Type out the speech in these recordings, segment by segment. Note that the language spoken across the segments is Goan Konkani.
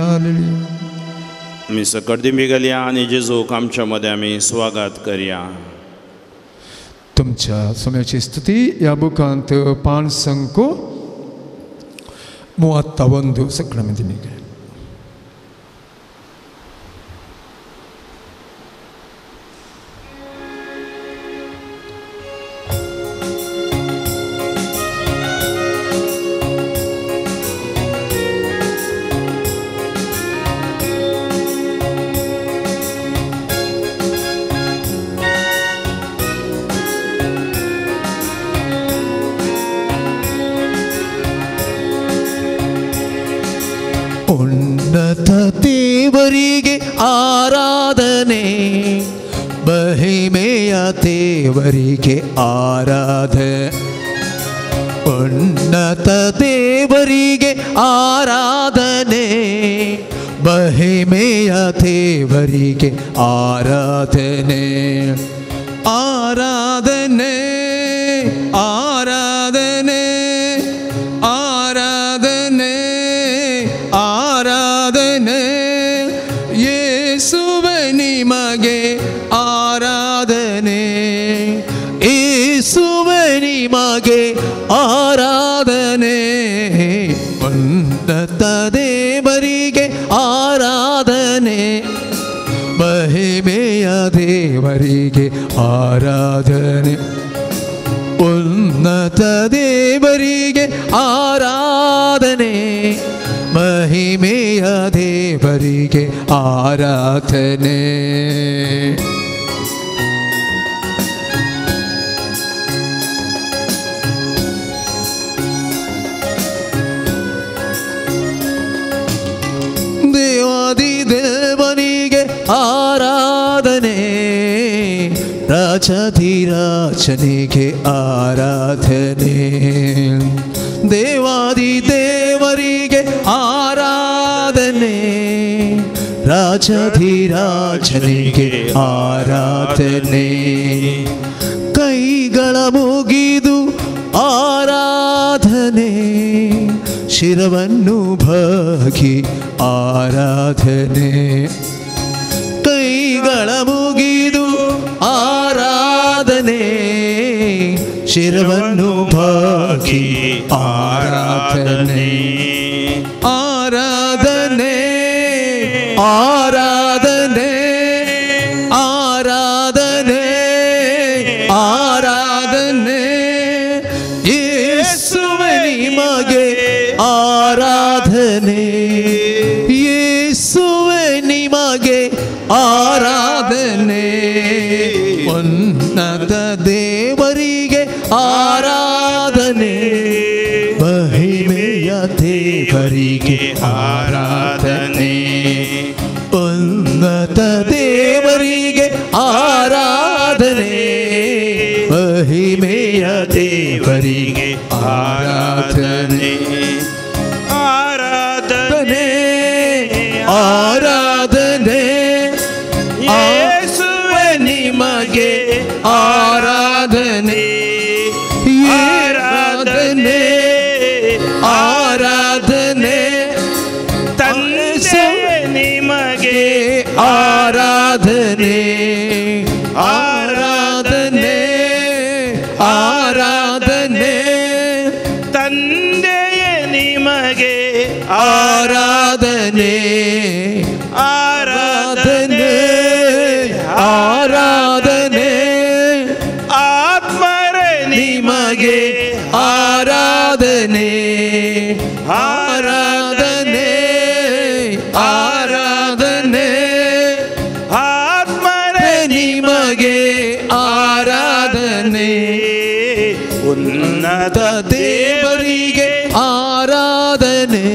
Hallelujah, hallelujah. आमी सकट दिंबी घालया आनी जेजूक आमच्या मदें आमी स्वागत करया. तुमच्या सोम्याची स्तुती ह्या बुकांत पांच संको 31 सगळ्या आमी दिंबी घालया. ಉನ್ನತ ದೇವರಿಗೆ ಆರಾಧನೆ, ಮಹಿಮೆಯ ದೇವರಿಗೆ ಆರಾಧನೆ. ಉನ್ನತ ದೇವರಿಗೆ ಆರಾಧನೆ, ಮಹಿಮೆಯ ದೇವರಿಗೆ ಆರಾಧನೆ. ಆರಾಧನೆ, ಆರಾಧನೆ, ಆರಾಧನೆ, ಆರಾಧನೆ. ಯೇಸುವೆ ನಿಮಗೆ ಆರಾಧನೆ, ಯೇಸುವೆ ನಿಮಗೆ ಆರಾಧನೆ. ಉನ್ನತ ದೇವರಿಗೆ ಆರಾಧನೆ, ಮಹಿಮೆಯ ದೇವರಿಗೆ ಆರಾಧನೆ. ಉನ್ನತ ದೇವರಿಗೆ ಆರಾಧನೆ, ಮಹಿಮೆಯ ದೇವರಿಗೆ ಆರಾಧನೆ. ದೇವಾದಿ ದೇವನಿಗೆ ಆರಾಧನೆ, ರಾಜಧಿರಾಜನಿಗೆ ಆರಾಧನೆ. ದೇವಾದಿ ದೇವರಿಗೆ ಆರಾಧನೆ, ರಾಜಧಿರಾಜನಿಗೆ ಆರಾಧನೆ. ಕೈಗಳ ಮುಗಿದು ಆರಾಧನೆ, ಶಿರವನ್ನು ಬಾಗಿ ಆರಾಧನೆ. ಕೈಗಳ ಮುಗಿದು ಆರಾಧನೆ, ಶಿರವನ್ನು ಬಾಗಿ ಆರಾಧನೆ. ಆರಾಧನೆ, ಆರಾಧನೆ, ಆರಾಧನೆ, ಆರಾಧನೆ. ಯೇಸುವೆ ನಿಮಗೆ ಆರಾಧನೆ, ಯೇಸುವೆ ನಿಮಗೆ ಆರಾಧನೆ. ಉನ್ನತ ದೇವರಿಗೆ ಆರಾಧನೆ, ಮಹಿಮೆಯ ದೇವರಿಗೆ ಆರಾಧನೆ. ಉನ್ನತ ದೇವರಿಗೆ ಆರಾಧನೆ, ಮಹಿಮೆಯ ದೇವರಿಗೆ ಆರಾಧನೆ. ಆರಾಧನೆ, ಆರಾಧನೆ, ಯೇಸುವೆ ನಿಮಗೆ ಆರಾಧನೆ. ಆರಾಧನೆ, ಆರಾಧನೆ, ತಂದೆ ನಿಮಗೆ ಆರಾಧನೆ. ಆರಾಧನೆ, ಆರಾಧನೆ, ತಂದೆಯೇ ನಿಮಗೆ ಆರಾಧನೆ. ಆರಾಧನೆ, ಆರಾಧನೆ, ಆತ್ಮರೇ ನಿಮಗೆ ಆರಾಧನೆ. ಆರಾಧನೆ, ಆರಾಧನೆ, ಆತ್ಮರೇ ನಿಮಗೆ ಆರಾಧನೆ. ಉನ್ನತ ದೇವರಿಗೆ ಆರಾಧನೆ,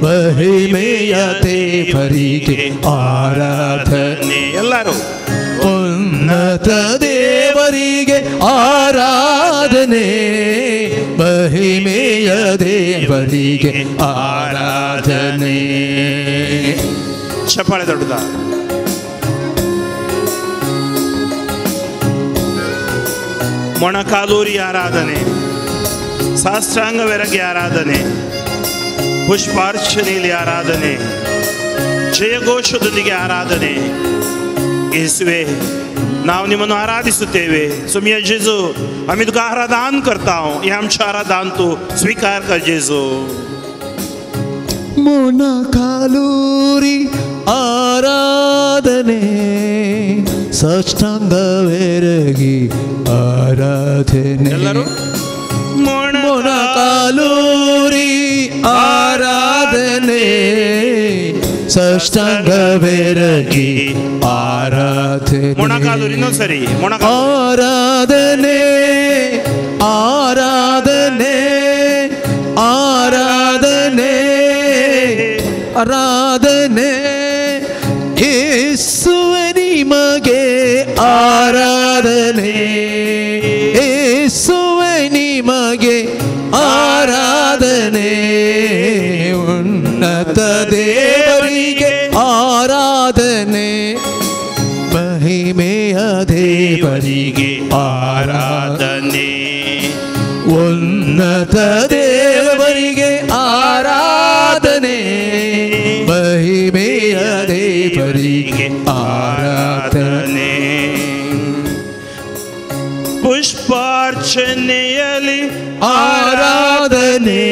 ಮಹಿಮೆಯ ದೇವರಿಗೆ ಆರಾಧನೆ. ಎಲ್ಲರೂ ಉನ್ನತ ದೇವರಿಗೆ ಆರಾಧನೆ, ಮಹಿಮೆಯ ದೇವರಿಗೆ ಆರಾಧನೆ. ಚಪ್ಪಾಳೆ ದೊಡ್ಡದ. ಮೊಣಕಾಲೂರಿ ಆರಾಧನೆ, ಸಾಷ್ಟಾಂಗವೆರಗಿ ಆರಾಧನೆ. ಪುಷ್ಪಾರ್ಚನೆಯಲ್ಲಿ ಆರಾಧನೆ, ಜಯಘೋಷದೊಂದಿಗೆ ಆರಾಧನೆ. ಯೇಸುವೆ, ನಾವು ನಿಮ್ಮನ್ನು ಆರಾಧಿಸುತ್ತೇವೆ. सुमिया जेजू, आम्ही तुका आराधन करता. हे आमचें आराधन तूं स्वीकार कर जेजू. ಮೊಣಕಾಲೂರಿ ಆರಾಧನೆ, ಸಾಷ್ಟಾಂಗವೆರಗಿ ಆರಾಧನೆ. ಎಲ್ಲರೂ ಮೊಣಕಾಲೂರಿ ಆರಾಧನೆ, ಸಾಷ್ಟಾಂಗವೆರಗಿ ಆರಾಧನೆ. ಮೊಣಕಾಲೂರಿ ಇನ್ನೊಂದ್ಸರಿ. ಆರಾಧನೆ ಆರಾಧನೆ ಆರಾಧನೆ ಆರಾಧನೆ, ಯೇಸುವೆ ನಿಮಗೆ ಆರಾಧನೆ, ಯೇಸುವೆ ನಿಮಗೆ ಆರಾಧನೆ, ಉನ್ನತ ದೇವರಿಗೆ ಆರಾಧನೆ, ಮಹಿಮೆಯ ದೇವರಿಗೆ ಆರಾಧನೆ, ಉನ್ನತ ದೇವರಿಗೆ ಆರಾಧನೆ, ಮಹಿಮೆಯ ದೇವರಿಗೆ ಆರಾಧನೆ. ಪುಷ್ಪಾರ್ಚನೆಯಲ್ಲಿ ಆರಾಧನೆ,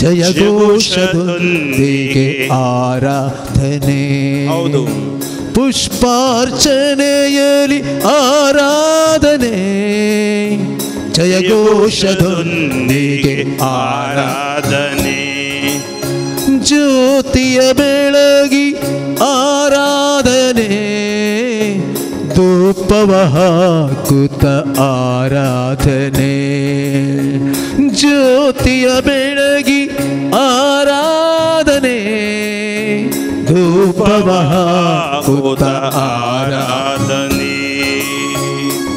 ಜಯಘೋಷದೊಂದಿಗೆ ಆರಾಧನೆ. ಹೌದು, ಪುಷ್ಪಾರ್ಚನೆಯಲ್ಲಿ ಆರಾಧನೆ, ಜಯಘೋಷದೊಂದಿಗೆ ಆರಾಧನೆ. ಜ್ಯೋತಿಯ ಬೆಳಗಿ ಆರಾಧನೆ, ಧೂಪವ ಹಾಕುತ್ತ ಆರಾಧನೆ. ಜ್ಯೋತಿಯ ಬೆಳಗಿ ಆರಾಧನೆ, ಧೂಪವ ಹಾಕುತ್ತ ಆರಾಧನೆ.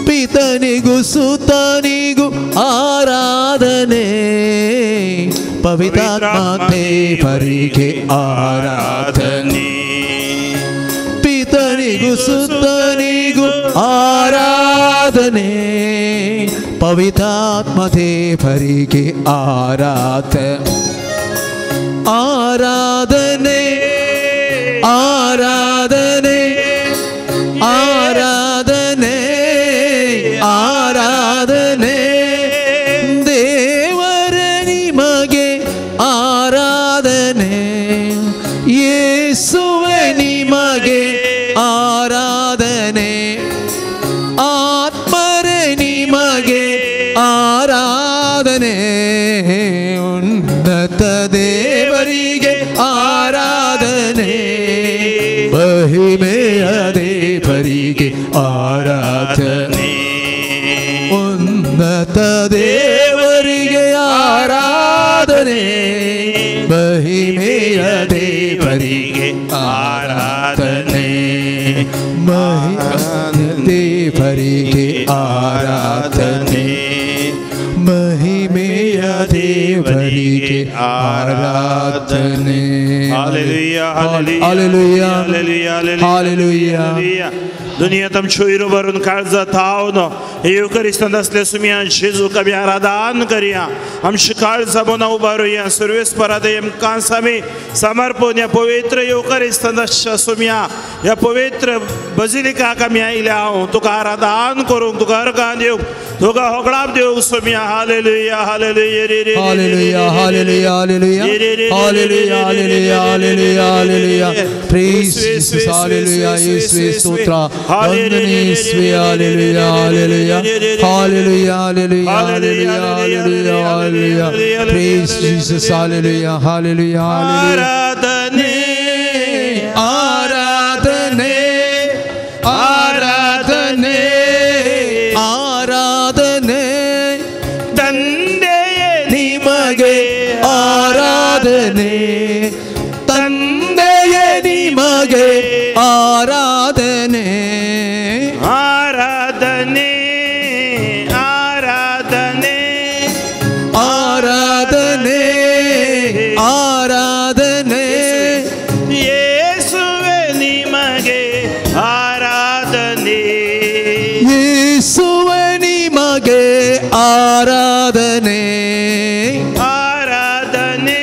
ಪಿತನಿಗೂ ಸುತನಿಗೂ ಆರಾಧನೆ, ಪವಿತ್ರಾತ್ಮ ದೇವರಿಗೆ ಆರಾಧನೆ. ಪಿತನಿಗೂ ಸುತನಿಗೂ ಆರಾಧನೆ, ಪವಿತ್ರಾತ್ಮ ದೇವರಿಗೆ ಆರಾಧನೆ. ಆರಾಧನೆ ಆರಾಧನೆ ಆರಾಧನೆ ಆರಾಧನೆ, ದೇವರ ನಿಮಗೆ ಆರಾಧನೆ, ಯೇಸುವೆ ನಿಮಗೆ ಆರಾಧನೆ, ಆತ್ಮರೇ ನಿಮಗೆ ಆರಾಧನೆ, ಉನ್ನತ ದೇವರಿಗೆ ಆರಾಧನೆ, ಮಹಿಮೆಯ ದೇವರಿಗೆ ಆರಾಧನೆ, ಉನ್ನತ ದೇವರಿಗೆ ಆರಾಧನೆ, ಮಹಿಮೆಯ ದೇವರಿಗೆ ಆರಾಧನೆ, ಮಹಿಮೆಯ ದೇವರಿಗೆ ಆರಾಧನೆ, ಮಹಿಮೆಯ ದೇವರಿಗೆ ಆರಾಧನೆ. Hallelujah, hallelujah, hallelujah. दुनिया तुमच्यो इरो भरून काळजा थावन येवकरिस्तांत असले सुमिया जेजूक आमी आराधन करया. आमची काळजा मनां उबारुया. सर्वेस्परादे आमकां आमी समर्पण ह्या पवित्र येवकरिस्तांत आसच्या सुमिया ह्या पवित्र बजिलिकाक आमी आयल्या. हांव तुका आराधन करूंक, तुका अर्गां दिवंक, तुका होगडाप दिवंक सुमिया. Hallelujah, hallelujah, hallelujah, hallelujah, hallelujah, hallelujah, hallelujah, hallelujah, hallelujah. Praise Jesus, hallelujah, ಯೇಸುವೇ ಸ್ತೋತ್ರ. ವಂದನೆ ಯೇಸುವೇ, hallelujah, hallelujah, hallelujah, hallelujah, hallelujah, hallelujah, hallelujah. Praise Jesus, hallelujah, hallelujah, hallelujah. ಆರಾಧನೆ ಆರಾಧನೆ ಆರಾಧನೆ ಆರಾಧನೆ, ತಂದೆಯೇ ನಿಮಗೆ ಆರಾಧನೆ, ತಂದೆಯೇ ನಿಮಗೆ ಆರಾಧನೆ, ಆರಾಧನೆ ಆರಾಧನೆ ಆರಾಧನೆ ಆರಾಧನೆ, ಯೇಸುವೆ ನಿಮಗೆ ಆರಾಧನೆ, ಯೇಸುವೆ ನಿಮಗೆ ಆರಾಧನೆ, ಆರಾಧನೆ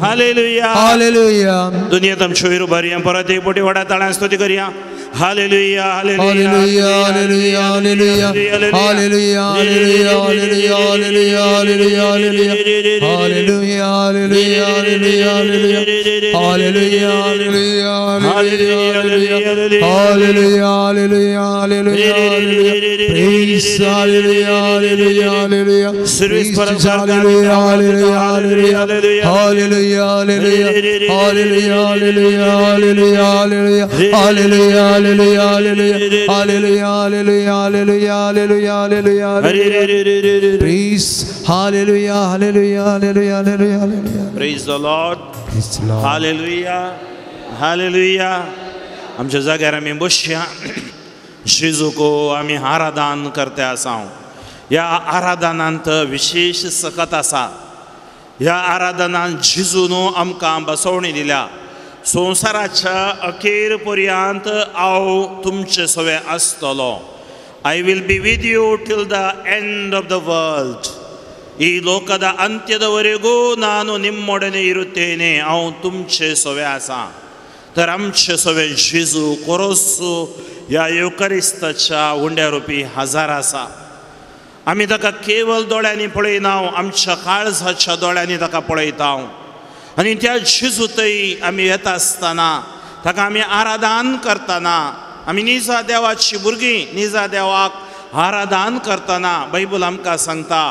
Hallelujah hallelujah. दुनियेंत आमच्यो वयर उबारया, परत एक बोटी व्हडा ताळ्यान स्तुती करया. Hallelujah hallelujah hallelujah hallelujah hallelujah hallelujah hallelujah hallelujah hallelujah hallelujah hallelujah hallelujah hallelujah hallelujah hallelujah hallelujah praise hallelujah hallelujah hallelujah hallelujah hallelujah hallelujah hallelujah hallelujah hallelujah hallelujah hallelujah hallelujah hallelujah hallelujah hallelujah hallelujah hallelujah hallelujah praise hallelujah hallelujah hallelujah hallelujah hallelujah. Praise the Lord. Praise the Lord. Hallelujah hallelujah. आमच्या जाग्यार आमी बसया. जेजूक आमी आराधन करते आसा. ह्या आराधनांत विशेश सकत आसा. ह्या आराधनान जेजून आमकां बसवणी दिल्या. संवसाराच्या अखेर पर्यंत हांव तुमचे सवे आसतलो. I will be with you till the end of the world. ಈ ಲೋಕದ ಅಂತ್ಯದವರೆಗೂ ನಾನು ನಿಮ್ಮೊಡನೆ ಇರುತ್ತೇನೆ. हांव तुमचे सवे आसा. तर आमचे सवे जेजू कोरोसू ह्या येवकरिस्ताच्या उंड्या रुपी हजार आसा. आमी ताका केवल दोळ्यांनी पळयना, आमच्या काळजाच्या दोळ्यांनी ताका पळयता. आनी त्या जेजूतय आमी येता आसतना ताका आमी आराधन करतना, आमी निजा देवाची भुरगीं निजा देवाक आराधन करतना बायबल आमकां सांगता.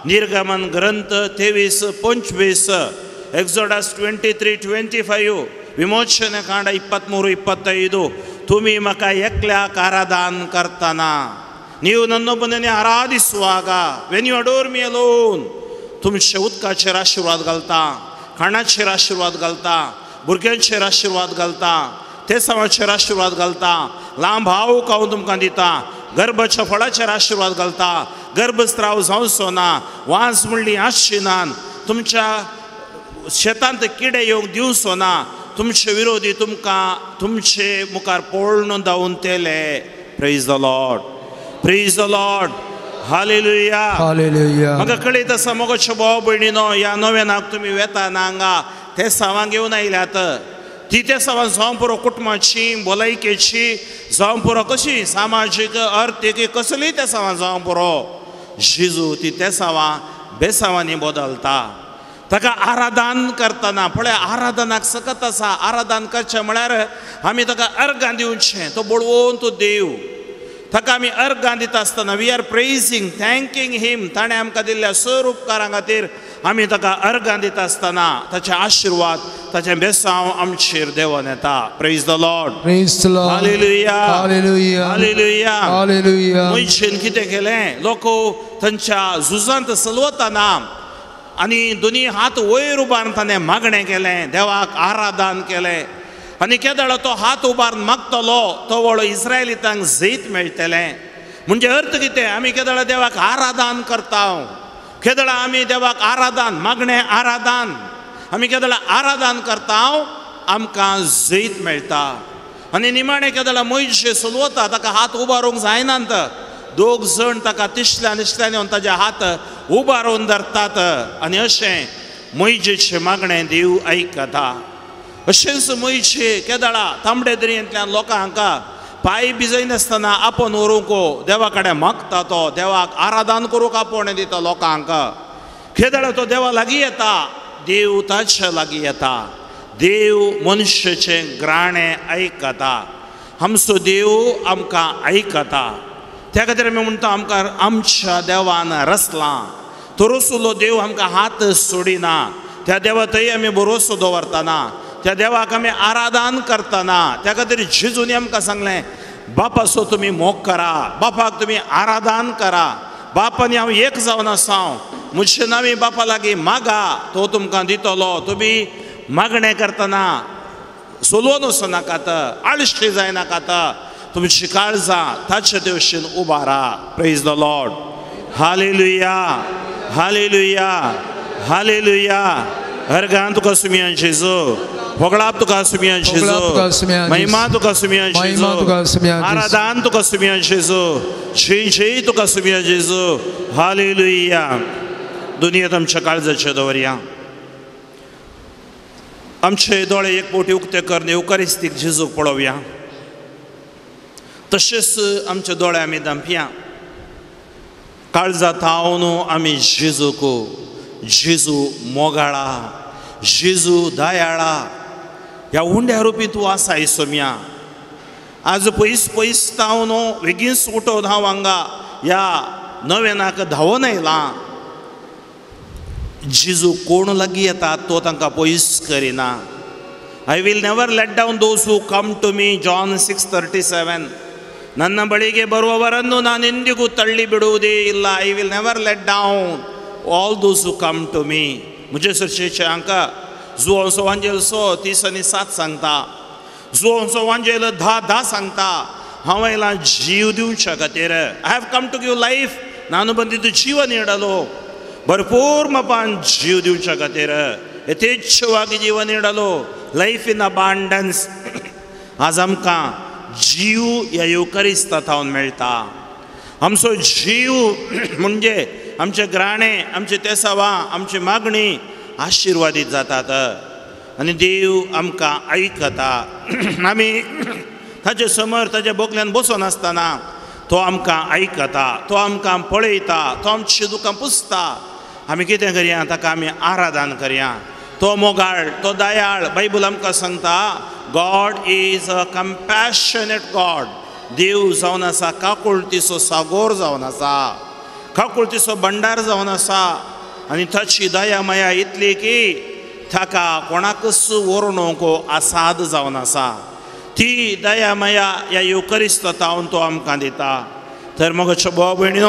निर्गमन ग्रंथ 23:25, एक्सोडस 23:25, विमोचन कांड 23:25. तुमी म्हाका एकल्याक आराधन करतना, ನೀವು ನನ್ನೊಬ್ಬನೇ ಆರಾಧಿಸುವಾಗ, when you adore me alone, तुमचे उदकाचेर आशिर्वाद घालता, खाणाचेर आशिर्वाद घालता, भुरग्यांचेर आशिर्वाद घालता, तेसावाचेर आशिर्वाद घालता, लांब भाव हांव तुमकां दिता, गर्भाच्या फळाचेर आशिर्वाद घालता, गर्भस्राव जावचो ना, वाज म्हणली आसची ना, तुमच्या शेतांत किडे येवंक दिवचो ना, तुमचे विरोधी तुमकां तुमचे मुखार पळोवन धांवतले. Praise the Lord. Praise the Lord. Hallelujah hallelujah. म्हाका कळयत आसा मोगोचे भाव भयणीनो, ह्या नव्यानाक तुमी वेता ना हांगा तेसावां घेवन आयल्यात. ती तेसावां जावं पुरो कुटुंबाची, भलायकेची जावं पुरो, कशी सामाजीक अर्थीक कसलीय तेसावां जावं पुरो, जेजू ती तेसावां बेसावांनी बदलता. ताका आराधन करतना पळय, आराधनाक सकत आसा. आराधन करचें म्हळ्यार आमी ताका अर्गां दिवचें. तो बळवंत तो देव, ताका आमी अर्गां दिता आसतना we are praising thanking him. ताणें आमकां दिल्ल्या सर उपकारां खातीर आमी ताका अर्गां दिता आसतना ताचे आशिर्वाद, ताचें बेसांव आमचेर देंवन येता. Praise the Lord. Praise the Lord. Hallelujah hallelujah hallelujah hallelujah. मनशेन कितें केलें, लोक तांच्या झुजांत सलवतना आनी दोनी हात वयर उबारून ताणें मागणें केलें, देवाक आराधन केलें. आनी केदळो तो हात उबारून मागतलो तो वळो इस्रायलितांक जैत मेळटलें. म्हणजे अर्थ कितें, आमी केदळा देवाक आराधन करता, केदळा आमी देवाक आराधन मागणें आराधन, आमी केदळा आराधन करता, आमकां जैत मेळटा. आनी निमाणें केदळा मयशे सलवता, ताका हात उबारूंक जायनात, दोग जण ताका तिसल्या निसल्यान येवन ताजे हात उबारून धरतात. आनी अशें मयजेचें मागणें देव आयकता. अशेंच मयशे केदळा तांबडे दर्यांतल्यान लोकांक पांय भिजयनासतना आपोवन व्हरूंक देवा कडेन मागता, तो देवाक आराधन करूंक आपोवणें दिता लोकांक. केदळा तो देवा लागीं येता, देव ताचे लागीं येता. देव मनशाचें ग्राणें आयकता. आमचो देव आमकां आयकता. त्या खातीर आमी म्हणटा, आमकां आमच्या देवान रचलां, तो रसुलो देव आमकां हात सोडिना. त्या देवा थंय आमी भरोसो दवरतना, त्या देवाक आमी आराधन करतना, त्या खातीर जेजून आमकां सांगलें, बापाचो तुमी मोग करा, बापाक तुमी आराधन करा, बाप आनी हांव एक जावन आसा, म्हजे नांवी बापा लागीं मागा, तो तुमकां दितलो. तुमी मागणें करतना सोलोवन वचनाकात, आळशी जायनाकात, तुमची काळजां ताचे देवशीन उबारा. Praise the Lord. Hallelujah hallelujah hallelujah. अर्गां तुका सुमिया जेजू, होगळाप तुका सुमिया जेजू, महिमा तुका सुमिया जेजू, आराधन तुका सुमिया जेजू, जय जय तुका सुमिया जेजू. हालेलुया. दुनियेंत आमच्या काळजाचे दवरया. आमचे दोळे एक पोटी उक्ते करून येवकारिस्तीक जेजूक पळोवया, तशेंच आमचे दोळे आमी धांपया. काळजा थावन आमी जेजूक, जेजू मोगाळा, जेजू दयाळा, ह्या उंड्या रुपी तूं आसाय सोम्या. आज पयस पयस थावन वेगींच उठोवन हांव हांगा ह्या नव्यानाक धांवोन आयलां. जेजू कोण लागीं येता तो तांकां पयस करिना. I will never let down those who come to me, John 6:37. ನನ್ನ ಬಳಿಗೆ ಬರುವವರನ್ನು ನಾನೆಂದಿಗೂ ತಳ್ಳಿ ಬಿಡುವುದೇ ಇಲ್ಲ. I will never let down all those who come to me. म्हजे सरशेचे हांकां जुवांचो वांजेल 6:37 सांगता, जुवांचो वांजेल 10:10 सांगता, हांव आयलां जीव दिवच्या खातीर. I have come to give life. ನಾನು ಬಂದಿದ್ದು ಜೀವ ನೀಡಲು, ಭರ್ಪೂರ್ ಮಪಾನ್ ಜೀವ ದಿವच्या खातीर, यथेच्छವಾಗಿ ಜೀವ ನೀಡಲು, ಲೈಫ್ ಇನ್ ಅಬಾಂಡನ್ಸ್. आज आमकां जीव ह्या येवकारिस्ता थावन मेळटा. आमचो जीव म्हणजे आमचे ग्राणे, आमचे तेसावां, आमची मागणी आशिर्वादीत जातात आनी देव आमकां आयकता. आमी ताजे समोर ताज्या बोकल्यान बसून आसतना तो आमकां आयकता, तो आमकां पळयता, तो आमची दुकां पुसता. आमी कितें करया, ताका आमी आराधन करया. तो मोगाळ, तो दयाळ. बायबल आमकां सांगता, God is a compassionate God. देव जावन आसा काकुळतीचो सागोर जावन आसा, काकुळतीचो भंडार जावन आसा. आनी ताची दया माया इतली की ताका कोणाकच व्हरूंक आसाद जावन आसा. ती दया माया ह्या येवकारिस्त थावन तो आमकां दिता. तर मगो भाव भयणी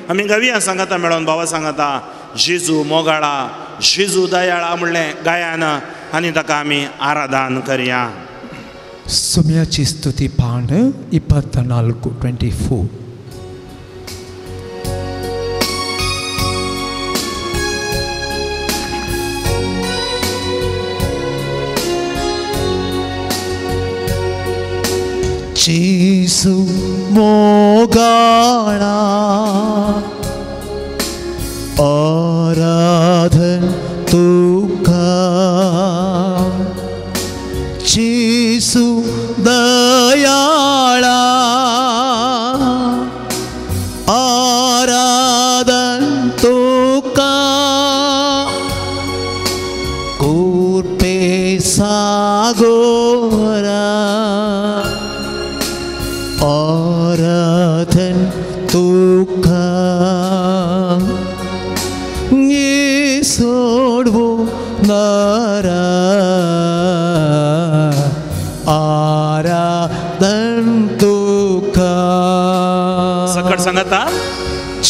आमी गावया सांगता मेळोन, भावा सांगता, जेजू मोगाळा, जेजू दयाळा म्हणलें गायान आनी ताका आमी आराधन करया. सुम्याची स्तुती पान 24 24. जेजू मोगाळा, आराधन तुका. जेजू दयाळा, आराधन तुका. कृपे सागोरा, आराधन तुका. सोडवो नारा, आराधन तुका. सकट सांगता,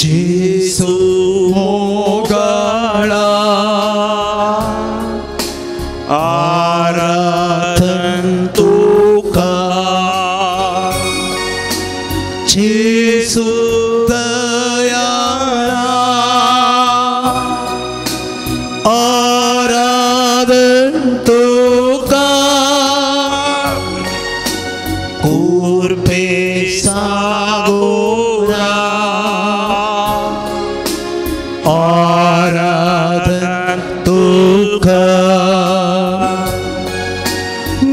जेजू मोगाळा, आराधन तुका. जेजू दयाळा, आराधन तुका. कृपे सागोरा, आराधन तुका.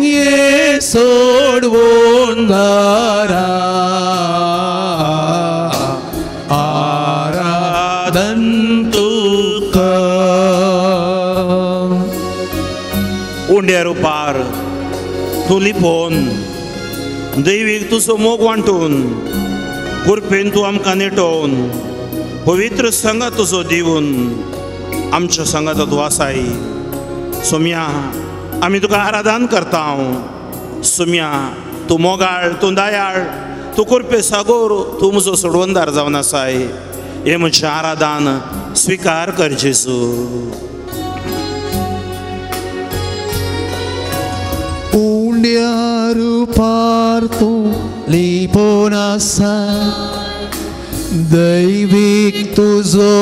ये सोडवून नारा, आराधन तुका. उंड्या रुपार तूं लिपोवन दैवीक तुजो मोग वांटून, कृपेन तूं आमकां नेटोवन, पवित्र संगात तुजो दिवन आमच्या संगात तूं आसाय. सोम्या आमी तुका आराधन करता. सोम्या तूं मोगाळ, तूं दयाळ, तूं कृपे सागोर, तूं म्हजो सोडवणदार जावन आसाय. हें म्हजें आराधन स्विकार कर जेजू. उंड्या रुपार तूं लिपोन आसा, दैवीक तुजो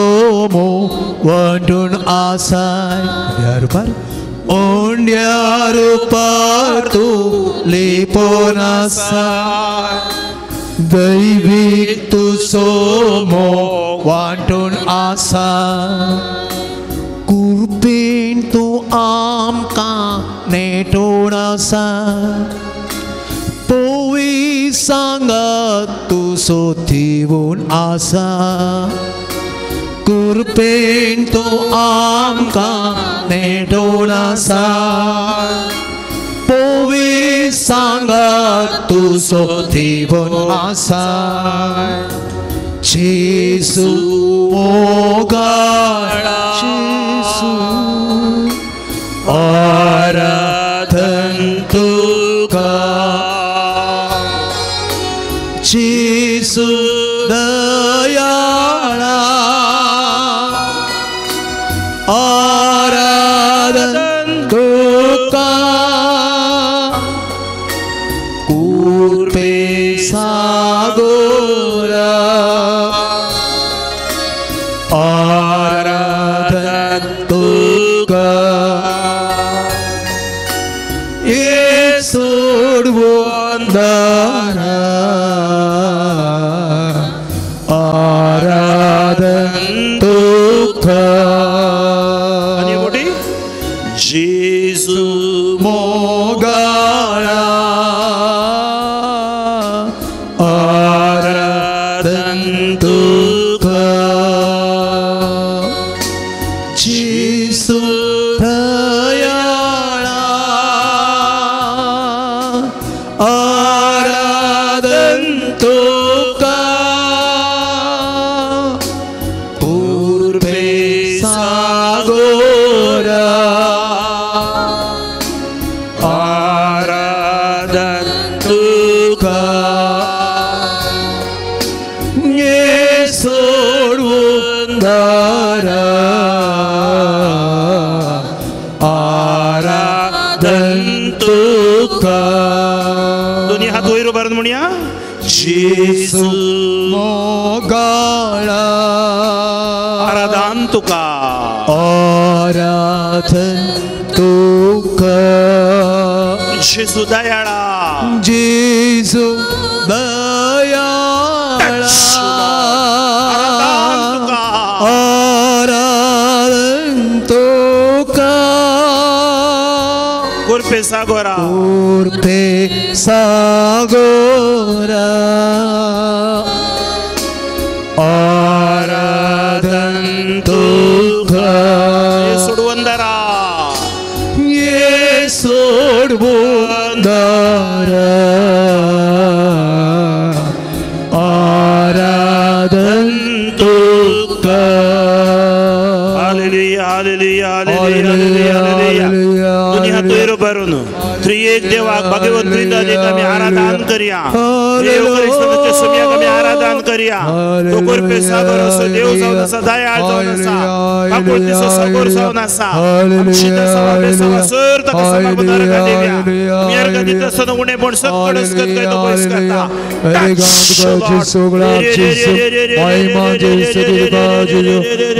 मोग वांटून आसाय. उंड्या रुपार, उंड्या रुपार तूं लिपोन आसाय, दैवीक तुजो मोग वांटून आसा. कृपेन तूं आमकां नेटून आसा पोवी सांगात तुजो दिवन आसा कृपेन तूं आमकां नेटून आसा पोवी सांगात तुजो दिवन आसा जेजू मोगाळा जेजू आराधन तुका जेजू दयाळा आराधन तुका कृपे सागोरा आराधन तुका सोडवंदारा आराधन तुका आनी मोठी जेजू मोगाळा आराधन तुका जेजू दयाळा आराधन तुका कृपे सागोरा आराधन तुका सोडवंदारा आराधन तुका दोन्ही हात वयर उबारून म्हणया जेजू मोगाळा आराधन तुका आराधन तुका जेजू दयाळा जेजू दयाळा आराधन तुका आराधन तुका कृपे सागोरा कृपे सागोरा आराधन तुका सोडवंदारा ये सोडवंदारा आराधन तुका हालेलुया हालेलुया हालेलुया हालेलुया. दोन्ही हात वयर उबारून त्रिएक देवाक भाग्यवंत त्रिदेवाक आमी आराधन करया देव सुम्याक आमी आराधन करया तो कृपे सागर असो देव जावन आसा दयाळ जावन आसा काकुळतीचो सागर जावन आसा आमची दसवा बेसवा सर ताका समर्पण अर्घ दिवया आमी अर्घ दिता आसतना उणेपण सगळें काय तो पयस करता.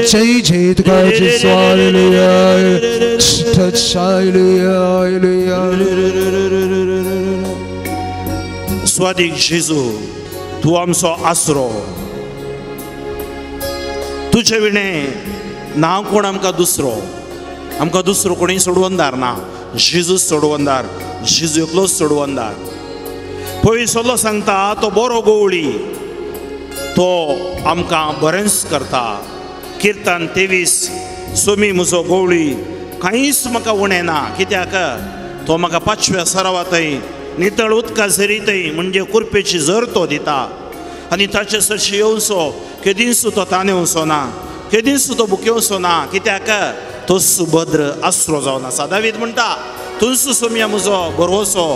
जय जय तुका जेजू हालेलुया हालेलुया. स्वादीक जेजू तूं आमचो आसरो तुजे विणें ना कोण आमकां दुसरो आमकां दुसरो कोणूय सोडवंदार ना जेजूच सोडवंदार जेजू एकलोच सोडवंदार. पयस सल्लो सांगता तो बरो गवळी तो आमकां बरेंच करता. किर्तन 23 सोमी म्हजो गवळी कांयच म्हाका उणें ना कित्याक तो म्हाका पांचव्या सरावातय नितळ उदका झरीतय म्हणजे कुरपेची झर तो दिता आनी ताचे सरशी येवचो केदींच तो तानेवचो ना केदींच तो बुकेवचो ना कित्याक तो सुभद्र आसरो जावन आसा. दावीद म्हणटा तुंसू सोम्या म्हजो भरवसो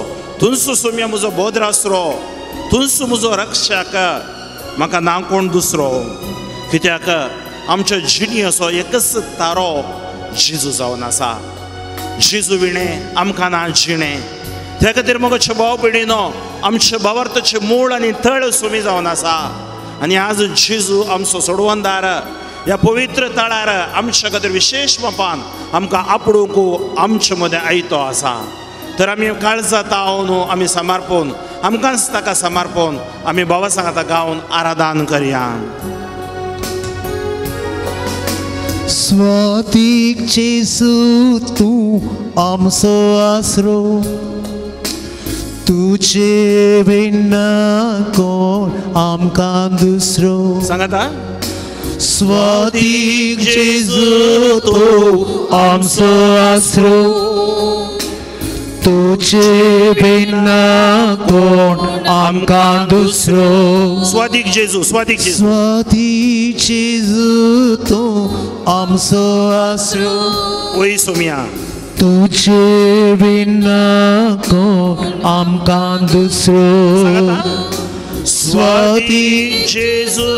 तुंसू सोम्या म्हजो भद्र आसरो तुंसू म्हजो रक्षक म्हाका ना कोण दुसरो कित्याक आमच्या जिणेचो एकच तारो जेजू जावन आसा. जेजू विणें आमकां ना जिणें त्या खातीर म्हज्या भाव भयणीनो आमच्या भावार्थाचें मूळ आनी तळ सुमी जावन आसा आनी आज जेजू आमचो सोडवंदार ह्या पवित्र तळार आमच्या खातीर विशेश मापान आमकां आपडूंक आमचे मदें आयतो आसा. तर आमी काळजा तावन आमी समर्पण आमकांच ताका समर्पण आमी बाबा सांगाता गावन आराधन करया. स्वातीक जेजू तूं आमचो आसरो तुजे विना कोण आमकां दुसरो सांगाता स्वातीक जेजू तूं आमचो आसरो तुजे विना कोण आमकां दुसरो स्वातीक जेजू स्वातीक जेजू स्वातीक जेजू तूं आमचो आसरो ओय सोम्या तुजे विना कोण आमकां दुसरो स्वातीक जेजू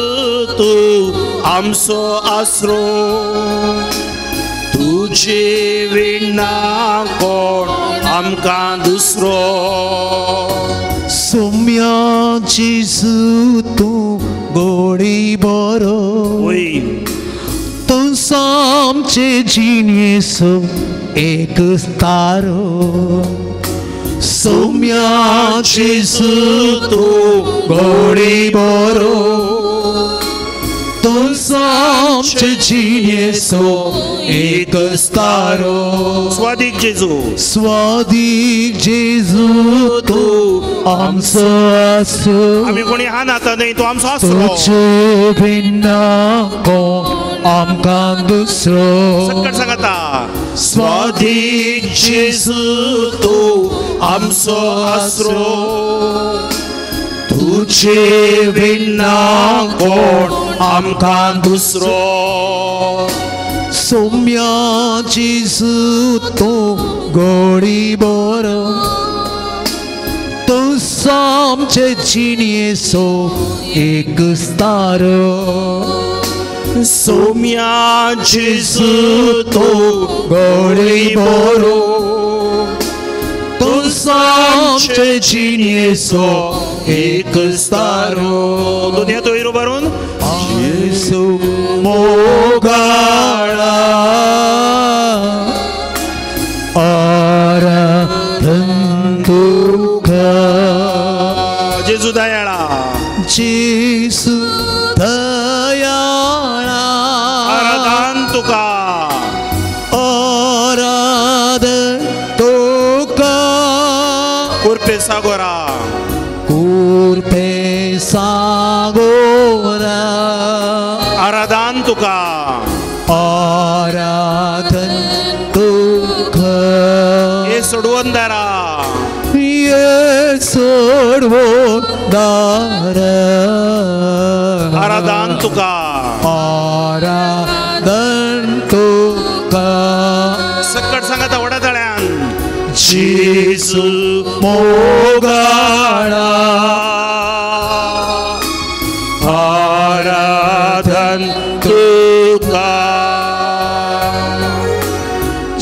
तूं आमचो आसरो तुजे विना कोण आमकां दुसरो सोम्या जेजू तूं गोडी बरो तूं आमचे जिणेचो एक तारो सोम्या जेजू तूं गोडी बरो तूं आमचे जिणेचो एक तारो स्वादीक जेजू स्वादीक जेजू तूं आमचो आसरो आमी कोणी हा नाता न्हय तूं आमचो आसरो तुजे विना कोण आमकां दुसरो सकट सांगाता स्वादीक जेजू तूं आमचो आसरो तुजे विना कोण आमकां दुसरो सोम्या जेजू तूं गोडी बरो तूं आमचे जिणेचो एक तारो सोम्या जेजू तूं गोडी बरो तूं आमचे जिणेचो एक तारो दुनिया तो हिरो भरून जेजू मोगाळा आराधन तुका जेजू दयाळा जेजू दयाळा आराधन तुका आराधन तुका कुर्पे सागोरा कुर्पे सागोरा आराधन तुका आराधन तुका ये सोडवंदारा ये सोडवंदारा आराधन तुका आराधन तुका सकट सांगाता वडा तळ्यान जेजू मोगाळा आराधन तुका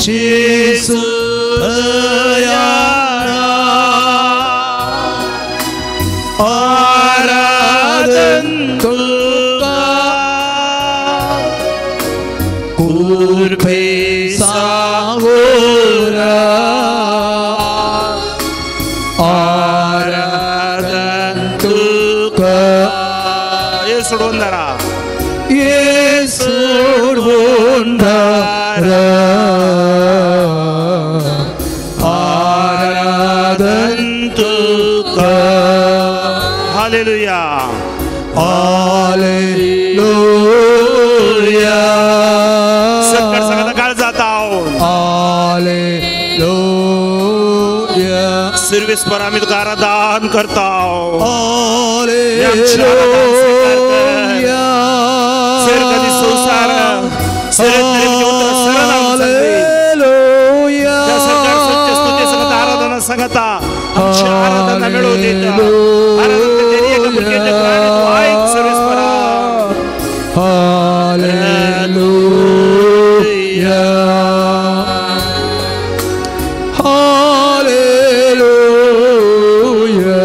जेजू दयाळा आराधन तुका कुर्पे सागोरा आराधन तुका ये सोडवंदारा ये सोडवंदारा आराधन तुका हालेलुया हालेलुया सकट सांगाता काळ जाता हालेलुया सर्वेस पर आमी तुका आराधन करता हालेलुया संसार हालेलुया आराधना सांगता आमची आराधना मेळोव देता आराधना तरी एका भुरग्याच्या प्राणी तूं आयक सर्वेस्परा hallelujah hallelujah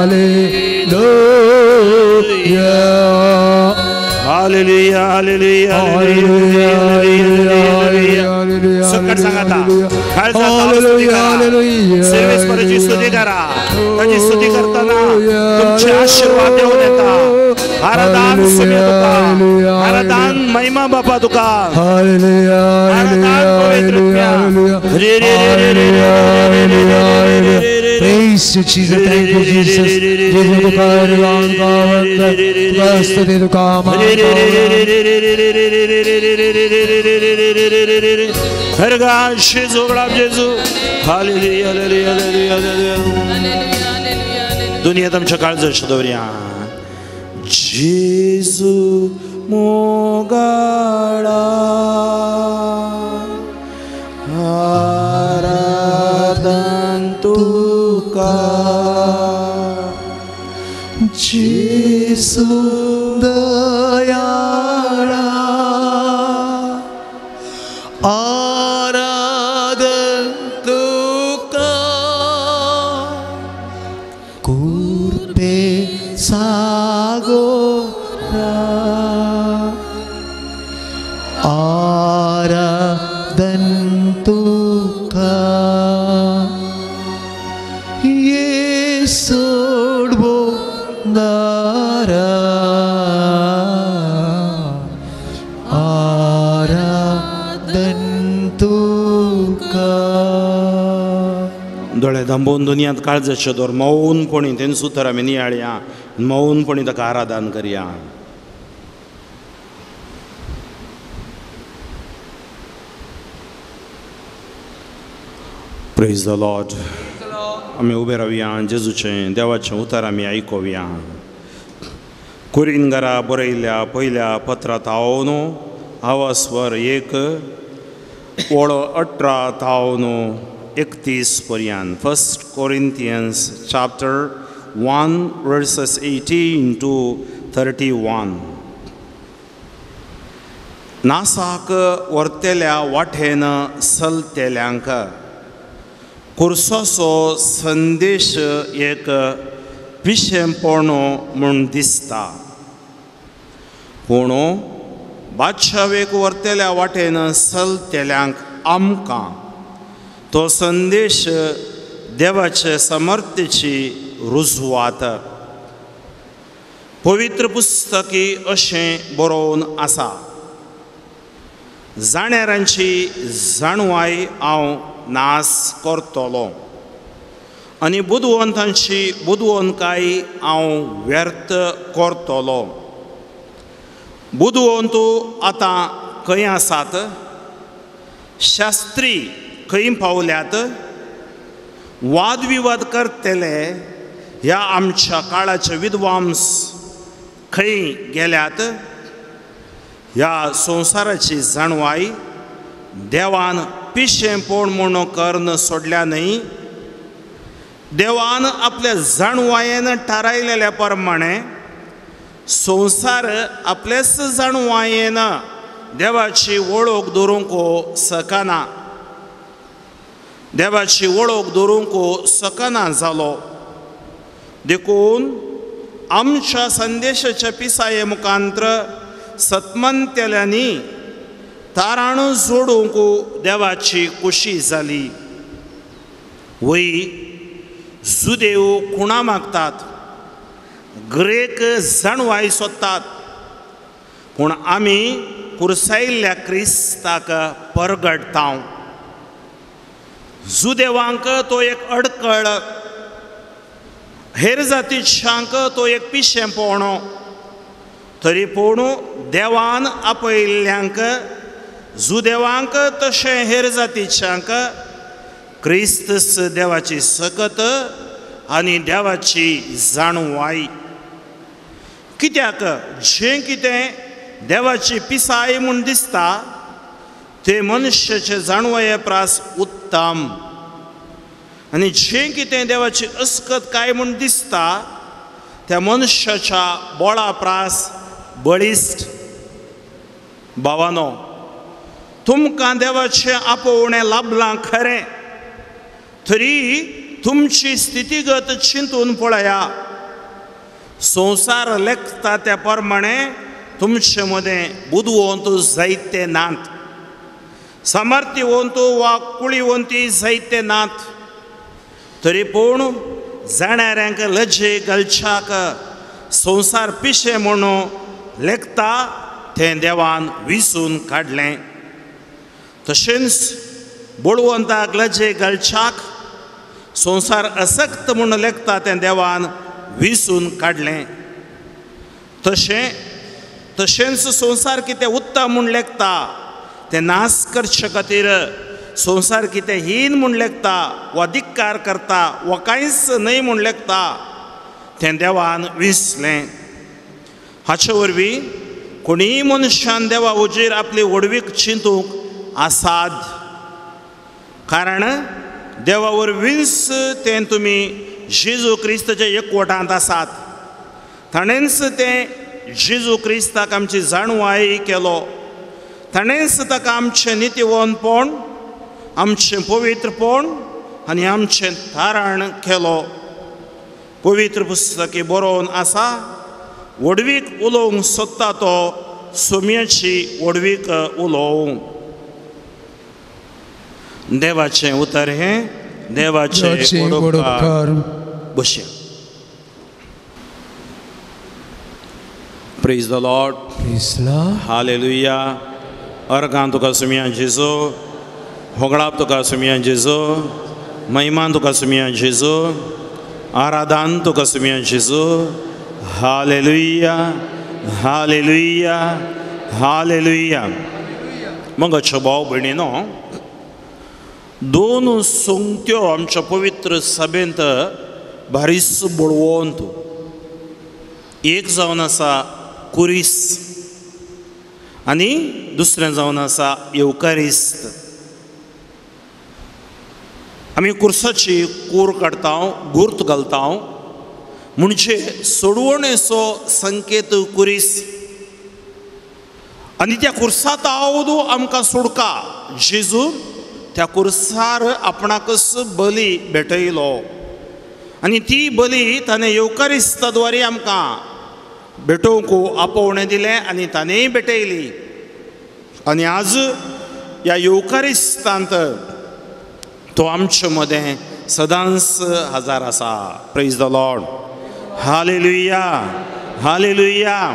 hallelujah hallelujah hallelujah hallelujah hallelujah सकट सांगाता Hallelujah, hallelujah. सर्वेस्पराची स्तुती करा. ताची स्तुती करताना तुमचे आशीर्वाद देऊन येता. आराधन सुम्या तुका, आराधन महिमा बापा तुका. Hallelujah, आराधन पवित्र hallelujah. Praise you, Jesus. Thank you, Jesus. Jesus तुका आराधन तुका स्तुती तुका मान. हरगा जेजू जेजू. Hallelujah, hallelujah, hallelujah, hallelujah. दुनिया तुमच्या काळजाच्या दवरया. जेजू मोगाळा आराधन तुका, जेजू दयाळा आराधन तुका, कुर्पे सागोरा आराधन तुका, ये सोडवो दारा आराधन तुका. दोळे दांबोवन दुनियांत काळजाचे दवर मौनपणी तेंच उतर आमी नियाळया, मौनपणी ताका आराधन करया. Praise the Lord. आमी उबे रावया, जेजूचें देवाचें उतर आमी आयकुया. कुरिनगरा बरयल्ल्या पयल्या पत्रांत हांव आवास्वर 1 ओळो 18 थावन 31 पर्यंत. 1 Corinthians chapter 1 verses 18 to 31. नासाक व्हरतेल्या वाटेन चलतेल्यांक कुर्साचो संदेश एक पिशेंपण म्हूण दिसता, पूण बादशावेक व्हरतेल्या वाटेन चलतेल्यांक आमकां तो संदेश देवाचे समर्थेची रुजवात. पवित्र पुस्तकी अशें बरोवन आसा, जाणेरांची जाणवाय हांव नास करतलो आनी बुदवंतांची बुदवंतकाय हांव व्यर्थ करतलो. बुदवंत आतां खंय आसात? शास्त्री खंय पावल्यात? वादविवाद करतले ह्या आमच्या काळाचे विद्वांस खंय गेल्यात? ह्या संवसाराची जाणवाय देवान पिशेंपण म्हूण कर्ण सोडल्या न्हय. देवान आपल्या जाणवायेन थारायलेल्या प्रमाणे संवसार आपलेच जाणवायेन देवाची वळख दवरूंक शकना, देवाची वळख दवरूंक शकना जालो. देखून आमच्या संदेशाच्या पिसाये मुखांत्र सतमंतेल्यांनी ताराण जोडूंक देवाची खुशी जाली. वय जुदेव खुणा मागतात, ग्रेक जाणवाय सोदतात, पूण आमी कुर्सायल्ल्या क्रिस्ताक परगडता. जुदेवांक तो एक अडकळ, हेर जातीच्यांक तो एक पिशेंपण, तरी पूण देवान आपयल्ल्यांक जुदेवांक तशें हेर जातीच्यांक क्रिस्तस देवाची सकत आनी देवाची जाणवाय. कित्याक जें कितें देवाची पिसाय म्हूण दिसता ते मनुष्याचे जाणवाये प्रास उत्तम, आनी जें कितें देवाची अस्कत काय म्हूण दिसता त्या मनशाच्या बोळा प्रास बळिश्ट. भावानो, तुमकां देवाचें आपोवणें लाभलां खरें, तरी तुमची स्थितीगत चिंतून पळया. संवसार लेखता त्या प्रमाणे तुमचे मदें बुदवंत जायते नात, सामर्थ्यवंत वा कुळीवंती जायते नात तरी पूण जाणाऱ्यांक लजे घालच्याक संवसार पिशें म्हणून लेखता तें देवान विसून काडलें. तशेंच बळवंताक लजे घालच्याक संवसार असक्त म्हूण लेखता तें देवान विसून काडलें. तशें तशेंच संवसार कितें उत्तम म्हूण लेखता तें नाश करचे खातीर संवसार कितें हीन म्हूण लेखता वा धिक्कार करता वा कांयच न्हय म्हूण लेखता तें देवान विसलें. हाचे वरवीं कोणीय मनशान देवा हुजीर आपली व्हडवीक चिंतूंक आसात, कारण देवा वरवींच तें तुमी जेजू क्रिस्ताच्या एकवटांत आसात. ताणेंच तें जेजू क्रिस्ताक आमची जाणवाय केलो, ताणेंच ताका आमचें नितीवंतपण, आमचें पवित्रपण आनी आमचें तारण केलो. पवित्र पुस्तकी बरोवन आसा, व्हडवीक उलोवंक सोदता तो सोम्याची व्हडवीक उलोवं. देवाचें उतर हें देवाचें वडोपकार. बशया. Praise the Lord. Hallelujah. अर्गां तुका सुमया जेजू, होगळाप तुका सुमया जेजू, महिमा तुका सुमया जेजू, आराधन तुका सुमया जेजू. Hallelujah, hallelujah, hallelujah. मगाच्यो भाव भयणीनो, दोन सोंगत्यो आमच्या पवित्र सभेंत भारीस बळवंत. एक जावन आसा कुरीस आनी दुसरें जावन आसा येवकारिस्त. आमी कुर्साची कूर काडटा, गुर्त घालता, म्हणजे सोडवणेचो संकेत कुरीस. आनी त्या कुर्सांत आवदू आमकां सोडका जेजू त्या कुर्सार आपणाकच बली भेटयलो आनी ती बली ताणें येवकारिस्ताद्वारे आमकां भेटोवंक आपोवणें दिलें आनी ताणेंय भेटयली. आनी आज ह्या येवकारिस्तांत तो आमचे मदें सदांच हजार आसा. Praise the Lord. Hallelujah, hallelujah.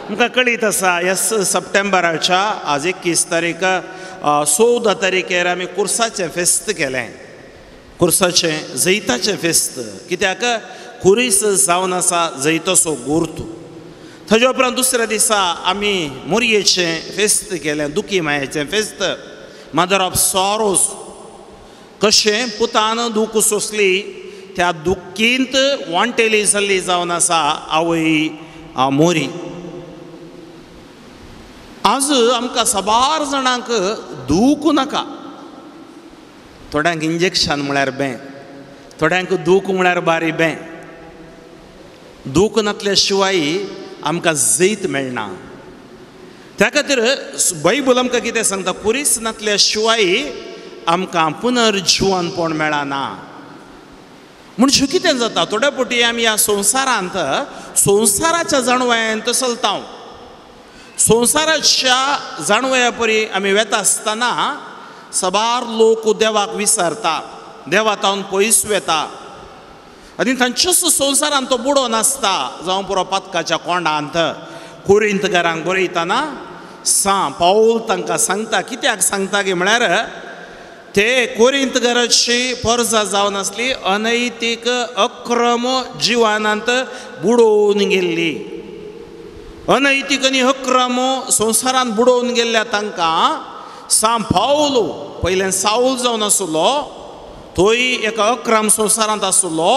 आमकां कळीत आसा, ह्या सप्टेंबराच्या आज 21 तारीख 14 तारखेर आमी कुर्साचें फेस्त केलें, कुर्साचें जैताचें फेस्त. कित्याक कुरीस जावन आसा जैताचो गुर्त. ताज्या उपरांत दुसऱ्या दिसा आमी मोरयेचें फेस्त केलें, दुखी मायेचें फेस्त, मदर ऑफ सॉरोज. कशें पुतान दूख सोंसली, त्या दुखींत वांटेली जाल्ली जावन आसा आवय मोरी. आज आमकां साबार जाणांक दूख नाका. थोड्यांक इंजेक्शन म्हळ्यार बें, थोड्यांक दूख म्हळ्यार बारी बें. दूख नातल्या शिवाय आमकां जैत मेळना. त्या खातीर बायबल आमकां कितें सांगता, कुरीस नातल्या शिवाय आमकां पुनर्जिवनपण मेळना. म्हणजे कितें जाता, थोड्या फावटी आमी ह्या संवसारांत संवसाराच्या जाणवयांत चलता. संवसाराच्या जाणवया परी आमी वेता आसतना साबार लोक देवाक विसरता, देवा तावन पयस वेता आनी तांच्याच संवसारांत तो बुडोन आसता. जावं पुरो पातकाच्या कोंडांत. कोरिंतकारांक बरयतना सां पावल तांकां सांगता, कित्याक सांगता की म्हळ्यार ते कोरिंतकाराची परजा जावन आसली अनैतीक अक्रम जिवनांत बुडोवन गेल्ली. अनैतीक आनी अक्रम संवसारांत बुडोवन गेल्ल्या तांकां सां पावल पयल्यान सावल जावन आसलो, तोय एका अक्रम संवसारांत आसलो,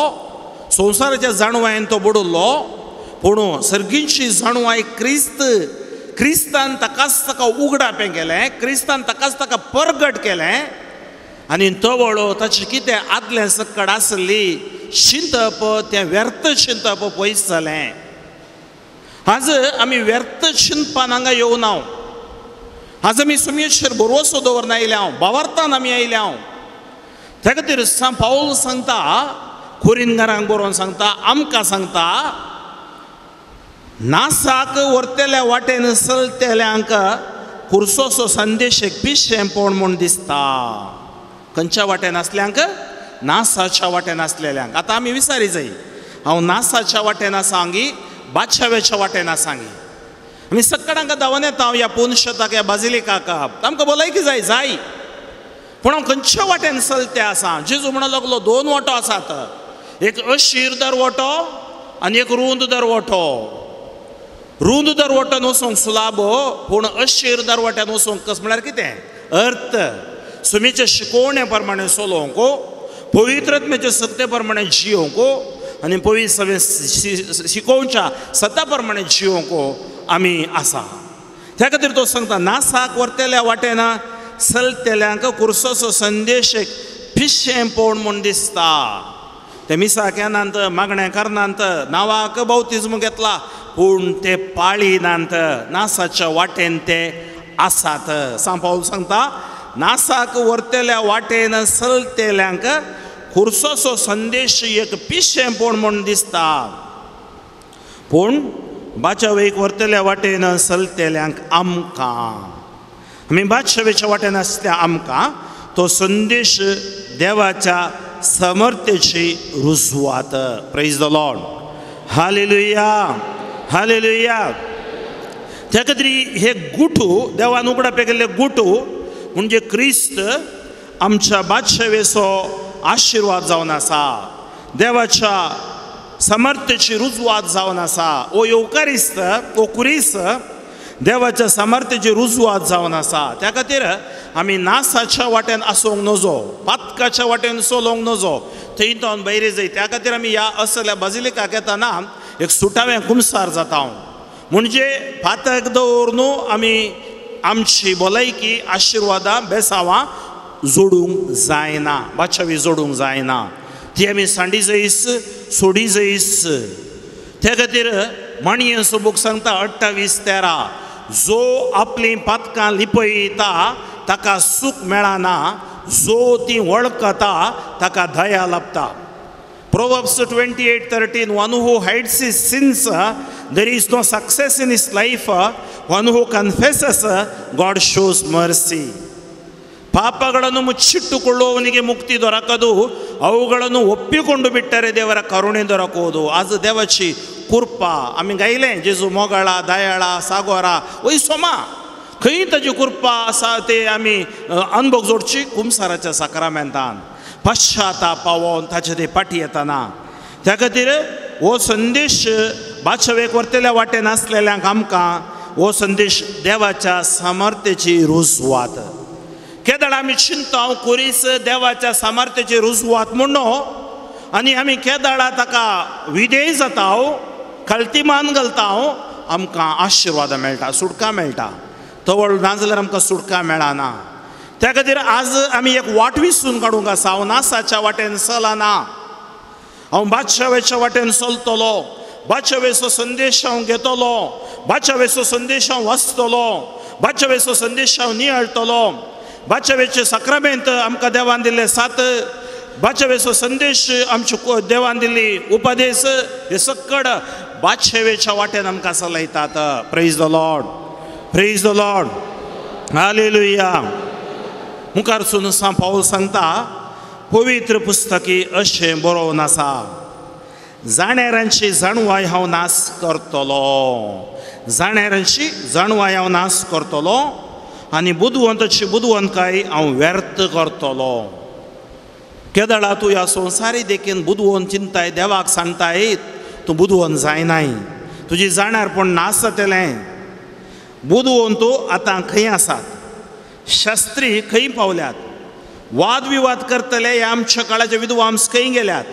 संवसाराच्या जाणवायेन तो बुडलो. पूण सर्गींची जाणवाय क्रिस्त क्रिस्तान ताकाच ताका उगडापें केलें, क्रिस्तान ताकाच ताका परगट केलें आनी तवळो ताचें कितें आदलें सक्कड आसली चिंतप तें व्यर्थ चिंतप पयस जालें. आज आमी व्यर्थ चिंतपान हांगा येवना. आज आमी सुमयेचेर भरवसो दवरना आयल्या, भावार्थान आमी आयल्या. त्या खातीर सां पावल सांगता, कोरिंतकारांक बरोवन सांगता, आमकां सांगता, नासाक व्हरतल्या वाटेन चलतल्यांक खुर्सोसो संदेश एक पिशेंपण म्हूण दिसता. खंयच्या वाटेन आसल्यांक? नासाच्या वाटेन आसलेल्यांक. आतां आमी विचारी जाय, हांव नासाच्या वाटेन आसांगी बादशावेच्या वाटेन आसांगी? आमी सक्कडांक धांवन येता ह्या पुनशताक ह्या बाजिलिकाक, आमकां भलायकी जाय जाय, पूण हांव खंयच्या वाटेन चलते आसा? जेजू म्हणूंक लागलो दोन वाटो आसात, एक अशीर दरवटो आनी एक रूंद दरवटो. रूंद दरवट्यान वचूंक सुलाभ, पूण अशीर दरवट्यान वचूंक कस म्हळ्यार कितें अर्थ सुमीचे शिकोवणे प्रमाणे चलोवंक, पवित्रत्मेचे सत्ते प्रमाणे जियोवंक आनी पवित्र शिकोवच्या सता प्रमाणे जियोवंक आमी आसा. त्या खातीर तो सांगता नासाक व्हरतल्या वाटेन चलतल्यांक खुर्साचो संदेश एक पिशेंपण म्हूण दिसता. ते मिसाक येनात, मागणें करनात, नांवाक बावतिज्म घेतला पूण ते पाळिनात, नासाच्या वाटेन ते आसात. सांत पावल सांगता नासाक व्हरतल्या वाटेन चलतल्यांक खुर्साचो संदेश एक पिशेंपण म्हूण दिसता, पूण बाचावेक व्हरतल्या वाटेन चलतल्यांक आमकां, आमी बादशावेच्या वाटेन आसल्या आमकां तो संदेश देवाच्या समर्थेची रुजवात. Praise the Lord, hallelujah, hallelujah. त्या खातीर हे गुटू देवान उगडापे केल्ले गुटू म्हणजे क्रिस्त आमच्या बादशावेचो आशिर्वाद जावन आसा, देवाच्या समर्थेची रुजवात जावन आसा. ओ येवकारिस्त, ओ कुरीस देवाच्या सामर्थ्याची रुजवात जावन आसा. त्या खातीर आमी नासाच्या वाटेन आसूंक नजो, पातकाच्या वाटेन चलोवंक नजो, थंय तावन भायर जाय. त्या खातीर आमी ह्या असल्या बाजिलिकाक येतना एक सुटावें कुमसार जाता, म्हणजे पातक दवर न्हू आमी आमची भलायकी आशिर्वादां बेसावां जोडूंक जायना, बादशावी जोडूंक जायना, ती आमी सांडी जयस सोडी जयस. त्या खातीर माणयेचो बूक सांगता 28:13, जो आपलीं पातकां लिपयता ताका सूख मेळना, जो ती वळखता ताका दया लाभता. Proverbs 28:13, one who hides his sins, there is no success in his life. One who confesses, God shows mercy. ಪಾಪಗಳನ್ನು ಮುಚ್ಚಿಟ್ಟುಕೊಳ್ಳುವವನಿಗೆ ಮುಕ್ತಿ ದೊರಕದು, ಅವುಗಳನ್ನು ಒಪ್ಪಿಕೊಂಡು ಬಿಟ್ಟರೆ ದೇವರ ಕರುಣೆ ದೊರಕುವುದು. आज देवाची कृपा आमी गायलें जेजू मोगाळा दयाळा सागोरा वय सोमा, खंय ताजी कृपा आसा ते आमी अनभोग जोडची कुमसाराच्या साक्रामेंतान पश्चाताप पावोवन ताचे ते फाटी येतना. त्या खातीर हो संदेश बादशावेक व्हरतल्या वाटेन आसलेल्यांक आमकां हो संदेश देवाच्या सामर्थ्याची रुजवात. केदळ आमी चिंता कुरीस देवाच्या सामर्थ्याची रुजवात म्हणून आनी आमी केदळा ताका विधेय जाता, कल्तिमान घालता, आमकां आशिर्वाद मेळटा, सुटका मेळटा. तवळ ना जाल्यार आमकां सुटका मेळना. त्या खातीर आज आमी एक वाट विसून काडूंक आसा. हांव नासाच्या वाटेन चलना, हांव बादशावेच्या वाटेन चलतलो, बादशावेचो संदेश हांव घेतलो, बादशावेचो संदेश हांव वाचतलो, बादशावेचो संदेश हांव नियाळटलो. बादशावेचे साक्रामेंत आमकां देवान दिल्ले सात, बादशावेचो संदेश आमचे देवान दिल्ली उपदेश, हे सक्कड बादशावेच्या वाटेन आमकां चलयतात. Praise the Lord, praise the Lord, hallelujah. मुखारसून सांत पावल सांगता पवित्र पुस्तकी अशें बरोवन आसा, जाणेरांची जाणवाय हांव नाश करतलो, जाणेरांची जाणवाय हांव नाश करतलो आनी बुदवंताची बुदवंतकाय हांव व्यर्थ करतलो. केदळा तूं ह्या संवसारी देखीन बुदवंत चिंताय देवाक सांगताय, तूं बुदवंत जायनाय, तुजी जाणारपण नाश जातलें. बुदवंत आतां खंय आसात, शास्त्री खंय पावल्यात, वादविवाद करतले ह्या आमच्या काळाचे विद्वांस खंय गेल्यात?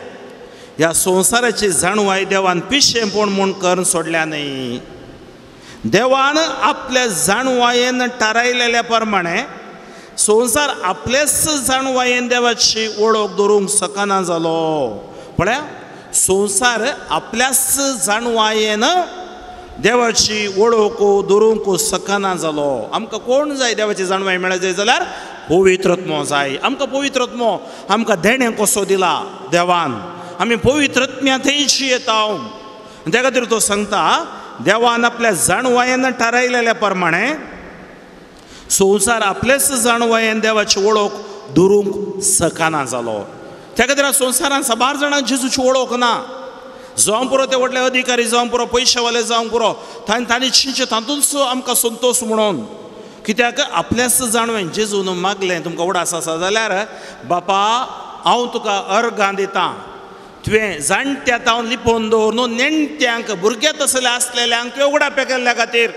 ह्या संवसाराची जाणवाय देवान पिशेंपण म्हूण करून सोडल्या न्हय. देवान आपल्या जाणवायेन थारायलेल्या प्रमाणे संवसार आपलेच जाणवायेन देवाची वळख दवरूंक शकना जालो. पळया, संवसार आपल्याच जाणवायेन देवाची वळख दवरूंक शकना जालो. आमकां कोण जाय देवाची जाणवाय मेळत जाय जाल्यार पवित्रत्मो जाय. आमकां पवित्रत्मो आमकां देणें कसो दिला देवान, आमी पवित्रत्म्या थंयची येता. त्या खातीर तो सांगता देवान आपल्या जाणवायेन थारायलेल्या प्रमाणे संवसार आपलेच जाणवायेन देवाची वळख दवरूंक शकना जालो. त्या खातीर संवसारान साबार जाणांक जेजूची वळख ना. जावंक पुरो ते व्हडले अधिकारी जावंक पुरो, पयशेवाले जावंक पुरो, तांणी चिंतचें तातूंतच आमकां संतोश म्हणून. कित्याक आपल्याच जाणवेन जेजून मागलें तुमकां उडास आसा जाल्यार बापा हांव तुका अर्गां दितां, तुवें जाणट्या तावन लिपोवन दवर न्हू नेणट्यांक भुरग्यां तसले आसलेल्यांक तुवें उगडापें केल्ल्या खातीर.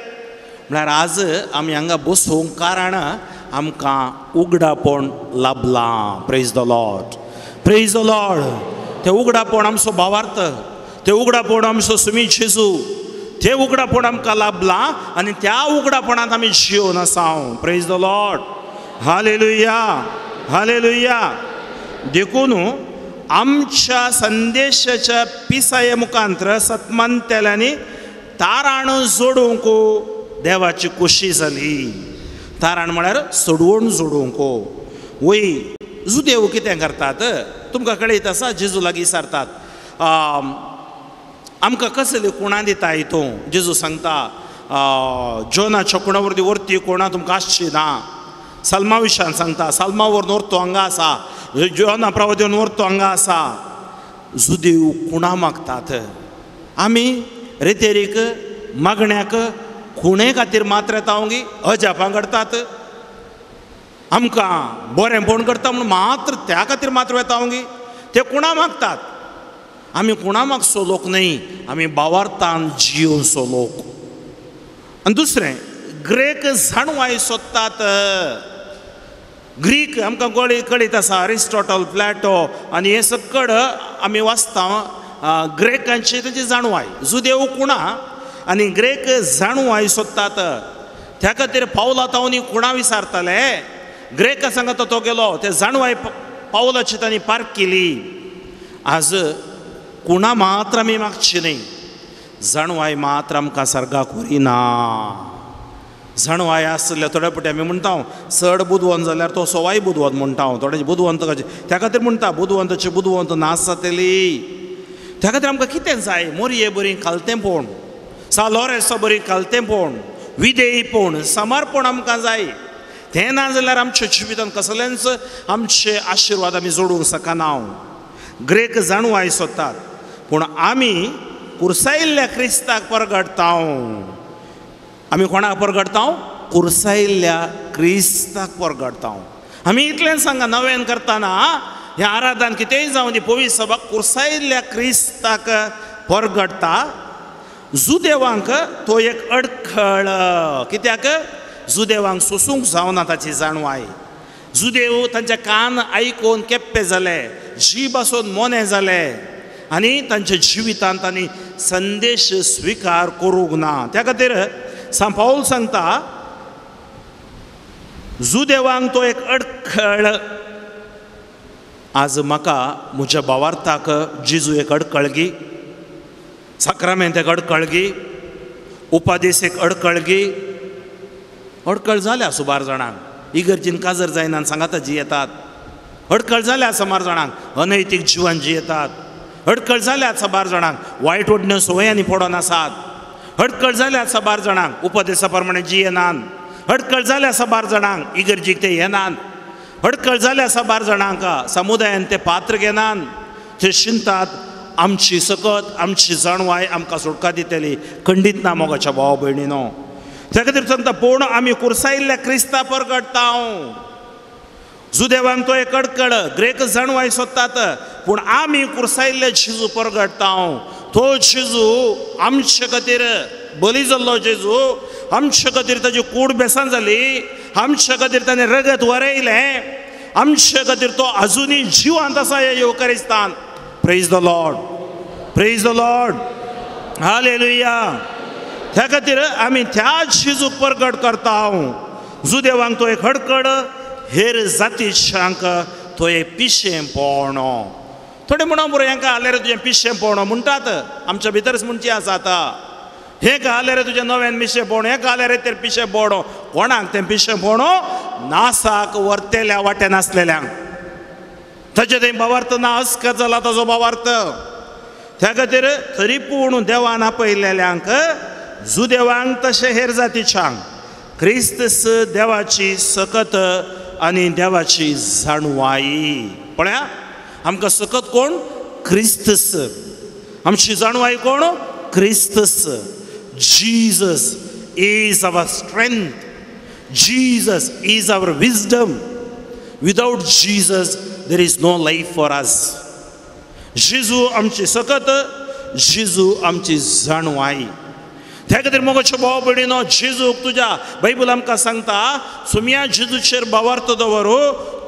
म्हळ्यार आज आमी हांगा बसूंक कारण आमकां उगडापण लाभलां. Praise the Lord, praise the Lord. तें उगडापण आमचो भावार्थ, तें उगडापण आमचो सुमी जेजू, तें उगडापण आमकां लाभलां आनी त्या उगडापणांत आमी जियोन आसा. Praise the Lord, hallelujah, hallelujah. देखून आमच्या संदेशाच्या पिसाये मुखांतर सतमानतेल्यांनी ताराण जोडूंक देवाची खोशी जाली. ताराण म्हळ्यार सोडवण जोडूंक. वय जुदेव कितें करतात तुमकां कळयत आसा, जेजू लागीं सारतात आमकां कसली कोणा दिता तूं. जेजू सांगता जोनाच्या कोणा वरती वरती कोणा तुमकां आसची ना. सलमा विशयान सांगता सलमा वरून वरतो हांगा आसा, जोना प्रवादेवन वरतो हांगा आसा. जुदेव कुणा मागतात, आमी रेतेरीक मागण्याक खुणे खातीर मात्र येता गी अजापां करतात, आमकां बरेंपण करता म्हणून मात्र त्या खातीर मात्र येता गी ते कुणा मागतात. आमी कुणा मागचो लोक न्हय, आमी बावार्थान जियोवचो लोक. आनी दुसरें ग्रेक जाणवाय सोदतात. ग्रीक आमकां गोळी कळीत आसा, अरिस्टॉटल, प्लॅटो आनी हें सकड आमी वाचता ग्रेकांची तेजी जाणवाय. जुदेव कुणा आनी ग्रेक जाणवाय सोदतात. त्या खातीर पावला तावनी कुणा विचारताले, ग्रेका सांगता तो गेलो ते जाणवाय पावलाची तांणी पार्क केली. आज कुणा मात्र आमी मागची न्हय, जाणवाय मात्र आमकां सर्गाक व्हरिना. जाणवाय आसल्या थोड्या फावटी आमी म्हणटा चड बुदवंत जाल्यार तो सवाय बुदवंत म्हणटा, थोडे बुदवंत कशें त्या खातीर म्हणटा बुदवंताची बुदवंत नास जातली. त्या खातीर आमकां कितें जाय, मोरये बरी खालतेंपण, सालोरेसो बरी खालतेंपण, विधेयपण, समर्पण आमकां जाय. तें ना जाल्यार आमच्या जिवितांत कसलेंच आमचे आशिर्वाद आमी जोडूंक शकना. ग्रेक जाणवाय सोदतात, पूण आमी कुर्सायिल्ल्या क्रिस्ताक परगडटा. आमी कोणाक परगडटा? कुर्सायिल्ल्या क्रिस्ताक परगडटा. आमी इतलें सांगा नव्यान करतना हें आराधन कितेंय जावं दी पवित्र सभा कुर्सायिल्ल्या क्रिस्ताक परगडटा. जुदेवांक तो एक अडखळ, कित्याक जुदेवांक सोसूंक जावना ताची जाणवाय. जुदेव तांचे कान आयकून केप्पे जाले, जीब आसून मोने जाले आनी तांच्या जिवितांत तांणी संदेश स्विकार करूंक ना. त्या खातीर सांत पावल सांगता जुदेवांक तो एक अडखळ. आज म्हाका म्हज्या भावार्थाक जेजू एक अडखळगी, साक्रामेंत एक अडखळगी, उपादेस एक अडखळगी. अडखळ जाल्या सुमार जाणांक, इगर्जीन काजर जायना सांगाता जियेतात. अडखळ जाल्या सुमार जाणांक, अनैतीक जिवन जियेतात. अडखळ जाल्या साबार जाणांक, वायट ओडण्यो संवयांनी पडोन आसात. अडखळ जाल्या साबार जाणांक, उपदेसा प्रमाणे जियेनात. अडखळ जाल्या साबार जाणांक, इगर्जीक ते येनात. अडखळ जाल्या साबार जाणांक, समुदायान ते पात्र घेनात. ते शिंतात आमची सकत, आमची जाणवाय आमकां सुटका दितली. खंडीत ना मोगाच्या भाव भयणीनो. त्या खातीर सांगता पूण आमी कुर्सायिल्ल्या क्रिस्ता परगडटा. जुदेवांक तो एक अडखळ, ग्रेक जाणवाय सोदतात, पूण आमी कुर्सायिल्ले जेजू परगडटा. तो जेजू आमचे खातीर बली जाल्लो जेजू, आमचे खातीर ताजी कूड बेसान जाली, आमचे खातीर ताणें रगत वरयलें, आमचे खातीर तो अजुनूय जिवंत आसा ह्या येवकारिस्तान. Praise the Lord, praise the Lord, hallelujah. त्या खातीर आमी त्या जेजूक परगट करता. जुदेवांक तो एक अडखळ, हेर जातीच्यांक तो एक पिशेंपण. थोडे म्हणून बरो हेंका आलें रे तुजें पिशेंपण म्हणटात, आमच्या भितरच म्हणची आसा आतां. हें घालें रे तुजें नव्यान पिशेंपण, हें घालें रे तें पिशेंपण. कोणाक तें पिशेंपण? नासाक व्हरतेल्या वाटेन आसलेल्यांक. ताचें थंय भावार्थ ना, अस्कत जाला ताजो भावार्थ. त्या खातीर तरी पूण देवान आपयलेल्यांक, जुदेवांक तशें हेर जातीच्यांक क्रिस्तस देवाची सकत आनी देवाची जाणवाई. पळया आमकां सकत कोण? क्रिस्तस. आमची जाणवाई कोण? क्रिस्तस. Jesus is our strength. Jesus is our wisdom. Without Jesus there is no life for us. जेजू आमची सकत, जेजू आमची जाणवाई. त्या खातीर मोगाच्यो भाव भयणीनो, जेजूक तुज्या बायबल आमकां सांगता, सुमया जेजूचेर भावार्थ दवरू,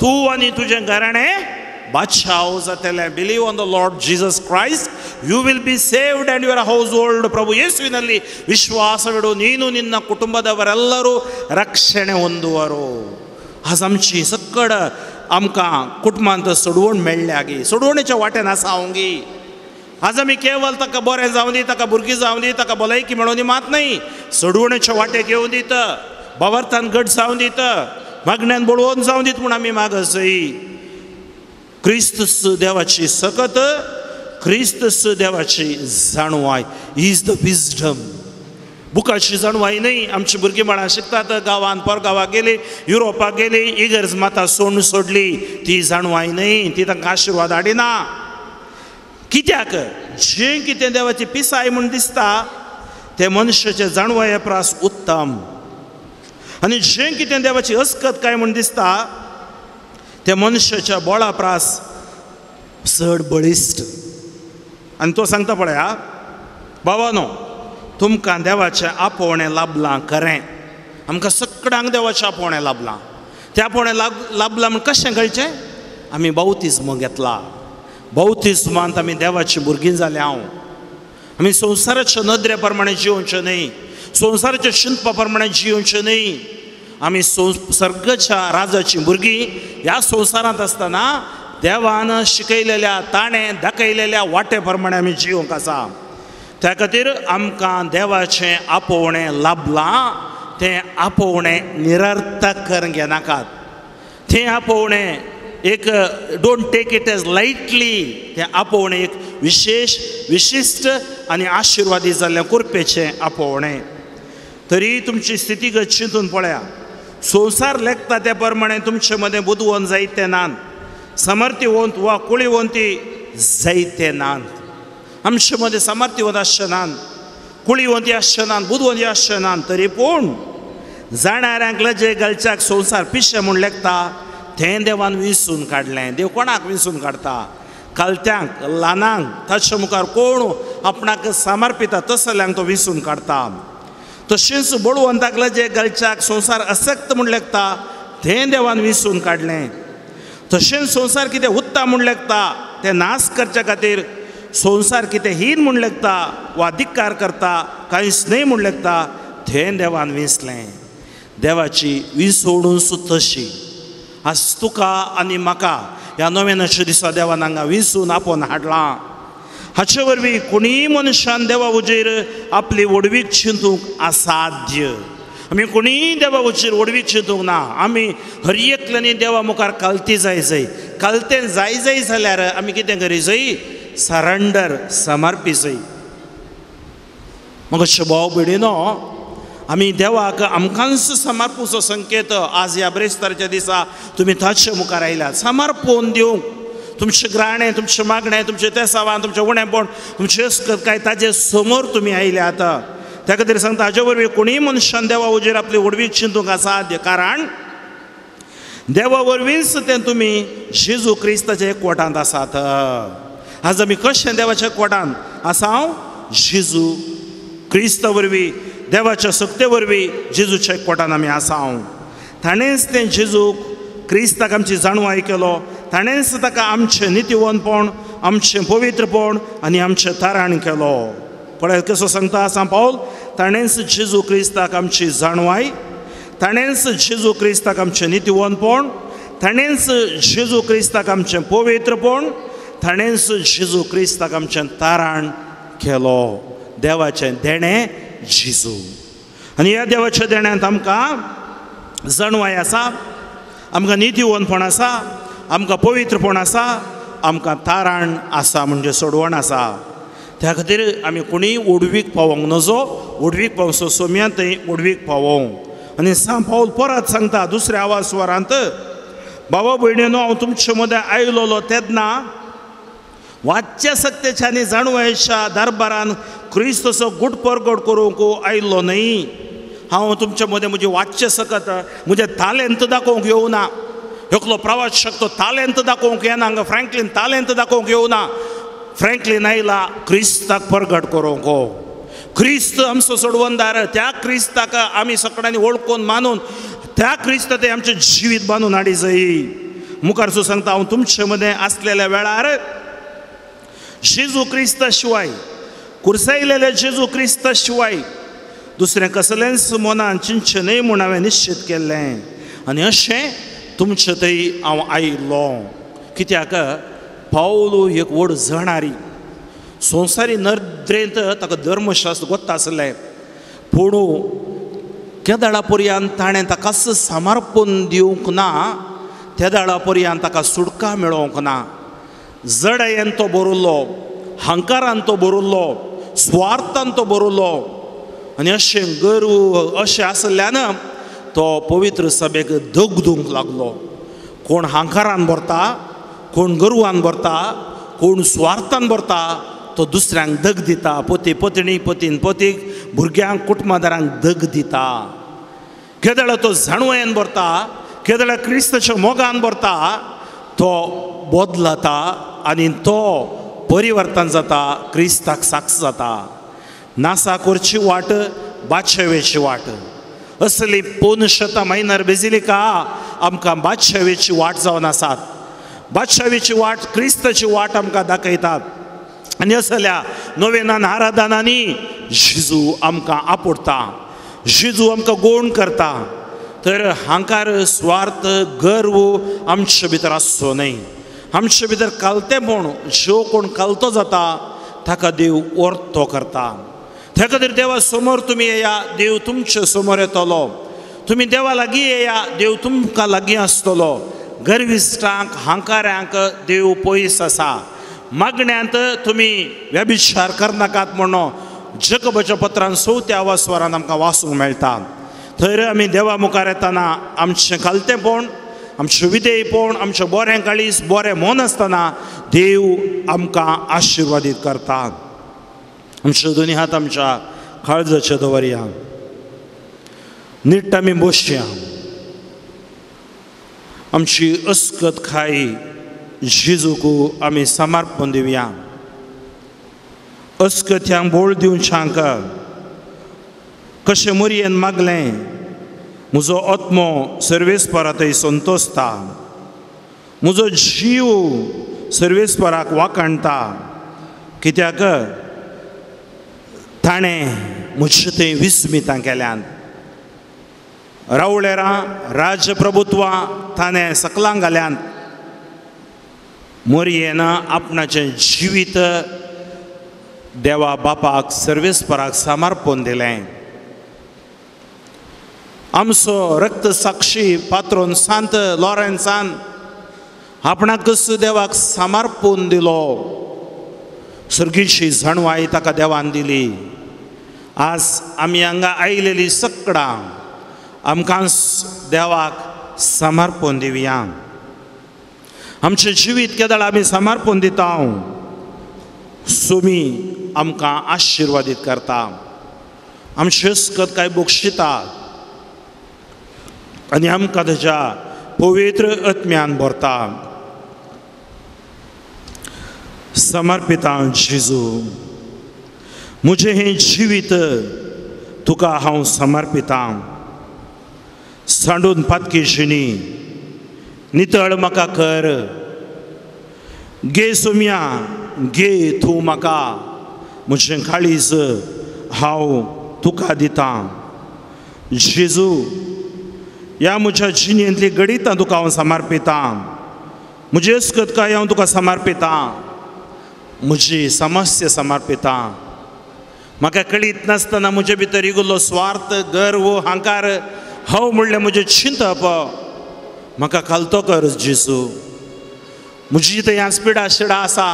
तूं आनी तुजें घराणें बादशाव जातलें. Believe on the Lord Jesus Christ, you will be saved and your household. ಪ್ರಭು ಯೇಸುವಿನಲ್ಲಿ ವಿಶ್ವಾಸವಿಡು, ನೀನು ನಿನ್ನ ಕುಟುಂಬದವರೆಲ್ಲರೂ ರಕ್ಷಣೆ ಹೊಂದುವರು. आज आमची सकड आमकां कुटुंबांत सोडवण मेळ्ळ्या गी, सोडवणेच्या वाटेन आसा हांव गी. आज आमी केवल ताका बरें जावं दी, ताका भुरगीं जावं दी, ताका भलायकी मेळों दी मात न्हय, सोडवणेच्या वाटेक येवं दीत, भावार्थान घट जावं दीत, मागण्यान बळवंत जावं दीत म्हूण आमी मागसय. क्रिस्तस देवाची सकत, क्रिस्तस देवाची जाणवाय is the wisdom. बुकाची जाणवाय न्हय. आमची भुरगीं बाळां शिकतात, गांवांत परगांवाक गेली, युरोपाक गेली, इगर्ज माता सोडून सोडली, ती जाणवाय न्हय, ती तांकां आशिर्वाद हाडिना. कित्याक? जें कितें देवाची पिसाय म्हूण दिसता तें मनशाचे जाणवाये प्रास उत्तम, आनी जें कितें देवाची अस्कत काय म्हूण दिसता तें मनशाच्या बळा प्रास चड बळिश्ट. आनी तो सांगता पळया, बाबानो तुमकां देवाचें आपोवणें लाभलां खरें, आमकां सगळ्यांक देवाचें आपोवणें लाभलां. तें आपोवणें लाभलां म्हूण कशें कळचें? आमी बाउतिज्म घेतला. बाउतिज्मांत आमी देवाची भुरगीं जाल्या. हांव आमी संवसाराच्या नदरे प्रमाणे जिवचें न्हय, संवसाराच्या चिंतपा प्रमाणे जिवचें न्हय. आमी सर्गाच्या राजाची भुरगीं ह्या संवसारांत आसतना देवान शिकयलेल्या, ताणें दाखयलेल्या वाटे प्रमाणे आमी जिवंक आसा. त्या खातीर आमकां देवाचें आपोवणें लाभलां, तें आपोवणें निरर्थक करून घेनाकात. तें आपोवणें एक don't take it as lightly. तें आपोवणें एक विशेश, विशिश्ट आनी आशिर्वादी जाल्लें कृपेचें आपोवणें. तरी तुमची स्थितीगत चिंतून पळया. संवसार लेखता त्या प्रमाणे तुमचे मदें बुदवंत जायते नात, समर्थवंत वा कुळीवंती जायते नात. आमचे मदें समर्थवंत आसचे नात, कुळीवंती आसचे नात, बुदवंती आसचे नात, तरी पूण जाणाऱ्यांक लजे घालच्याक संवसार पिशें म्हूण लेखता तें देवान विसून काडलें. देव कोणाक विसून काडता? कालत्यांक, ल्हानांक, ताचे मुखार कोण आपणाक समर्पिता तसल्यांक तो विसून काडता. तशेंच बळवंताक लजे घालच्याक संवसार असक्त म्हूण लेखता तें देवान विसून काडलें. तशेंच संवसार कितें उत्ता म्हूण लेखता तें नाश करच्या खातीर संवसार कितें हीन म्हूण लेखता वा धिक्कार करता, कांयच न्हय म्हूण लेखता तें देवान विसलें. देवाची विसवणूच तशी. आज तुका आनी म्हाका ह्या नव्यानाच्या दिसा देवान हांगा विसून आपोवन हाडलां. हाचे वरवीं कोणीय मनशान देवा हुजीर आपली व्हडवीक चिंतूंक असाध्य. आमी कोणीय देवा हुजीर व्हडवीक चिंतूंक ना. आमी हर एकल्यांनी देवा मुखार कालती जाय जाय. कालतें जाय जाय जाल्यार आमी कितें करी जाय? सरंडर, समर्पी जाय. मग भाव भयणीनो, आमी देवाक आमकांच समर्पूचो संकेत आज ह्या ब्रेस्तारच्या दिसा तुमी ताचे मुखार आयल्यात. समर्पून दिवंक तुमचें ग्राणें, तुमचें मागणें, तुमचें तेसावान, तुमचें उणेपण, तुमचें अस्कत काय ताजे समोर तुमी आयल्यात. त्या खातीर सांगता, हाजे वरवीं कोणीय मनशान देवा हुजीर आपली व्हडवीक चिंतूंक असाध्य, कारण देवा वरवींच तें तुमी जेजू क्रिस्ताच्या एकवटांत आसात. आज आमी कशें देवाच्या एकवटांत आसा? हांव जेजू क्रिस्ता वरवीं, देवाच्या सक्ते वरवीं जेजूच्या एकवटान आमी आसा. हांव ताणेंच तें जेजूक क्रिस्ताक आमची जाणवाय केलो. ताणेंच ताका आमचें नितीवंतपण, आमचें पवित्रपण आनी आमचें तारण केलो. पळय कसो सांगता सांत पावल, ताणेंच जेजू क्रिस्ताक आमची जाणवाय, ताणेंच जेजू क्रिस्ताक आमचें नितीवंतपण, ताणेंच जेजू क्रिस्ताक आमचें पवित्रपण, ताणेंच जेजू क्रिस्ताक आमचें तारण केलो. देवाचें देणें जेजू. आनी ह्या देवाच्या देण्यांत आमकां जाणवाय आसा, आमकां नितीवंतपण आसा, आमकां पवित्रपण आसा, आमकां तारण आसा, म्हणजे सोडवण आसा. त्या खातीर आमी कोणीय व्हडवीक पावोंक नजो. व्हडवीक पावसो सोम्या थंय व्हडवीक पावोंक. आनी सांत पावल परत सांगता दुसऱ्या आवाजवारांत, बाबा भयणीनो हांव तुमचे मदें आयलोलो तेन्ना वाच्य सक्तेच्या आनी जाणवायेच्या दरबारान क्रिस्तचो गूट परगट करूंक आयलो न्हय. हांव तुमचे मदें म्हजी वाच्य सकत म्हजें तालेंत दाखोवंक येवना. एकलो प्रवास तो तालेंत दाखोवंक येना, हांगा फ्रँकलीन तालेंत दाखोवंक येवना. फ्रँकलीन आयला क्रिस्ताक परगट करूंक. क्रिस्त आमचो सोडवणदार, त्या क्रिस्ताक आमी सगळ्यांनी वळखून मानून त्या क्रिस्त ते आमचें जिवीत बांदून हाडी जाय. मुखार सांगता हांव तुमचे मदें आसलेल्या वेळार जेजू क्रिस्ता शिवाय, कुर्सायलेल्या जेजू क्रिस्ता शिवाय दुसरें कसलेंच मनान चिंतचें न्हय म्हूण हांवें निश्चित केल्लें. आनी अशें तुमचे थंय हांव आयिल्लो. कित्याक पावलू एक व्हड जणारी, संवसारी नदरेंत ताका धर्मशास्त्र गोत्ता आसलें, पूण केदळा पर्यंत ताणें ताकाच समर्पण दिवंक ना, तेदळा पर्यंत ताका सुटका मेळोवंक ना. जडायेन तो बरयल्लो, हंकारान तो बरयल्लो, स्वार्थान तो बरयल्लो आनी अशें गर्व अशें आसल्यान तो पवित्र सभेक दगदूंक लागलो. कोण हंकारान भरता, कोण गर्वान भरता, कोण स्वार्थान भरता, तो दुसऱ्यांक दग दिता. पती पत्नी, पतीन पतीक, भुरग्यांक कुटुंबादारांक दग दिता. केदळा तो जाणवयेन भरता, केदळा क्रिस्ताच्या मोगान भरता, तो बदलता आनी तो परिवर्तन जाता, क्रिस्ताक साक्ष जाता. नासा करची वाट बादशावेची वाट. असली पोनशता मायनर बेजिलिका आमकां बादशावेची वाट जावन आसात. बादशावेची वाट क्रिस्ताची वाट आमकां दाखयतात. आनी असल्या नोवेनान आराधनांनी जेजू आमकां आपोडटा, जेजू आमकां गोण करता. तर हांकार स्वार्थ गर्व आमचे भितर आसचो न्हय. आमचे भितर कालतेपण, ज्यो कोण कालतो जाता ताका देव वर्तो करता. त्या खातीर देवा समोर तुमी येया, देव तुमचे समोर येतलो. तुमी देवा लागीं येया, देव तुमकां लागीं आसतलो. गर्विश्टांक हांकाऱ्यांक देव पयस आसा. मागण्यांत तुमी व्यभिचार करनाकात म्हणून जकबाच्या पत्रान चवथ्या आवाजवारान आमकां वाचूंक मेळटा. थंय आमी देवा मुखार येतना आमचें खालतेपण, आमचें विधेयपण, आमचें बरें काळीज, बरें मन आसतना देव आमकां आशिर्वादीत करता. आमचे दोनी हात आमच्या काळजाचे दवरया, नीट आमी बसया. आमची अस्कत खाई जेजूक आमी समर्पण दिवया. अस्कत्यांक बोळ दिवच्यांक कशें मोरयेन मागलें, म्हजो आत्मो सर्वेस्परा थंय संतोसता, म्हजो जीव सर्वेस्पराक वाखाणटा. कित्याक ताणें म्हजे थंय विस्मितां केल्यान. रावळेरां राजप्रभुत्वां ताणें सकलां घाल्यान. मोरयेन आपणाचें जिवीत देवा बापाक सर्वेस्पराक समर्पण दिलें. आमचो रक्त साक्षी पात्रोन सांत लॉरेन्सान आपणाकच देवाक समर्पण दिलो. सर्गीची जाणवाय ताका देवान दिली. आज आमी हांगा आयलेली सगळां आमकां देवाक समर्पण दिवया. आमचें जिवीत केदळ आमी समर्पण दिता, सुमी आमकां आशिर्वादीत करता, आमची अस्कत काय बक्षिता आनी आमकां ताच्या पवित्र आत्म्यान भरता. समर्पिता जेजू, म्हजें हें जिवीत तुका हांव समर्पितां. सांडून पातकी जिणी नितळ म्हाका कर. गे सोम्या गे तूं म्हाका, म्हजें काळीज हांव तुका दितां. जेजू, ह्या म्हज्या जिणेंतली गणितां तुका हांव समर्पितां. म्हजी अस्कत काय हांव तुका समर्पितां, म्हजी समस्या समर्पितां. म्हाका कळीत नासतना म्हजे भितर इगुल्लो स्वार्थ, गर्व, हांकार, हांव म्हणलें म्हजें चिंतप म्हाका खालतो कर जेजू. म्हजी थंय आज पिडा शिडा आसा,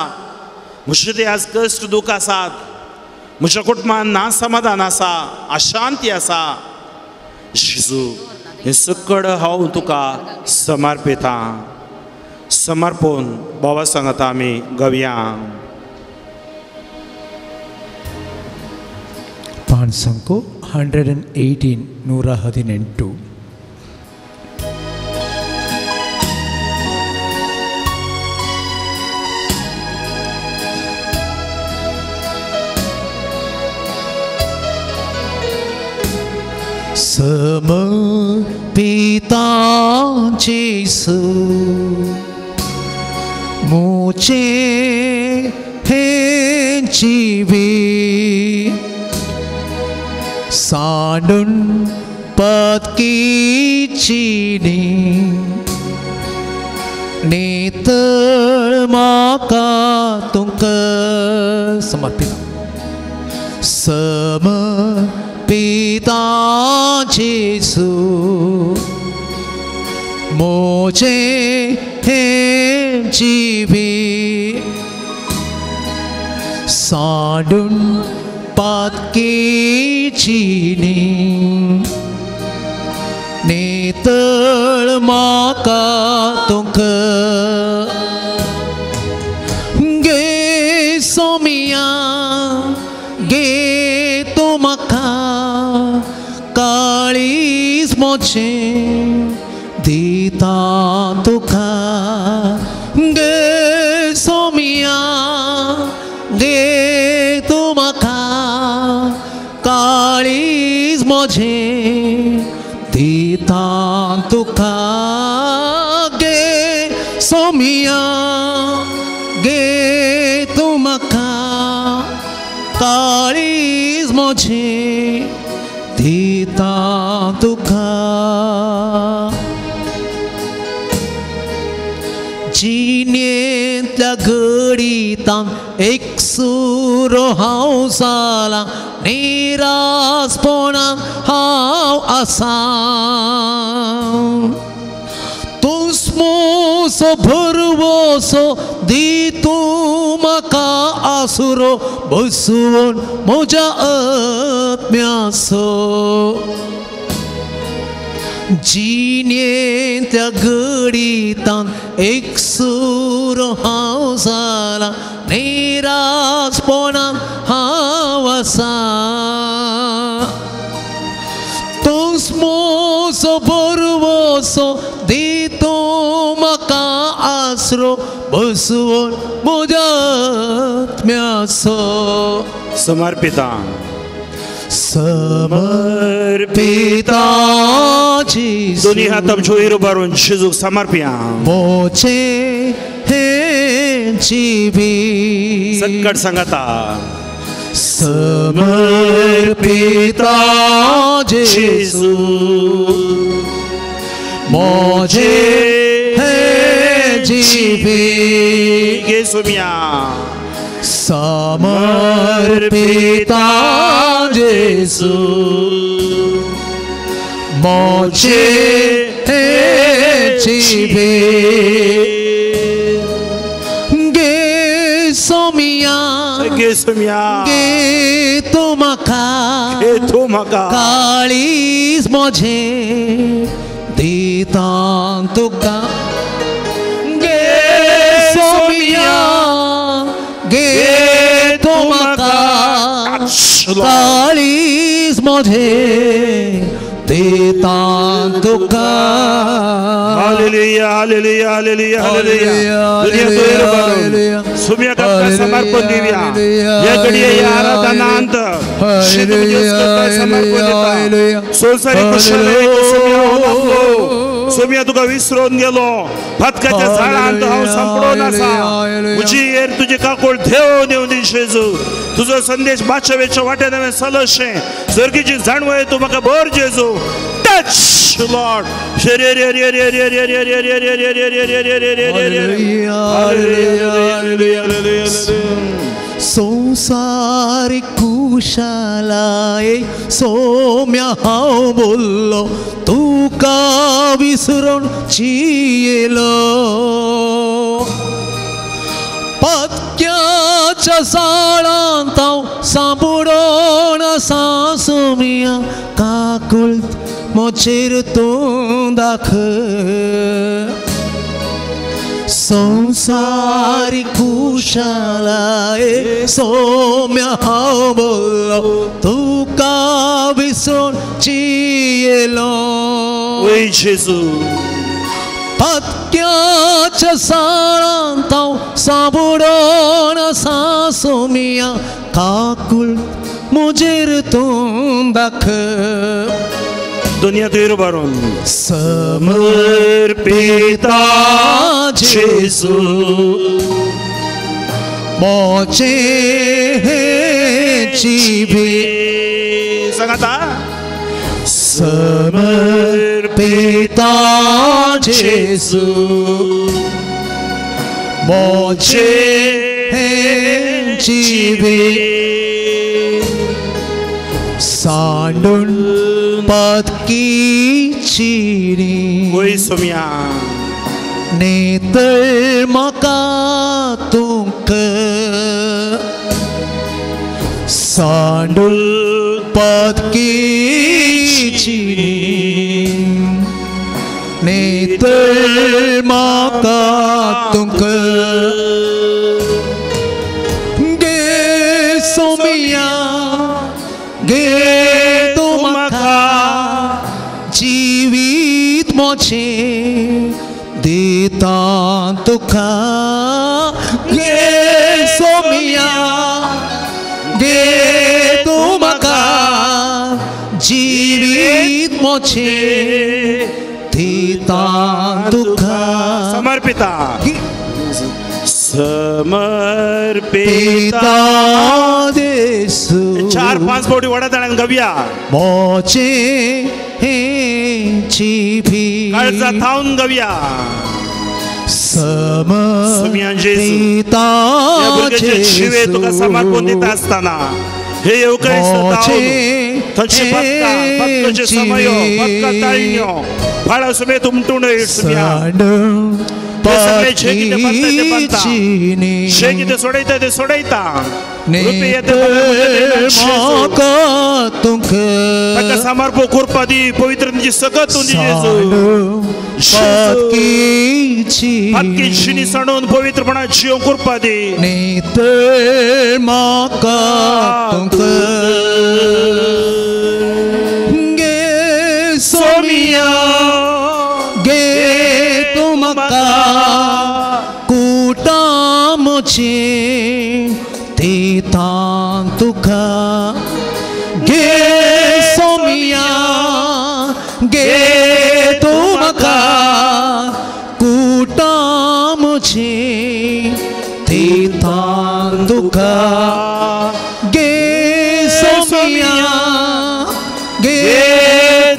म्हजे थंय आज कश्ट दूख आसात, म्हज्या कुटुंबान ना समाधान आसा, अशांती आसा. जेजू हें सकड हांव तुका समर्पितां. समर्पून बाबा सांगता आमी गवया. पांच 118 118. समर्पिता जेसू मुझे हे जीवी सांडून पदकी चिनी नेतळ म्हाका तुमकां समर्पिता. समर्पिता जेसू मोजे हे जीवी सांडून पातकी चिनी नेतळ म्हाका तुमकां. गे सोमिया गे तूं म्हाका काळीज मोचें दिता तुका. गे सोमिया गे तूं म्हाका काळीज म्हजें दिता तुका. गे सोमिया गे तूं म्हाका काळीज म्हजें दिता तुका. जिणेंतल्या घडितान एकसुरो हांव जाला निरासपणान हांव आसा. तूंच म्हजो भरवसो दी तूं म्हाका आसरो बसून म्हज्या आत्म्याचो. जिणेंतल्या घडितान एकसुरो हांव जाला निरासपणान हांव आसा. तूंच म्हजो भरवसो दी तूं म्हाका आसरो बसून म्हज्या आत्म्याचो. समर्पिता. समर्पिता जेसू दोन्ही हात आमचे वयर उबारून जेजूक समर्पया. मोचे हे जीवी सकट सांगता. समर्पिता जेसू मोजे हे जीवी गे सोमिया समर्पिता जेसू मोजे हे जीवी. गे सोमिया गे सोमिया गे तूं म्हाका गे तूं म्हाका काळीज म्हजें दिता तुका. गे सोमिया गे तूं म्हाका काळीज म्हजें दिता तुका. Hallelujah hallelujah hallelujah hallelujah. दुनिया वयर उबारून सुम्याक आमकां समर्पण दिवया. ह्या घडये ह्या आराधनांत समर्पण दिता. संवसारीक कुशलायेक सुम्या आपलो सोम्या तुका विसरून गेलो. फातकाच्या झाडांत हांव सांपडून आसा. म्हजी येर तुजी काकूळ देव देव दी जेजू. तुजो संदेश बाचवेच्या वाटेन हांवें चलशें सर्गीची जाणवय तूं म्हाका भर जेजू. Touch Lord. संसारी कुशालाय सोम्या हांव बोल्लो तुका विसरून जियेलो. पत्क्याच्या झाडांत हांव सांबडोन आसा सोम्या काकूळ मोचेर तूं दाख संसारी खुशालाय सोम्या हांव बोल्लो तुका विसरून जियेलो वय जेजू पत्क्याच्या साळांत हांव साबुडोन आसा सोमिया काकूळ मुजेर तूं दाख दुनिया तुयर भरून समर्पिता जेजू मोचे जिवी सांगाता समर्पिता जेजू मोचे जिवी सांडून पदकी चिरी वय सोम्या नेतळ म्हाका तुक सांडून पदकी चिरी नेतळ म्हाका तुक गे सोमिया गे तूं म्हाका जिवीत मोचें दिता तुका गे सोमिया गे तूं म्हाका जिवीत मोचें दिता तुका समर्पिता समर्पिता जेजू 4-5 फावटी वडा ताळ्यान गवया मोचे जिवी काळजा थावन गवया समर्पिता जिवे तुका समर्पण दिता आसतना हे येवकरीस्त थंयचे पदकां पदकाचे समयो पदकां ताळण्यो फाळा सुमे तुमटूण सुम्या सगळे जे कितें बांदता ते बांदता जे कितें सोडयता ते सोडयता ताका समर्पण करपा दी पवित्र तुजी सकत तूं दी जेजू पदकी शिनी सांडून पवित्रपणा जियोंक करपा दी नेतळ म्हाका तुका गे सोमिया गे तूं म्हाका कुटा मोचें दिता तुका गे सोमिया गे तूं म्हाका कुटा मोचें दिता तुका गे सोमिया गे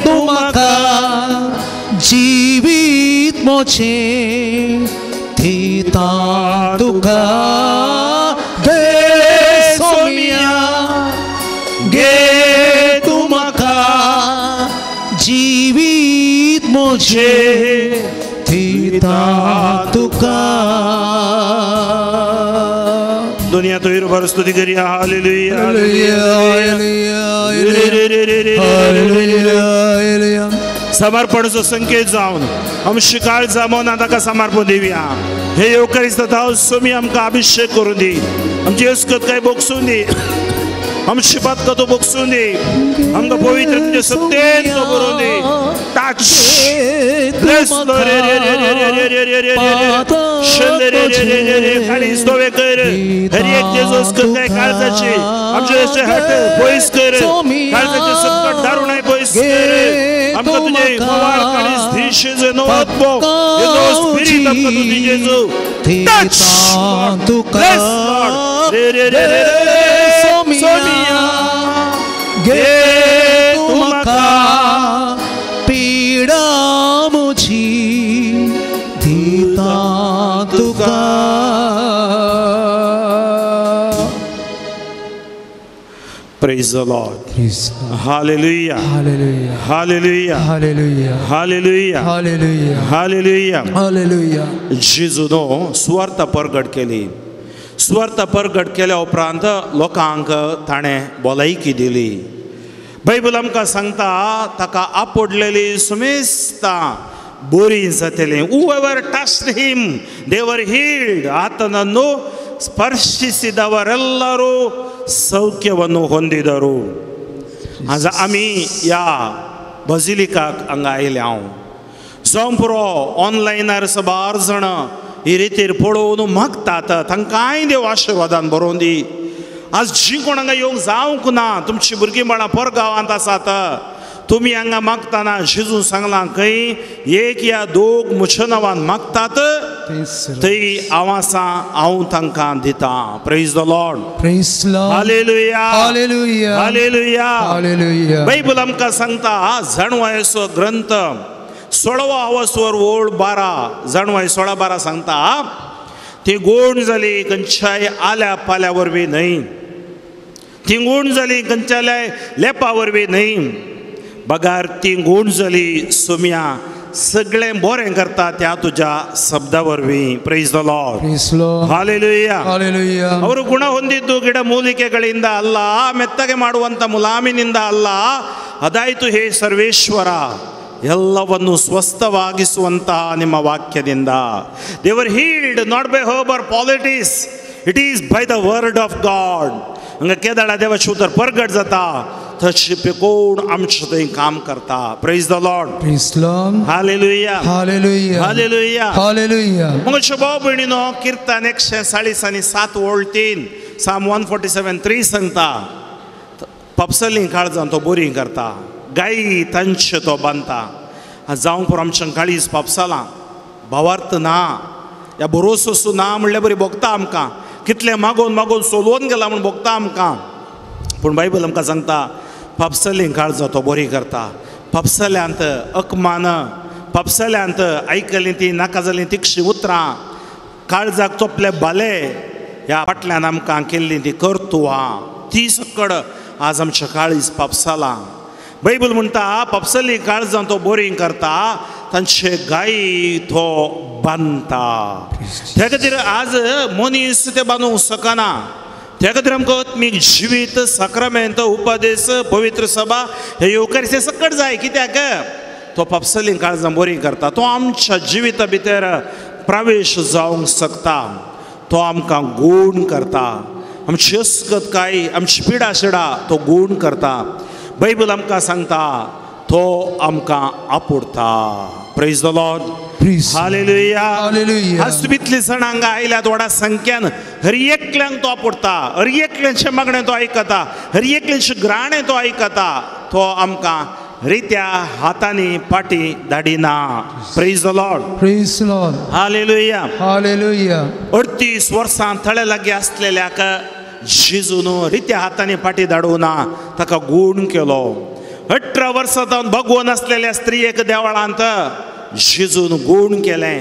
तूं म्हाका जिवीत मोचें दिता तुका गे सोमिया गे तूं म्हाका जिवीत मोचें दिता तुका दुनिया तुयर भर स्तुती करिया हालेलुया हालेलुया समर्पणाचो संकेत जावन आमची काळजां मनां ताका समर्पण दिवया हे येवकरीस्त थाव सोमी आमकां अभिषेक करून दी आमची अस्कत काय बोगसून दी आमची पातकां तूं बोगसून दी आमकां पवित्र तुजे सत्तेन तूं भरून दी टच ब्लेस रे रे रे रे रे रे रे रे रे रे खाली दोवे कर हर एक जेजू अस्कत काय काळजाची आमचे अशे हात पयस कर काळजाचे संकट दारुणाय पयस कर आमकां तुजे मवाळ काळीज दी जेजू नवो आत्मो नवो स्पिरीट आमकां तूं दी जेजू टच ब्लेस लॉर्ड रे रे रे रे सोमिया गे तूं म्हाका पिडा म्हजी दिता तुका Praise the Lord. Hallelujah. Hallelujah. Hallelujah. Hallelujah. Hallelujah. Hallelujah. Hallelujah. Hallelujah. जेजूनो सुवार्ता परगट केली सुवार्ता परगट केल्या उपरांत लोकांक ताणें भलायकी दिली बायबल आमकां सांगता ताका आपडलेली सुमेस्तां बरी जातली. Whoever touched him they were healed. ಆತನನ್ನು ಸ್ಪರ್ಶಿಸಿದವರೆಲ್ಲರೂ ಸೌಖ್ಯವನ್ನು ಹೊಂದಿದರು. आज आमी ह्या बजिलिकाक हांगा आयले हांव जावं पुरो ऑनलायनार सबार जाणां ही रितीर पळोवन मागतात, तांकांय देव आशिर्वादान बरोवन दी. आज जीं कोण हांगा येवंक जावंक ना, तुमची भुरगीं बाळां परगांवांत आसात, तुमी हांगा मागतना जेजून सांगलां खंय एक या दोग म्हज्या नांवान मागतात थंय हांव आसा, हांव तांकां दितां. Praise the Lord. Praise Lord. Hallelujah. Hallelujah. Hallelujah. Hallelujah. Bible आमकां सांगता जाणवायचो ग्रंथ 16 आवसवर ओळ 12, जाणवाय 16:12 सांगता ती गोण जाली खंयच्याय आल्या पाल्या वरवीं न्हय, ती गूण जाली खंयच्याय लेपा वरवीं न्हय, बगार ती गूण जाली सुम्या सगळें बरें करता त्या तुज्या शब्दा वरवीं. Praise the Lord. Praise Lord. Hallelujah. Hallelujah. ಅವರು ಗುಣ ಹೊಂದಿದ್ದು ಗಿಡ ಮೂಲಿಕೆಗಳಿಂದ ಅಲ್ಲ, ಮೆತ್ತಗೆ ಮಾಡುವಂಥ ಮುಲಾಮಿನಿಂದ ಅಲ್ಲ. ಅದಾಯಿತು ಹೇ ಸರ್ವೇಶ್ವರ, ಎಲ್ಲವನ್ನು ಸ್ವಸ್ಥವಾಗಿಸುವಂತಹ ನಿಮ್ಮ ವಾಕ್ಯದಿಂದ. They were healed not by herb or politics, it is by the word of God. हांगा केदाळा देवाचें उतर परगट जाता तशें कोण आमचें थंय काम करता. Praise the Lord. Praise Lord. Hallelujah. Hallelujah. Hallelujah. Hallelujah. मग भाव भयणीनो, कीर्तन 147 3, Psalm 147:3 सांगता पापसली काळजान तो बरी करता, गायी तांचे तो बांदता. जावंक पुरो आमच्या काळीज पापसालां, भावार्थ ना, ह्या भरोसो ना म्हणल्यार बरी भोगता आमकां, कितलें मागोवन मागोवन सोलोवन गेला म्हूण भोगता आमकां. पूण बायबल आमकां सांगता पापसली काळजां तो बरी करता. पापसल्यांत अकमान, पापसल्यांत आयकलीं ती नाका जालीं तिक्षी उतरां, काळजाक चोपले बाले ह्या फाटल्यान आमकां केल्ली ती कर्तुवां ती सकड आज आमच्या काळीज पापसालां. बायबल म्हणटा पापसली काळजां तो बरी करता, तांचे गायी तो बांदता. त्या खातीर आज मनीस ते बांदूंक शकना. त्या खातीर आमकां आत्मीक जिवीत, साक्रामेंत, उपदेश, पवित्र सभा हे येवकारीचे सकट जाय. कित्याक तो पापसली काळजां बरी करता, तो आमच्या जिविता भितर प्रवेश जावंक शकता, तो आमकां गूण करता, आमची अस्कत काय, आमची पिडा शिडा तो गूण करता. बायबल आमकां सांगता तो आमकां आपुडता. Praise the Lord. Hallelujah. Hallelujah. आज तुमी इतली जाणां हांगा आयल्यात व्हडा संख्यान, हर एकल्यांक तो आपुडता, हर एकल्यांचें मागणें तो आयकता, हर एकल्यांचें ग्राणें तो आयकता. तो आमकां रित्या हातांनी पाटी धाडिना. Praise the Lord. Praise Lord. Hallelujah. Hallelujah. 38 वर्सां थळे लागीं आसलेल्याक जेजून रित्या हातांनी पाटी धाडूना, ताका गूण केलो. 18 वर्सां जावन भगवून आसलेल्या स्त्रियेक देवळांत जेजून गूण केलें.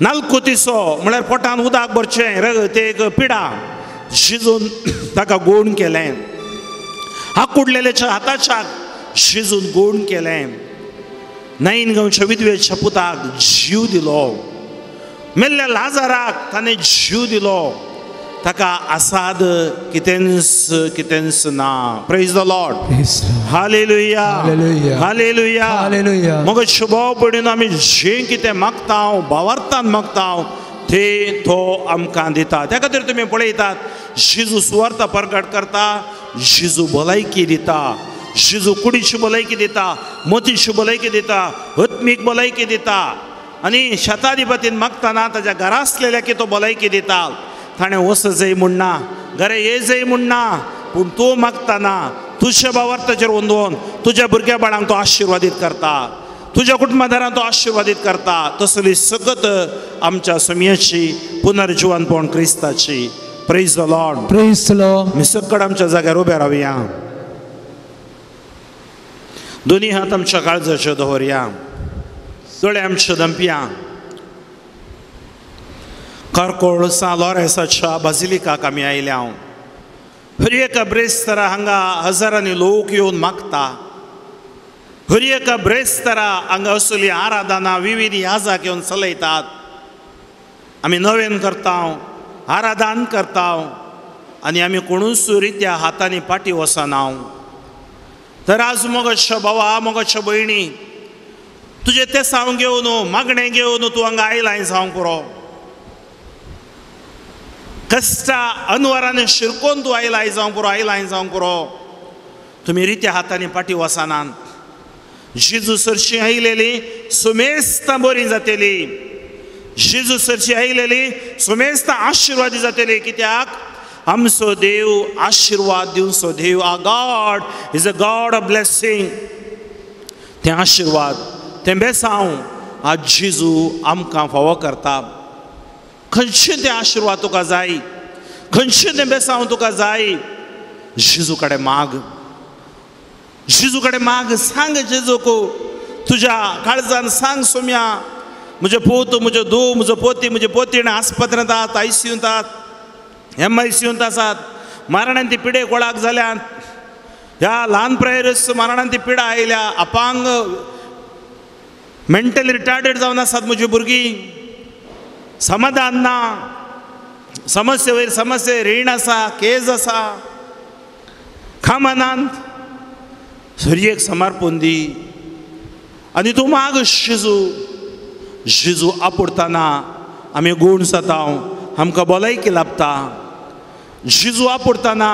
नालकुतिसो म्हळ्यार पोटान उदक भरचें ते एक पिडा, जेजून ताका गूण केलें. आकुडलेल्याच्या हाताच्या जेजून गूण केलें. नाईन गांवच्या विधवेच्या पुताक जीव दिलो, मेल्ल्या लाजाराक ताणें जीव दिलो. ताका आसाद कितेंच कितेंच ना. Praise the Lord. Hallelujah. Hallelujah. Hallelujah. मग शुभाव पडून आमी जें कितें मागता, भावार्थान मागता ते तो आमकां दिता. त्या खातीर तुमी पळयतात जेजू सुवार्थ परगट करता, जेजू भलायकी दिता, जेजू कुडीची भलायकी दिता, मतीची भलायकी दिता, आत्मीक भलायकी दिता. आनी शताधिपतीन मागतना ताज्या घरा आसलेल्या की तो भलायकी दिता. ताणें वस जय म्हूण ना, घरा ये जय म्हूण ना, पूण तूं मागतना तुज्या भावार्थाचेर वंदोवन तुज्या भुरग्या बाळांक तो आशिर्वादीत करता, तुज्या कुटुंबादारांक तो आशिर्वादीत करता. तसली सकत आमच्या सुमयाची पुनर्जिवनपण क्रिस्ताची. Praise the Lord. Praise the Lord. मी सकड आमच्या जाग्यार उबे रावया, दोन्ही हात आमच्या काळजाचेर दवरया, दोळे आमचे दंपया. कारकोळ सा लॉरेसाच्या बाजिलिकाक आमी आयल्या. हर एका ब्रेस्तारा हांगा हजारांनी लोक येवन मागता. हर एका ब्रेस्तारा हांगा असली आराधना विविध याजाक येवन चलयतात. आमी नवेन करता, आराधन करता आनी आमी कोणूच रित्या हातांनी पाटी वचना. तर आज मोगाच्या भावा मोगाच्या भयणी तुजें तें सांग घेवन मागणें घेवन तूं हांगा आयलां जावंक पुरो. कश्टा अनवरान शिरकोन तूं आयलां जावंक पुरो, आयलां जावंक पुरो. तुमी रित्या हातांनी फाटीं वचनात. जेजू सरशी आयलेली सुमेस्तां बरी जातली, जेजू सरशी आयलेली सुमेस्तां आशिर्वादी जातली. कित्याक आमचो देव आशिर्वाद दिवचो देव. A God is a God of blessing. तें आशिर्वाद तें बेसांव आज जेजू आमकां फावो करता. खंयचें तें आशिर्वाद तुका जाय, खंयचें तें बेसांव तुका जाय, जेजू कडेन माग, जेजू कडेन माग. सांग जेजूक तुज्या काळजान सांग, सोम्या म्हजे पूत, म्हज्यो धूव, म्हजो पोती, म्हजे पोतीण आस्पत्रेंत आसात, आयसीयूंत आसात, एमआयसीयूंत आसात, मरणान ती पिडे गोळाक जाल्यात, ह्या ल्हान प्रायरस मरणान ती पिडा आयल्या, अपांग मेंटली रिटार्डेड जावन आसात म्हजी भुरगीं, समाधान ना, समस्ये वयर समस्ये, रीण आसा, केज आसा, कामानांत सुर्येक समर्पून दी आनी तूं माग जेजू. जेजू आपुडतना आमी गूण जाता, आमकां भलायकी लाभता. जेजू आपुडतना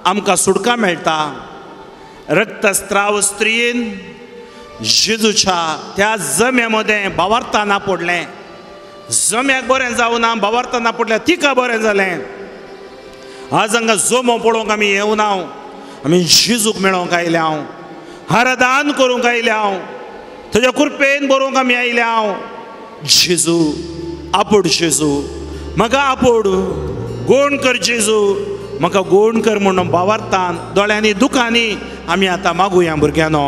आमकां सुटका मेळटा. रक्तस्त्राव स्त्रियेन जेजूच्या त्या जम्या मदें भावार्थान आपुडलें. जम्याक बरें जावना, भावार्थान आपुडलें, तिका बरें जालें. आज हांगा जमो पळोवंक आमी येवना, आमी जेजूक मेळोवंक आयल्या, आराधन करूंक आयल्या, तुज्या कृपेन बरोवंक आमी आयल्या. जेजू आपोड, जेजू म्हाका आपोड, गोण कर जेजू, म्हाका गोण कर म्हणून भावार्थान दोळ्यांनी दुकांनी आमी आतां मागुया भुरग्यांनो.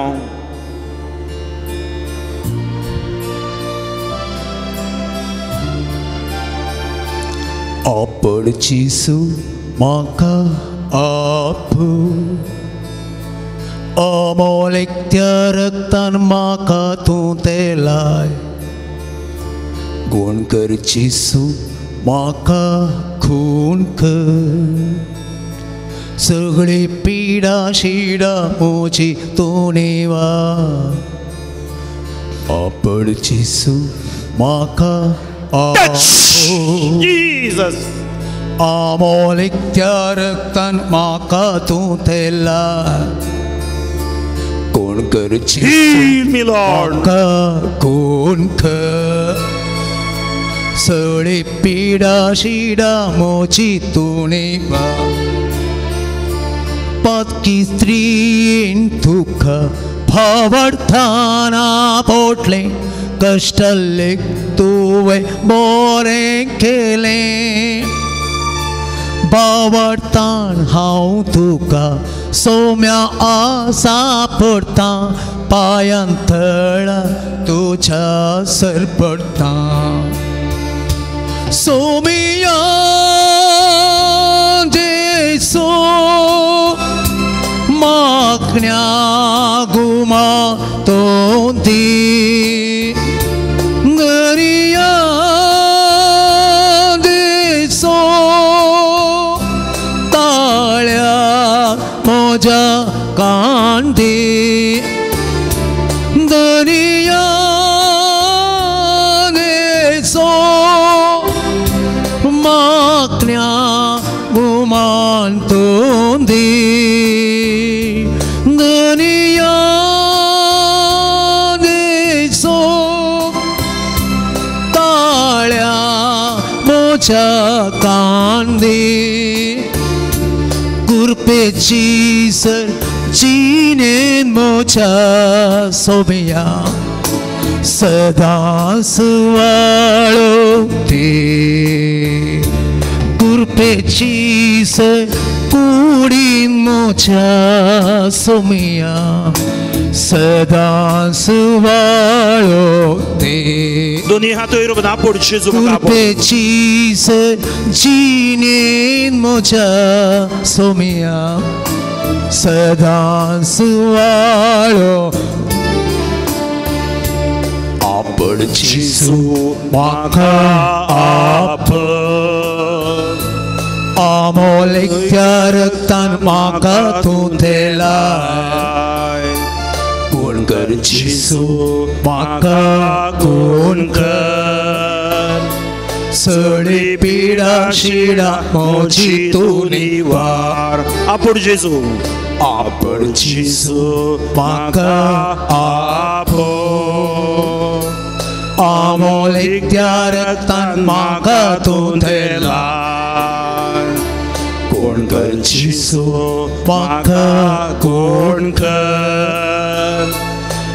आपोड जेजू म्हाका आपोड, अमोल त्या रक्तान म्हाका तूं तेलाय. गुण कर जेजू म्हाका खून कर, सगळी पिडा शिडा म्हजी तूं निवार. आपोड जेजू म्हाका Jesus. अमोल त्या रक्तान म्हाका तूं तेलाय. कोण कर म्हाका कोण कर, सगळी पिडा शिडा म्हजी तूं निवार. पातकी स्त्रीन तुका भावार्थान पोटलें, कश्टल्ले तुवें बरें केलें. भावार्थान हांव तुका सोम्या आसा पडटा, पांयां थळा तुज्या सर पडटा. सोमिया जेसू मागण्या गुमा तो दी, गरिया जेसू ताळ्या म्हज्या कांदी, दरिया जेसू मागण्या गुमान तूं दी, दरिया जेसू ताळ्या म्हज्या कांदी. कृपेची सर जिणेन म्हज्या सोम्या सदां सुवाळो दी. कृपेची सर कुडीन म्हज्या सोम्या सदां सुवाळो दी. दोनी हात वयर आपोड जेजू म्हाका आपोड. कृपेची सर जिणेन म्हज्या सोम्या सदां सुवाळो. आपोड जेजू म्हाका आपोड, अमोल त्या रक्तान म्हाका तूं तेलाय. कर जेजू म्हाका कोण कर सगळी पिडा शिडा म्हजी तूं निवार. आपूण जेजू आपण जेजू म्हाका आपो आमोलीक त्या रक्तान म्हाका तूं थेलाय. कोण कर जेजू म्हाका कोण कर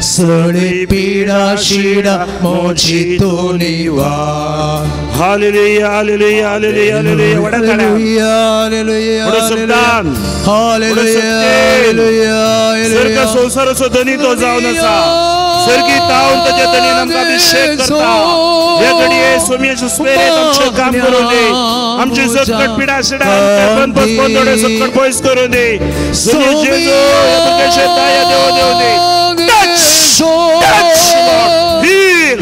सगळी पिडा शिडा म्हजी तूं निवार. Hallelujah hallelujah hallelujah hallelujah. व्हडा हालेलुया हालेलुया हालेलुया. सर्ग संवसाराचो धनी तो जावन आसा. सर्गी तावन ताच्या धनीन आमकां अभिषेक करता. हे घडये सोमयेचो स्पिरीट आमचें काम करूं दी. आमची सकट पिडा शिडा बंद बंदोडे सकट पयस करूं दी. धनी जेजू ह्या भुरग्याचेर दया देव देव दी. Touch touch Lord heal.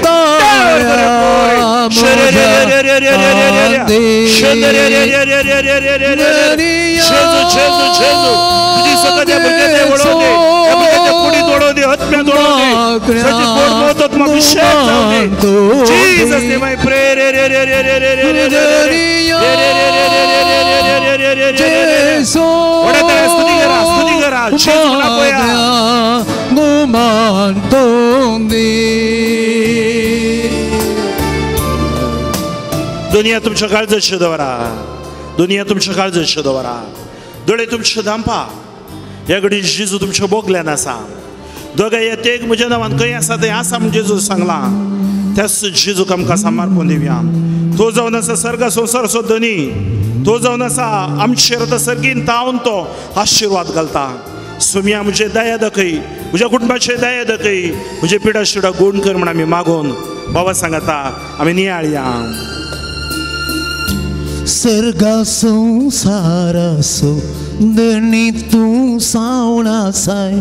जेजू जेजू जेजू तुजी सकत ह्या भुरग्याचे वडोवं दी. ह्या भुरग्याच्या कुडीत वडोवं दी. आत्म्यांत वडोवं दी. ताची गोड मोत अभिषेक जावं दी. Jesus name I pray. रे रे रे रे रे रे रे रे रे रे रे रे रे. व्हडा ताळ्यान स्तुती करा स्तुती करा. जेजू म्हण आपया दुनिया तुमच्या काळजाचेर दवरा. दुनिया तुमच्या काळजाचेर दवरा. दोळे तुमचे धांपा. ह्या घडी जेजू तुमच्या बोगल्यान आसा. दोगां येतेक म्हज्या नांवान खंय आसा थंय आसा म्हूण जेजू सांगलां. त्याच जेजूक आमकां समर्पण दिवया. तो जावन आसा सर्ग संवसाराचो धनी. तो जावन आसा आमचेर आतां सर्गीन तावन तो आशिर्वाद घालता. सोमया म्हजे दया दाखय, म्हज्या कुटुंबाचे दया दाखय, म्हजे पिडा शिडा गुण कर म्हण आमी मागून बाबा सांगता आमी नियाळया. सर्गा संवसाराचो धनी तूं सावण आसाय.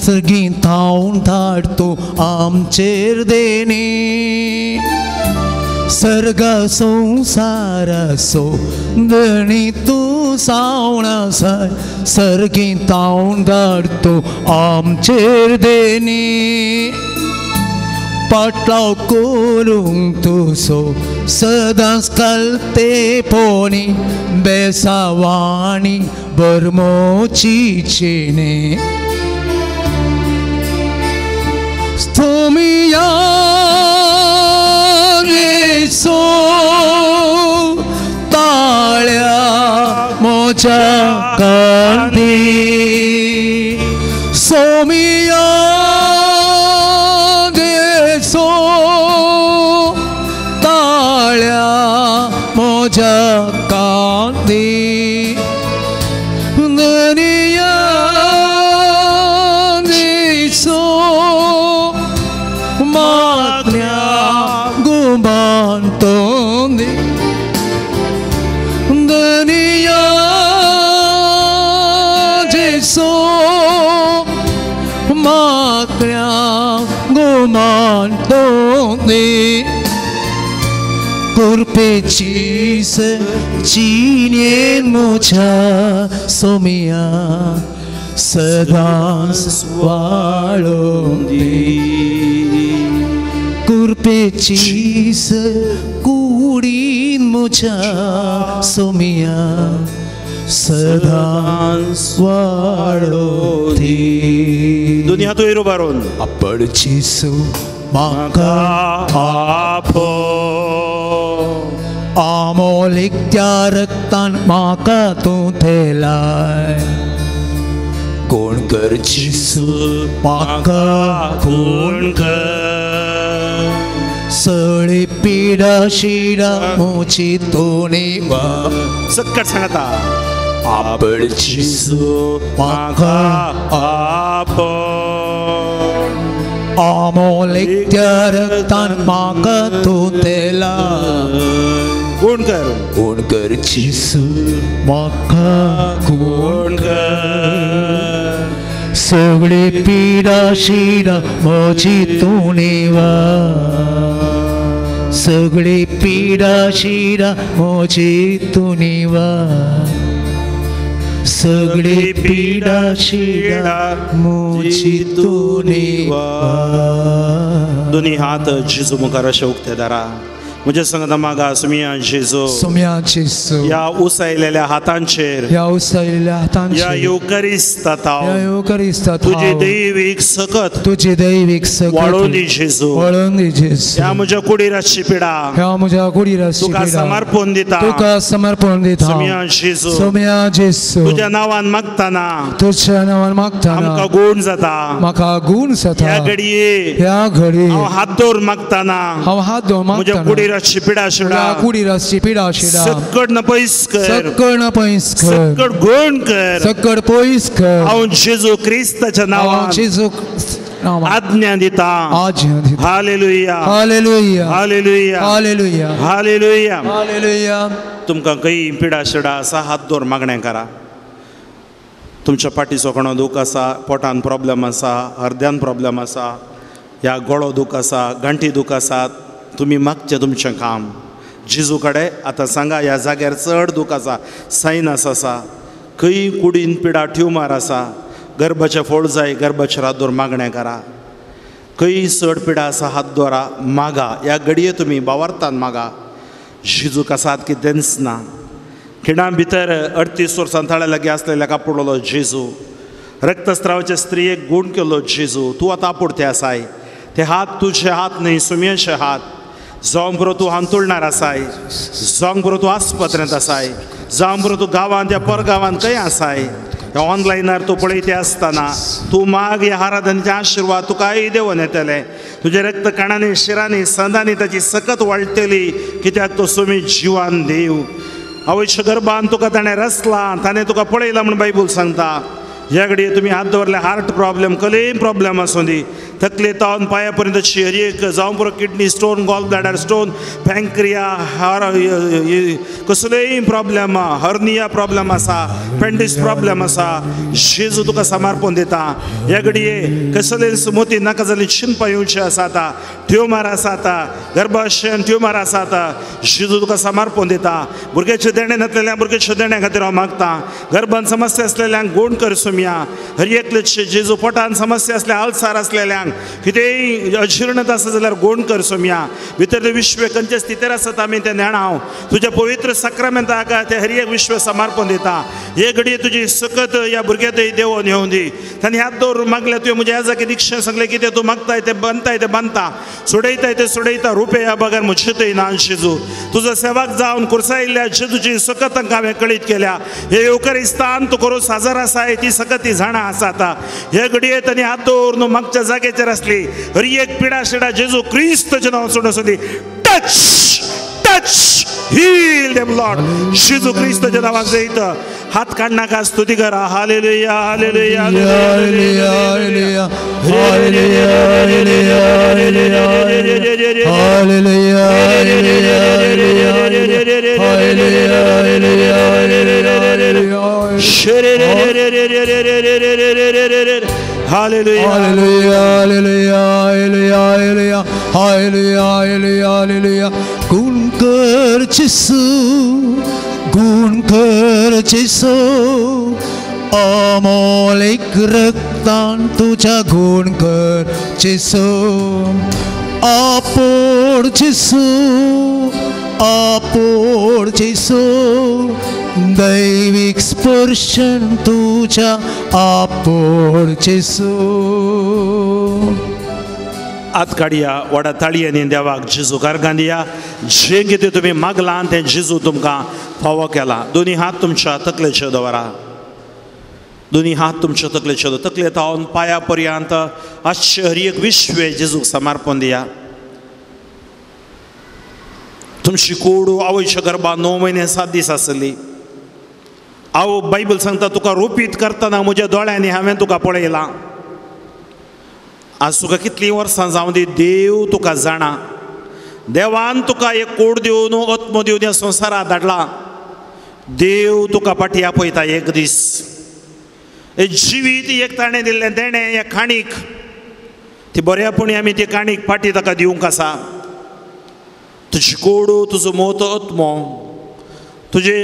सर्गी थावन धाड तूं आमचेर देणी. सर्गा संवसाराचो धनी तूं सावण आसाय. सर्गी थावन धाड तूं आमचेर देणी. पाटलाव करूंक तुजो सदांच कलते पोनी बेसावाणी बरमोची चेने. स्तोमिया सो ताळ्या मोजा कांदी सोमिया सो ताळ्या मोजा कांदी दनिया सो मागण्या गुमान तोंदी दनिया सो मागण्या गुमान तोंदी. कुरपेची चीने मुझा सोमिया सदांच वाळोंदी. कुरपेची कुडीन मुझा सोमिया सदांच वाळोंदी. दुनिया तूं उबारून आपण जेजू म्हाका आपो आमोलीक त्या रक्तान म्हाका तूं थेलाय. कोण कर जेजू म्हाका कोण कर सगळी पिडा शिडा म्हजी तूं निवार. सक्कट सांगता आपण जेजू म्हाका आपो आमोलीक त्या रक्तान म्हाका तूं थेलाय. कोण कर कोण कर जेजू म्हाका कोण कर सगळी पिडा शिडा म्हजी तूं निवार. सगळी पिडा शिडा म्हजी तूं निवार. सगळी पिडा शिडा मुजी तूं निवार. दोनी हात जेजू मुखार अशे उक्ते दारा. म्हज्या संगता मागा सुमिया जेजू, सुमिया जेजू, ह्या उसायलेल्या हातांचेर, ह्या उसायलेल्या हातांचेर, ह्या येवकरिस्ता ह्या येवकरिस्ता तुजी दैवीक सकत, तुजी दैवीक सकत वाळोवन दी जेजू, वाळोवन दी जेजू. ह्या म्हज्या कुडीराची पिडा, ह्या म्हज्या कुडीराची तुका समर्पण दिता, तुका समर्पण दिता. सुमिया जेजू, सुमिया जेजू, तुज्या नांवान मागताना, तुज्या नांवान मागताना आमकां गूण जाता, म्हाका गूण जाता. ह्या घडये, ह्या घडये हांव हात दवरून मागताना, हांव हात दवरून म्हज्या मागताना कुडीराची पिडा शिडा, कुडीराची पिडा शिडा सक्कड न पयस कर, सक्कड न पयस कर, सक्कड गुण कर, सक्कड पयस कर. हांव जेजू क्रिस्ताच्या नांवान, जेजू आज्ञा दिता, आज्ञा दिता. Hallelujah, hallelujah, hallelujah, hallelujah, hallelujah, hallelujah. तुमकां खंय पिडा शिडा आसा हात दवर मागणें करा. तुमच्या फाटीचो कोणो दूख आसा, पोटान प्रॉब्लम आसा, अर्द्यान प्रॉब्लम आसा, ह्या गळो दूख आसा, गांठी दूख आसा, तुमी मागचें तुमचें काम जेजू कडेन. आतां सांगा ह्या जाग्यार चड दूख आसा, सायनस आसा, खंय कुडीन पिडा ट्युमर आसा, गर्भाचें फोळ जाय, गर्भाचेर हात दवर मागणें करा. खंय चड पिडा आसा हात दवरा मागा. ह्या घडये तुमी बावार्थान मागा. जेजूक आसात कितेंच ना. खिणा भितर 38 वर्सां ताळ्या लागीं आसलेल्या कापडलो जेजू, रक्तस्रावाचे स्त्रियेक गूण केलो जेजू. तूं आतां आपुडते आसाय, ते हात तुजे हात न्हय, सुमयेचे हात. जावं पुरो तूं हांतुळणार आसाय, जावं पुरो तूं आस्पत्रेंत आसाय, जावं पुरो तूं गांवांत या परगांवांत खंय आसाय, ह्या ऑनलायनार तूं पळयते आसतना तूं माग. ह्या आराधनेचे आशिर्वाद तुकाय देवून येतले. तुज्या रक्त कणांनी, शिरांनी, संदांनी ताची सकत वाडटली, कित्याक तो सुमी जिवान देव. आवयच्या गर्भान तुका ताणें रचला, ताणें तुका पळयला म्हूण बायबल सांगता. ह्या घडये तुमी हात दवरले हार्ट प्रॉब्लम, कसलेय प्रॉब्लम आसूं दी, तकले तावन पांया पर्यंत हर एक, जावं पुरो kidney stone, gall bladder stone, pancreas, हर कसलेय प्रॉब्लम, हर्निया प्रॉब्लम आसा, पेंडीस प्रॉब्लम आसा, जेजू तुका समर्पण दिता. ह्या घडये कसलेच मोती नाका जाल्ली चिंतपा येवची आसा, आतां ट्युमर आसा, आतां गर्भाशयन ट्युमर आसा, आतां जेजू तुका समर्पण दिता. भुरग्याचें देणें नासलेल्या भुरग्याच्या देण्या खातीर हांव मागता. गर्भान समस्या आसलेल्यांक गूण कर सुमया. हर एकलेचे जेजू पोटान समस्या आसल्या, आलसार आसलेल्यांक, कितेंय अजीर्णता आसा जाल्यार गूण कर सोमया. भितरले विश्व खंयचे स्थितीर आसात आमी तें नेणा हांव. तुज्या पवित्र साक्रामेंताक ते हर एक विश्व समर्पण दिता. हे घडये तुजी सकत ह्या भुरग्या थंय देवोन येवं दी. तांणी हात दवरून मागल्या तुवें म्हज्या ह्या जागे दीक्षें सांगलें कितें तूं मागताय तें बांदताय तें बांदता, सोडयताय तें सोडयता, रुपया बगर म्हजे थंय ना. जेजू तुजो सेवक जावन कुर्सायिल्ल्या जेजूची सकत तांकां हांवें कळीत केल्या. हे येवकरिस्तान तूं करून साजर आसाय, ती सकत ती जाणा आसा. आतां हे घडये तांणी हात दवरून मागच्या जागेचेर आसली हर एक पिडा शिडा जेजू क्रिस्तचें नांव सोडून आसूं दी. Touch, touch, heal them Lord. जेजू क्रिस्तच्या नांवान जैत. हात काडनाका, स्तुती करा. Hallelujah, hallelujah, hallelujah, hallelujah, hallelujah, hallelujah, hallelujah, hallelujah, hallelujah, hallelujah, hallelujah, hallelujah. गुण कर जेसू, गुण कर जेसू, अमोलिक रक्तान तुझ्या गुण कर जेसू, आपोड जेसू, आपोड जेसू, दैविक स्पर्शन तुझ्या आपोड जेसू. हात काडया, व्हडा ताळयांनी देवाक जेजू गार्गां दिया. जें कितें तुमी मागलां तें जेजू तुमकां फावो केलां. दोनी हात तुमच्या तकलेचेर दवरा, दोनी हात तुमच्या तकलेचेर दवर. तकले तावन पांया पर्यंत आजचे हर एक विश्व जेजूक समर्पण दिया. तुमची कूड आवयच्या गर्भान 9 म्हयने 7 दीस आसली. आवय बायबल सांगता तुका रोपीत करतना म्हज्या दोळ्यांनी हांवें तुका पळयलां. आज तुका कितलीं वर्सां जावं दी, देव तुका जाणा. देवान तुका एक कूड दिवन आत्मो दिवन ह्या संवसारांत धाडला. देव तुका फाटीं आपयता एक दीस. जिवीत एक ताणें दिल्लें देणें ह्या काणीक, ती बऱ्यापणी आमी ती काणीक फाटीं ताका दिवंक आसा. तुजी कोडू, तुजो मोत आत्मो, तुजें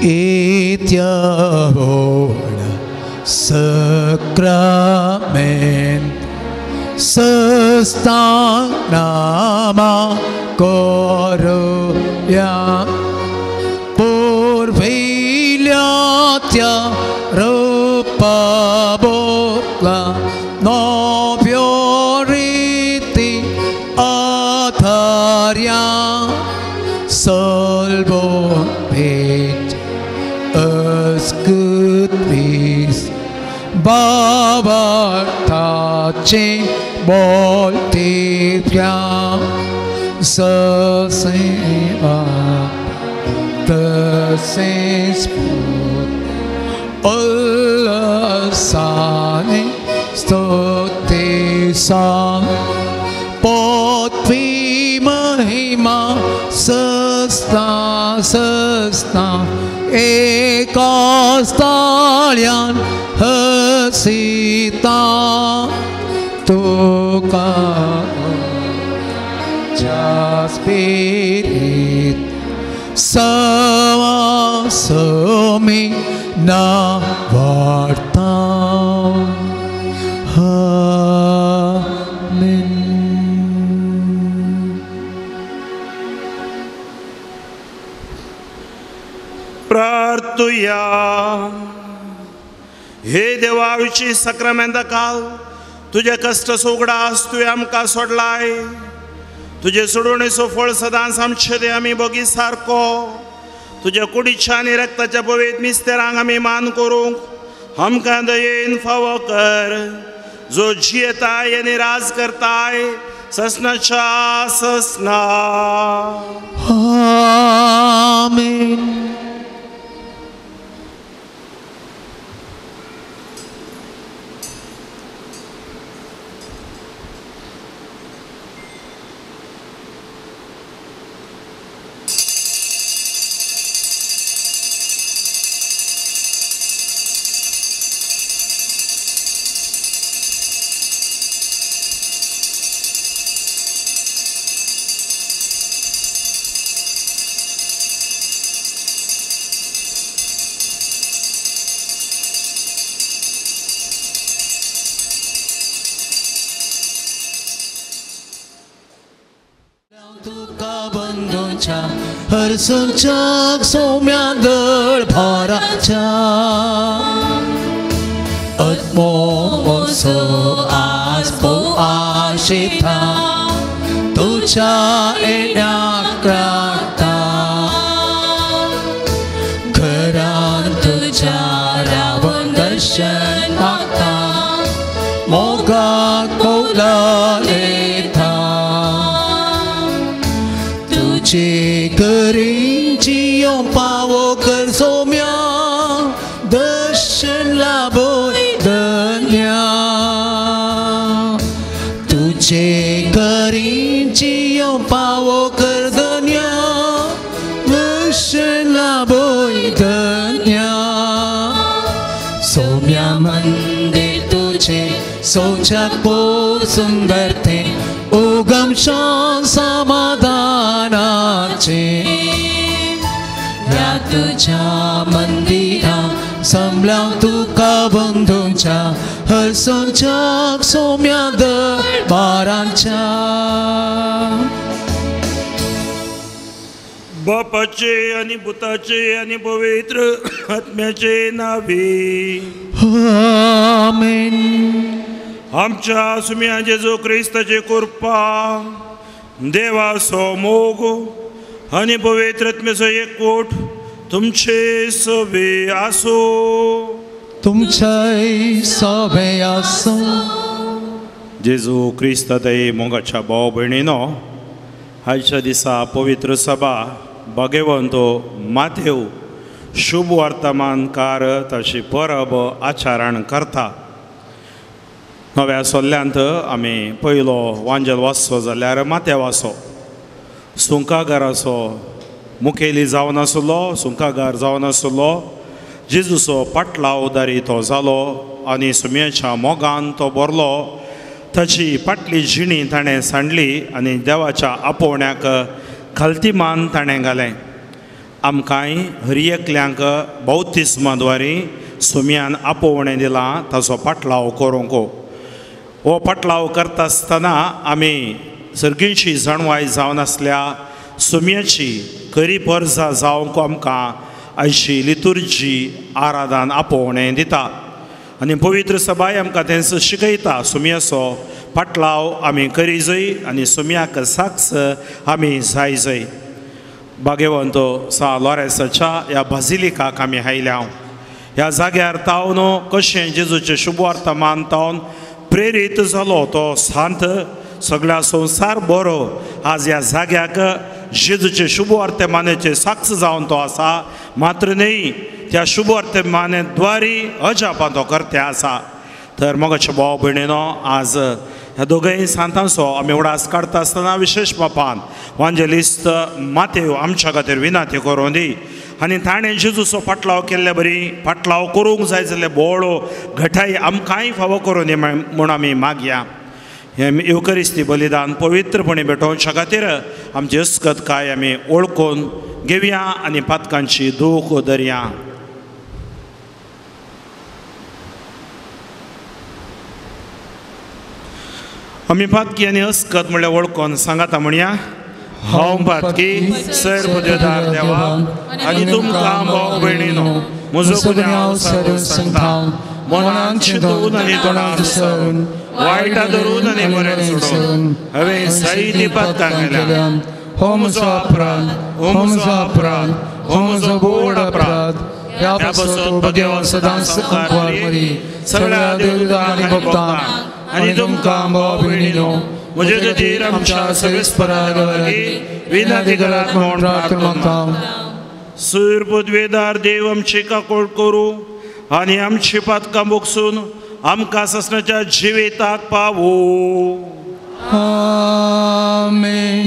Itiavona Sacrament Sasta Nama Koruya Purvilyatya Rupa Botla Novioriti Atharya Solvo Pet Askutvis Babartache Boltivya Saseva Tasesput Ullasane Stotisa Potvi Mahima Sasta Sasta Ekastalyan Hasita Tuka Spirit Savasami Navarta. Amen. प्रार्थुया. हे देवा विशी साक्रामेंता काल तुजे कश्ट उगडास तुवें आमकां सोडलाय. तुजे सोडवणेचो फळ सदांच आमचे दे आमी बगी सारको. तुज्या कुडीच्या आनी रक्ताच्या पवित्र मिस्तेरांक आमी मान करूंक आमकां दयेन फावो कर, जो जियेताय आनी राज करताय ससनाच्या ससना. आमेन. हरसुच्या सौम्या दळभाराच्या आत्मोसो आसपो आशिता तुझ्या येण्याक राखता घरान तुझ्या रावन दर्शन मागता मोगाक बोलयता तुझे करींची पावो कर सोम्या दर्शन लाभोय धन्या तुझे करींची पावो कर धन्या दर्शन लाभोय धन्या सोम्या मंदिर तुझे सोच्या पो सुंदर ते उगम शांत समाधानाचे ह्या तुझ्या मंदिरा संबलाव तुका बंधूंच्या हरसोच्या सोम्या दरबारांच्या. बापाचे आनी पुताचे आनी पवित्र आत्म्याचे नावे. आमेन. आमच्या सुम्या जेजू क्रिस्ताची कृपा, देवाचो मोग आनी पवित्र आत्म्याचो एकवट तुमचे सवे आसूं. तुमचे सवे आसूं. जेजू क्रिस्तातय मोगाच्या भाव भयणीनो, आयच्या दिसा पवित्र सभा भाग्यवंत माथेव शुभ वर्तमानकार ताची परब आचरण करता. नव्या सोल्ल्यांत आमी पयलो वांजेल वाचचो जाल्यार माथेवाचो सुंकागाराचो मुखेली जावन आसलो, सुंकागार जावन आसलो. जेजूचो पाटलावदारी तो जालो आनी सुम्याच्या मोगान तो भरलो. ताची पाटली जिणी ताणें सांडली आनी देवाच्या आपोवण्याक खालती मान ताणें घालें. आमकांय हर एकल्यांक बौतिस्मा द्वारे सुम्यान आपोवणें दिलां ताचो पाटलाव करूंक. हो पाटलाव करता आसतना आमी सर्गींची जाणवाय जावन आसल्या सुम्याची खरी परजा जावंक आमकां आयची लितुर्जी आराधन आपोवणें दिता आनी पवित्र सभाय आमकां तेंच शिकयता. सुम्याचो पाटलाव आमी करी जय आनी सुम्याक साक्ष आमी जाय जय. भाग्यवंत सा लॉरेन्साच्या ह्या बाजिलिकाक आमी आयल्या. ह्या जाग्यार तावन कशें जेजूचें शुभवर्तमान तावन प्रेरीत जालो तो सांत सगळ्या संवसार बरो आज ह्या जाग्याक जेजूचे शुभवर्तमानाचे साक्ष जावन तो आसा. मात्र न्ही त्या शुभवर्तमाने द्वारी अजापां तो करते आसा. तर मोगाचे भाव भयणीनो आज ह्या दोगय सांतांचो आमी उडास काडटा आसतना विशेश बापान वांजेलिस्त मातेव आमच्या खातीर विनाती करूं दी आनी ताणें जेजूचो पाटलाव केल्ले बरी पाटलाव करूंक जाय जाल्यार बोळो घटाय आमकांय फावो करूं दी म्हूण आमी मागया. हें येवकरिस्ती बलिदान पवित्रपणे भेटोवच्या खातीर आमची अस्कतकाय आमी ओळखून घेवया आनी पातकांची दूख धरया. आमी पातकी आनी अस्कत म्हणल्यार वळखून सांगाता म्हणया. हांव पातकी सर पदवेदार देवा आनी तुमकां भाव भयणीनो म्हजो गुन्यांव सारून सांगता. मनान चिंतून आनी तोंडान सरून वायटा धरून आनी बरें सोडून हांवें साहित्य पातकां केल्या. हो म्हजो अपराध, हो म्हजो अपराध, हो म्हजो गोड अपराध. ह्या पासून भगवान सदांच अंकवार मरी सगळ्या देवदूतांक आनी भक्तांक आनी तुमकां भाव भयणीनो म्हजे खातीर आमच्या सवेस्परा देवा लागीं विनंती करात म्हूण प्रार्थना मागता. सूर पदवेदार देव आमची काकूळ करूं आनी आमची पातकां भोगसून आमकां ससनाच्या जिविताक पावो. आमेन.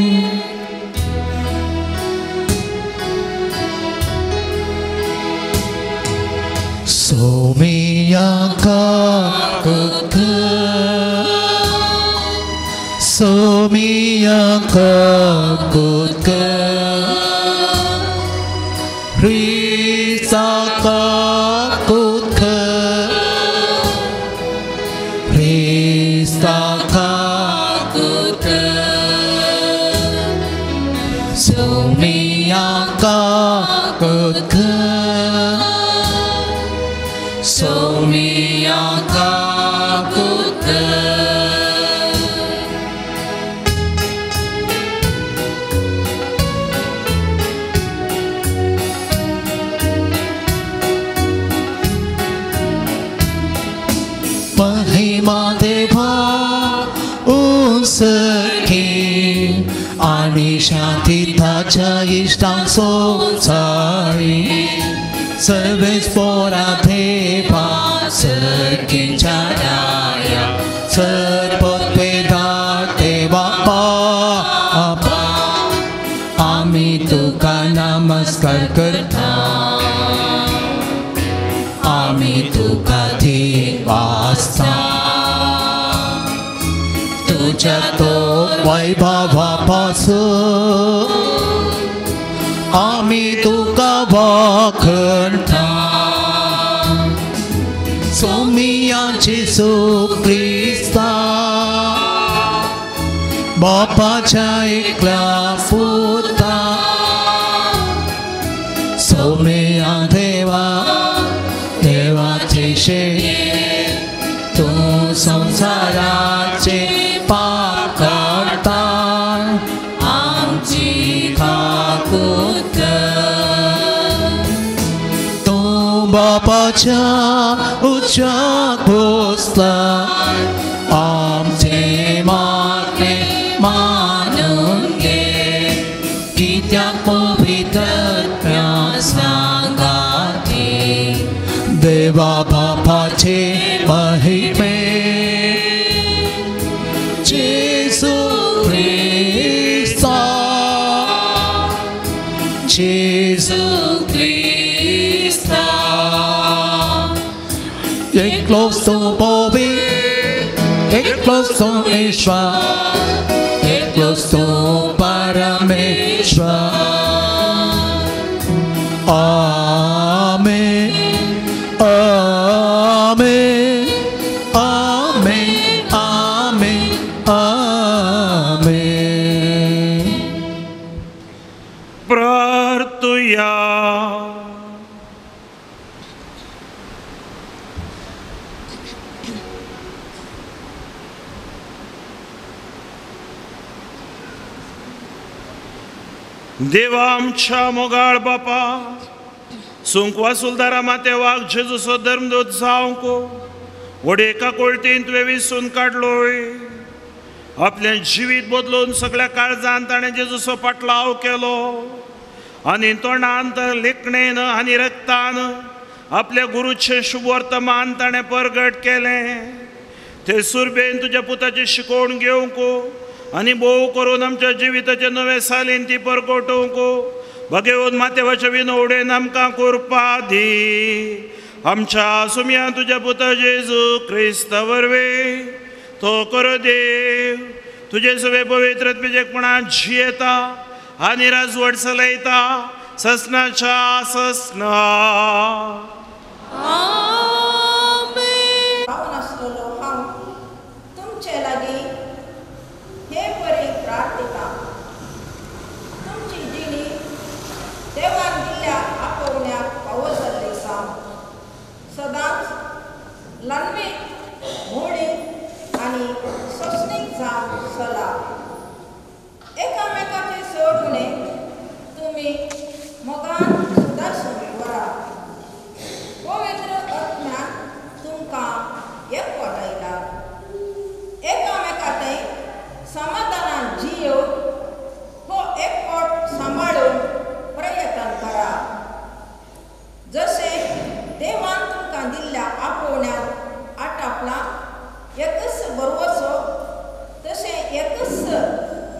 सोमिया काकुत सोमिया काकुत ख्रिस्ता काकुत ख्रिस्ता काकुत सोमिया काकुत सोमिया काकुत. महिमा देवा उंसकी आनी शांती ताच्या इश्टांक सोंसारी सर्वेस पोरा देवा सर्गीच्या राया सर्वपदवेदार देवा बापा आमी तुका नमस्कार करता. आमी तुका देवास्ता तुज्या तो वैभवा पासून आमी तुका वाखणता. सोमिया जेजू क्रिस्ता बापाच्या एकल्या पुता सोमिया देवा देवाचे तूं संवसाराचे पाप काडटा आमची काकूत. तूं बापाच्या उच्चाक बसला आमचे मागणें मानून घे कित्याक पवित्र सांगाती देवा बापाचे महिमे जेजू क्रिस्ता जेजू क्रिस्ता एकलोच तूं पवित्र एकलोच तूं ईश्वर एकलोच तूं परमेश्वर. आमेन आमेन आमेन. प्रार्थुया. देवा आमच्या मोगाळ बापा, सुंकवा सुलदारा मातेवाक जेजूचो धर्मदूत जावंक व्हड एका कोळतीन तुवें विसून काडलोय. आपलें जिवीत बदलून सगळ्या काळजान ताणें जेजूचो पाटलाव केलो आनी तोंडान लेखणेन आनी रक्तान आपल्या गुरूचें शुभवर्तमान ताणें परगट केलें. ते सुरबेन तुज्या पुताची शिकोवण घेवंक आनी भोव करून आमच्या जिविताचे नवे सालीन ती परगटोवंक भगेवन मातेवाच्या विनवडेन आमकां कृपा दी. आमच्या सुमया तुज्या पुता जेजू क्रिस्ता वरवीं तो करो देव तुजे सगळे पवित्र आत्म्याचेपणान जियेता आनी राजवट चलयता ससनाच्या ससना. पावन आसलेलो हांव तुमचे लागीं हे परी प्रार्थिता. तुमची जिणी देवान दिल्ल्या आपोवण्याक फावो जाल्ली जावं. सदांच ल्हानवीक मोडीक आनी सोंसणीक जावन चला. एकामेकाचे चड उणें तुमी मोगान सुदासून व्हरा. पवित्र आत्म्यान तुमकां एकवटायला. एकामेकांत समाधानान जियो हो एकवट सांबाळून प्रयत्न करा. जशें देवान तुमकां दिल्ल्या आपोवण्यात आटापला एकच बरवचो तशें एकच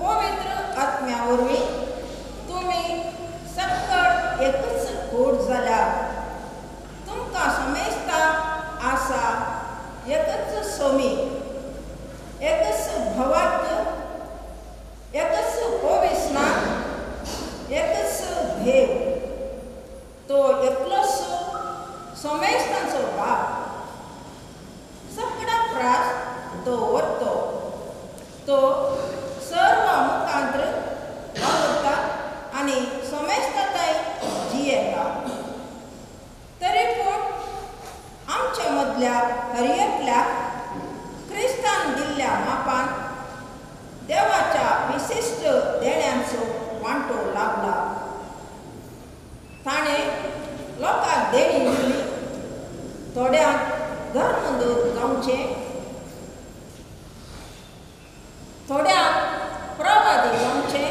पवित्र आत्म्या वरवीं तुमी सक्कड एकच कूड जाल्या. तुमकां समेस्ता आसा एकच सोमी, एकच भवार्थ, एकच पविस्ना, एकच देव. तो एकलोच समेस्तांचो बाप. सगळा प्रास तो वरतो, तो सर्व मुखांत्र वावुरता आनी समेस्ताय जियेता. तरी पूण आमच्या मदल्या हर एकल्याक क्रिस्तान दिल्ल्या मापान देवाच्या विशिश्ट देण्यांचो वांटो लाभला. ताणें लोकांक देणी दिली, थोड्यांक धर्मदूत जावचें, थोड्यांक प्रवादी जावचें,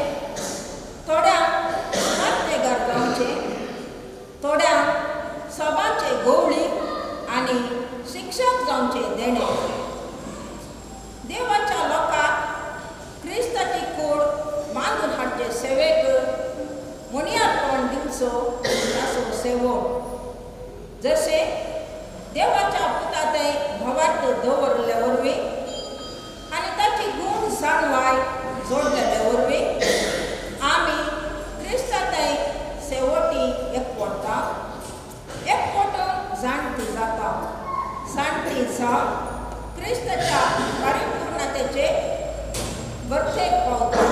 थोड्यांक नाट्यगार जावचें, थोड्यांक सभाचे गवळी आनी शिक्षक जावचें देणें. देवाच्या लोकांक क्रिस्ताची कूड बांदून हाडचे सेवेक मुनियारपण दिवचो ताचो सेवक. जशें देवाच्या पुतांतय भवार्थ दवरले वरवीं आनी ताची गूण जाणवाय जोडलेले वरवीं आमी क्रिस्तांतय सेवटी एकवटता. एकवटून जाणटी जाता. जाणटी जावन क्रिस्ताच्या परिपूर्णतेचे भरतेक पावता.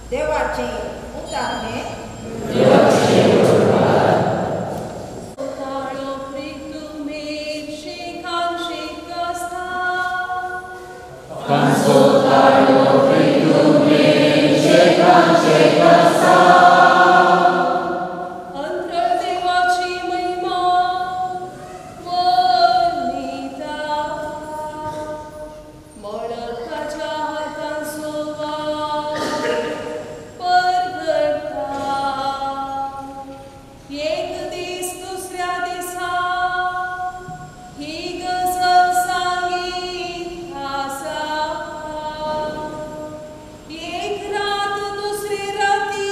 देवाचें उतर हें. एक रात दुसरी राती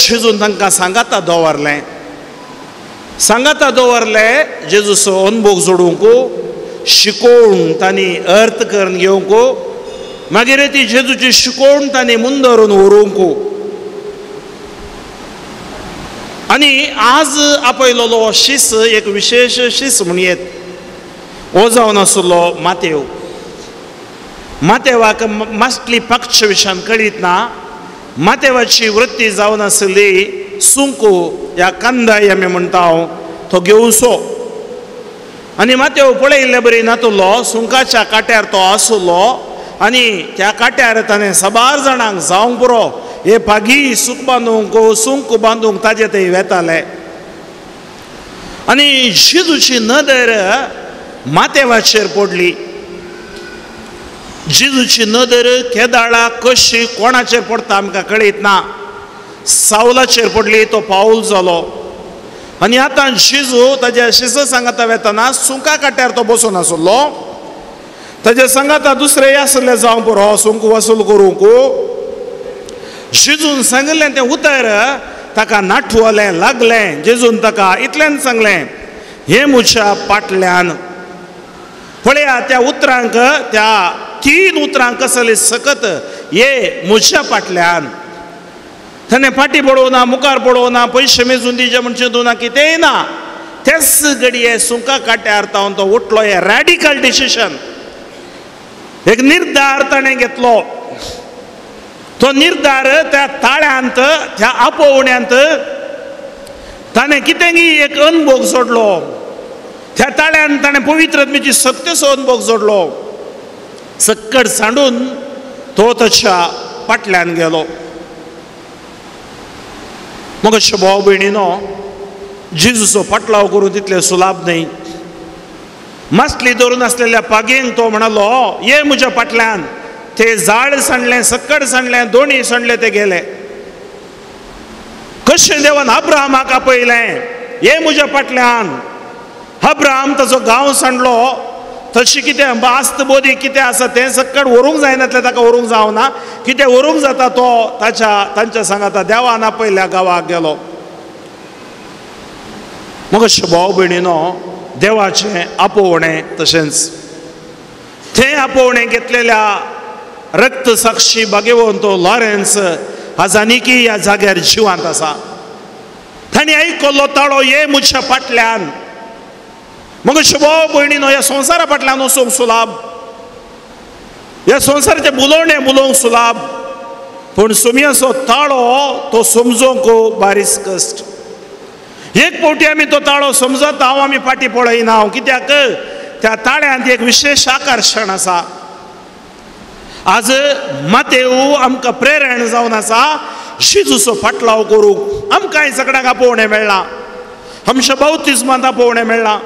जेजून तांकां सांगाता दवरलें, सांगाता दवरलें जेजूचो अनभोग जोडूंक शिकोवन तांणी अर्थ करून घेवंक, मागीर ती जेजूची शिकोवन तांणी मुंदरून व्हरूंक. आनी आज आपयलोलो शीस एक विशेश शीस म्हणयेत, हो जावन आसलो मातेव. मातेवाक मासली पक्ष विशयान कळीत ना. मातेवाची वृत्ती जावन आसली सुंकू ह्या कांदाय आमी म्हणटा तो घेवचो. आनी मातेव पळयल्ले बरी नातुल्लो सुंकाच्या काट्यार तो आसलो आनी त्या काट्यार ताणें साबार जाणांक जावंक पुरो हे पागी सूक बांदूंक सुंक बांदूंक ताजे थंय वेताले. आनी जेजूची नदर मातेवाचेर पडली. जेजूची नदर केदाळा कशी कोणाचेर पडटा आमकां कळीत ना. सावलाचेर पडली, तो पावल जालो. आनी आतां जेजू ताज्या शिस सांगाता वेतना सुंका काट्यार तो बसून आसलो. ताज्या सांगाता दुसरे आसले जावं पुरो सुंक वसूल करूंक. जेजून सांगिल्लें तें उतर ताका नाठवलें लागलें. जेजून ताका इतल्यान सांगलें, हें म्हज्या पाटल्यान. पळया त्या उतरांक, त्या तीन उतरांक कसली सकत, ये म्हज्या पाटल्यान. ताणें फाटी पळोवना, मुखार पळोवना, पयशे मेजून दिजे म्हण चिंतूना, कितेंय ना. तेच घडये सुंका काट्यार तावन तो उठलो. हें रॅडिकल डिसिशन, एक निर्धार ताणें घेतलो. तो निर्धार त्या ताळ्यांत, त्या आपोवण्यांत ताणें कितेंगी एक अनभोग सोडलो. त्या ताळ्यान ताणें पवित्र आत्म्याची सक्तेचो अनभोग जोडलो. सक्कड सांडून तो ताच्या फाटल्यान गेलो. मग अशें भाव भयणीनो, जेजूचो फाटलाव करून तितले सुलाभ न्हय. मासली धरून आसलेल्या पागेंक तो म्हणालो, ये म्हज्या फाटल्यान. ते जाळ सांडलें, सक्कड सांडलें, दोणी सांडले, ते गेले. कशें देवान अब्राहमाक आपयलें, ये म्हज्या फाटल्यान. अब्राहम ताचो गांव सांडलो. तशी कितें आस्त बोदी कितें आसा तें सक्कड व्हरूंक जायनातलें, ताका व्हरूंक जावना. कितें व्हरूंक जाता तो ताच्या तांच्या सांगाता देवान आपयल्या गांवाक गेलो. मग अशें भाव भयणीनो, देवाचें आपोवणें तशेंच तें आपोवणें घेतलेल्या रक्त साक्षी भाग्यवंत तो लॉरेन्स आज आनीकी ह्या जाग्यार जिवांत आसा. तांणी आयकल्लो ताळो, ये म्हज्या फाटल्यान. मग भाव भयणीनो, ह्या संवसारा फाटल्यान वचूंक सुलाभ, ह्या संवसाराचें बुलोवणें बुलोवंक सुलाभ, पूण सुमयाचो ताळो तो समजूंक बारीस कश्ट. एक फावटी आमी तो ताळो समजता, हांव आमी फाटीं पळयना. कित्याक त्या ताळ्यांत एक विशेश आकर्शण आसा. आज मातेव आमकां प्रेरण जावन आसा जेजूचो फाटलाव करूंक. आमकांय सगळ्यांक आपोवणें मेळ्ळां, आमच्या बावतिज्मांत आपोवणें मेळ्ळां,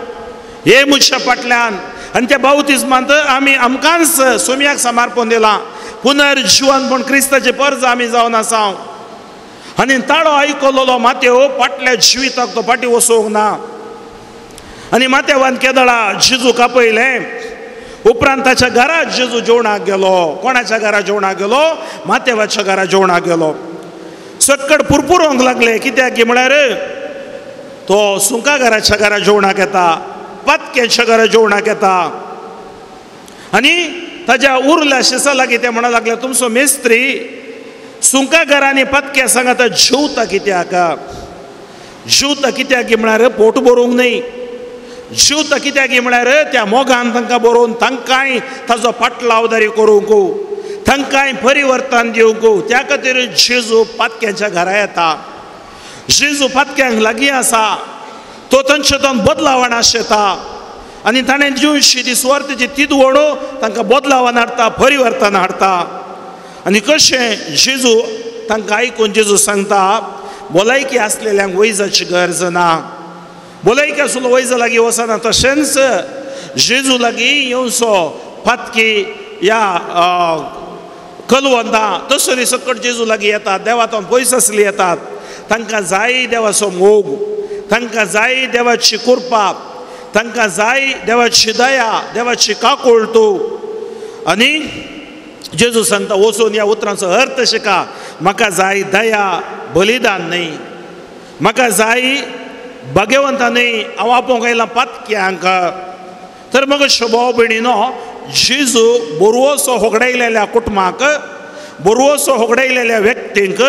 हे म्हज्या फाटल्यान. आनी त्या बावतिज्मांत आमी आमकांच सोम्याक समर्पण दिलां. पुनर्जिवन पूण क्रिस्ताचे पर्ज आमी जावन आसा. आनी ताळो आयकलोलो मातेव फाटल्या जिविताक तो फाटीं वचूंक ना. आनी मातेवान केदळा जेजूक आपयलें. उपरांत ताच्या घरा जेजू जेवणाक गेलो. कोणाच्या घरा जेवणाक गेलो? मातेवाच्या घरा जेवणाक गेलो. सक्कड पुरपुरोंक लागले. कित्याक की म्हळ्यार तो सुंका घराच्या घरा जेवणाक येता, पातक्याच्या घरा जेवणाक येता. आनी ताज्या उरल्या शिसा लागीं ते म्हणा लागले, तुमचो मेस्त्री सुंका घरांनी पातक्या सांगाता जेवता कित्याक? जेवता कित्याक की म्हळ्यार पोट भरूंक न्हय. जेवता कित्याक म्हळ्यार त्या मोगान तांकां बरोवन तांकांय ताजो फाटलावदारी करूंक, तांकांय परिवर्तन दिवंक. त्या खातीर जेजू पातक्यांच्या घरा येता. जेजू पातक्यांक लागीं आसा. तो तांचे तावन बदलावान आशेता. आनी ताणें दिवशी ती सुवार्थेची तिदवण तांकां बदलावान हाडटा, परिवर्तन हाडटा. आनी कशें जेजू तांकां आयकून जेजू सांगता, भलायकी आसलेल्यांक वैजाची गरज ना. भलायकी आसलो वैजा लागीं वचना. तशेंच जेजू लागीं येवचो पातकी ह्या कलवंतां तसली सकट जेजू लागीं येतात, देवांत पयस आसली येतात. तांकां जाय देवाचो मोग, तांकां जाय देवाची कृपा, तांकां जाय देवाची दया, देवाची काकुळटू. आनी जेजू सांगता, वचून ह्या उतरांचो अर्थ शिका. म्हाका जाय दया, बलिदान न्हय. म्हाका जाय भाग्यवंता न्हय. हांव आपोवंक आयलां पातक्यांक. तर मग भाव भयणीनो, जेजू बरवसो होगडायलेल्या कुटुंबाक, बरवसो होगडायलेल्या व्यक्तींक,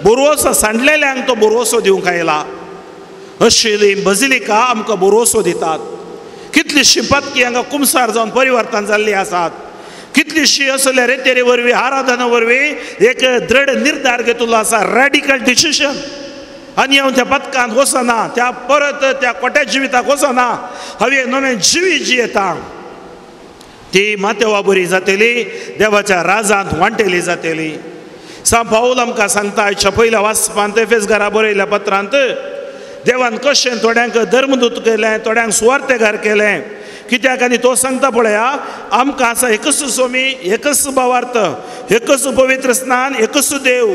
बरवसो सांडलेल्यांक तो बरवसो दिवंक आयला. अशी बजिलिका आमकां बरवसो दितात. कितलीशी पातकी हांगा कुमसार जावन परिवर्तन जाल्ली आसात. कितलीशी असल्या रेतेरे वरवीं, आराधना वरवीं एक दृढ निर्धार घेतलो आसा, रॅडिकल डिसिशन. आनी हांव त्या पथकांत वचना, त्या परत त्या कोट्या जिविताक वचना, हांव एक नवें जिवीत जियेता. ती मातेवा बरी जातली, देवाच्या राजांत वांटेली जातली. सांत पावल आमकां सांगता आयच्या पयल्या वाचपांत एफेस घरा बरयल्या पत्रांत देवान कशें थोड्यांक धर्मदूत केलें, थोड्यांक सुवार्थेगार केलें. कित्याक? आनी तो सांगता पळया आमकां आसा एकच स्वामी, एकच भावार्थ, एकच पवित्र स्नान, एकच देव.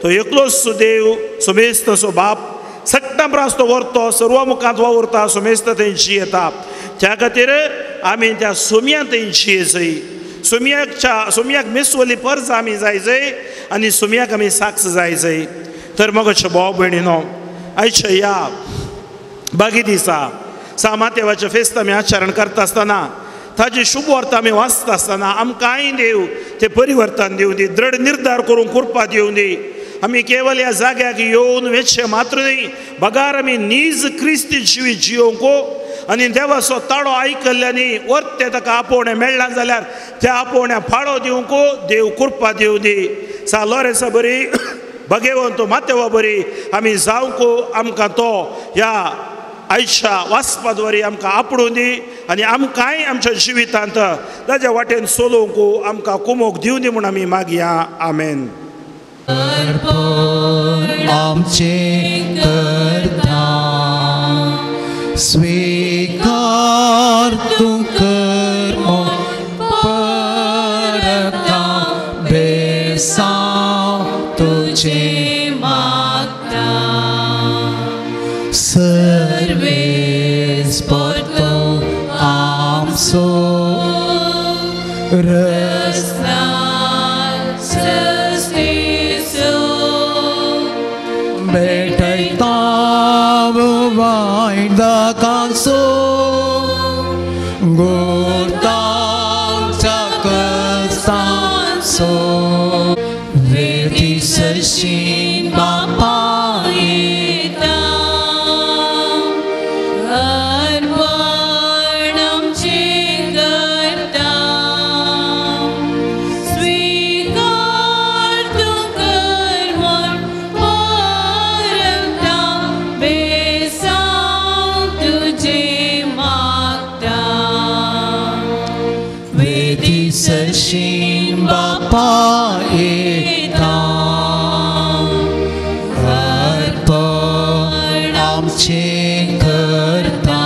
तो एकलोच देव सुमेस्त सो बाप सट्टा प्रास तो व्हरतो सर्व मुखांत वावुरता सुमेस्त थंय जियेता. त्या खातीर आमी त्या सोम्या थंय जियेजय. सोम्याच्या सोम्याक मेसवली पर्ज आमी जायजय आनी सोम्याक आमी साक्ष जायजय. तर मगचे भाव भयणीनो आयच्या ह्या बागी दिसा सामातेवाचें फेस्त आमी आचरण करता आसतना ताजी शुभ वार्ता आमी वाचता आसतना आमकांय देव ते परिवर्तन दिवं दी, दृढ निर्धार करूंक कृपा दिवं दी. आमी केवल ह्या जाग्याक येवन वेचशें मात्र न्ही, बगार आमी नीज क्रिस्ती जिवीत जियोवंक आनी देवाचो ताळो आयकल्ल्यांनी वर्ते ताका आपोवणें मेळ्ळां जाल्यार त्या आपोवण्या फाळो दिवंक देव कृपा दिवं दी. सा लोरेसा बरी भगेवंत मातेवा बरी आमी जावंक आमकां तो ह्या आयच्या वाचपा द्वारे आमकां आपडून दी आनी आमकांय आमच्या जिवितांत ताज्या वाटेन चलोवंक आमकां कुमोक दिवं दी म्हूण आमी मागया. आमेन. आमचे करता स्वीकार तूं कर परता बेसांव तुझे मागता सर्वेस परतो आमचो रस्ता सृष्टीचो भेटयता वायदाकांचो गोतांच्या कस्तांचो वेती सरशीं बापा येता अर्पण आमचे करता स्वीकार तूं कर म्हूण परता बेसांव तुजें मागता वेती सरशीं बापा येता अर्पण आमचे करता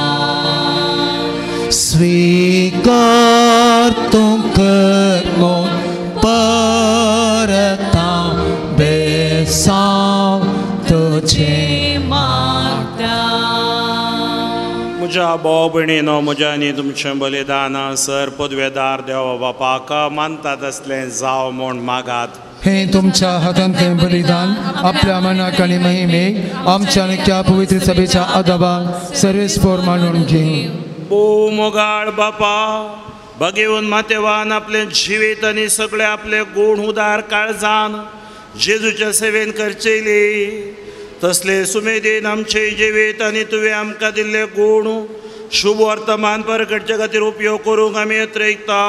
स्वीकार तूं कर म्हूण परता बेसांव तुझें मागता. म्हज्या भाव भयणीनो म्हज्या आनी तुमचें बलिदान सर पदवेदार देवा बापाक मानतात असलें जावं म्हूण मागात. हे तुमच्या हातांतलें बलिदान आपल्या मनाक आनी महिमेक आमच्या आनी त्या पवित्र सभेच्या आदाबाक सर्वेस्पोर मानून घेवं. भोव मोगाळ बापा भगेवन मातेवान आपलें जिवीत आनी सगळे आपले गूण उदार काळजान जेजूच्या सेवेन करचेली तसले सुमेदीन आमचे जिवीत आनी तुवें आमकां दिल्ले गूण शुभ वर्तमान परगटचे खातीर उपयोग करूंक आमी यत्रयता.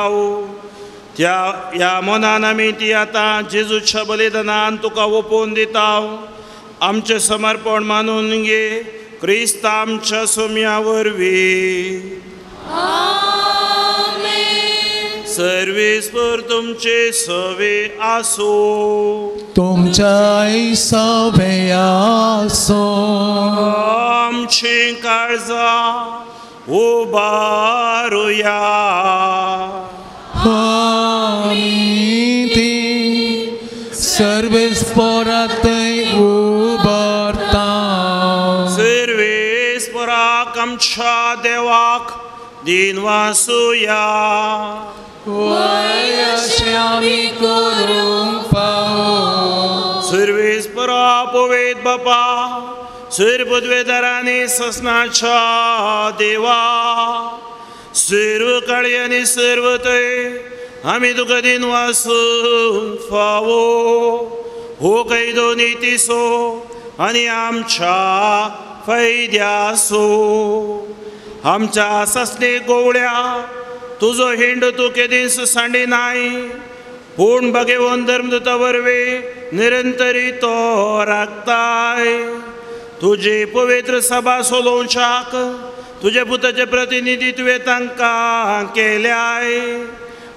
त्या ह्या मनान आमी ती आतां जेजूच्या बलिदानान तुका ओपोवन दिता. आमचें समर्पण मानून घे क्रिस्त आमच्या सोम्या वरवीं. सर्वेस्पर तुमचे सवे आसूं. तुमच्याय सवे आसूं. आमची काळजां उबारुया. आमी ती सर्वेस्परातय उबारता. सर्वेस्पराक आमच्या देवाक दिन वासुया. वय अशें आमी करूंक फावो. सर्वेस्परा पवेत बापा सर पदवेदारांनी ससनाच्या देवा सर्व काळी आनी सर्व थंय आमी तुका दिन वासूंक फावो. हो कैदो नितीसो आनी आमच्या फायद्यासो. आमच्या सासणे गोवळ्या तुजो हिंड तूं केदींच सांडी नाय पूण भगेवन धर्मदूता वरवीं निरंतरी तो राखताय. तुजी पवित्र सभा सोलोवच्याक तुजे पुताचे प्रतिनिधित्व तांकां केल्याय.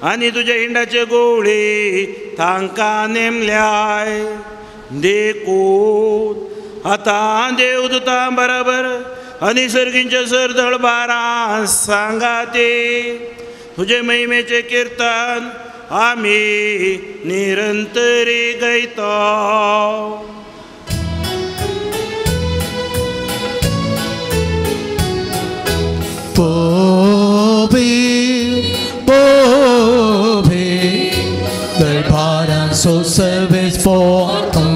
आनी तुज्या हिंडाचे गोवळी तांकां नेमल्याय. देखून आतां देवदूतां बराबर आनी सर्गींच्या सरदळबारां सांगाते तुजे महिमेचें किर्तन आमी निरंतरी गायता. Pobi, दरबारांचो सर्वेस फोटो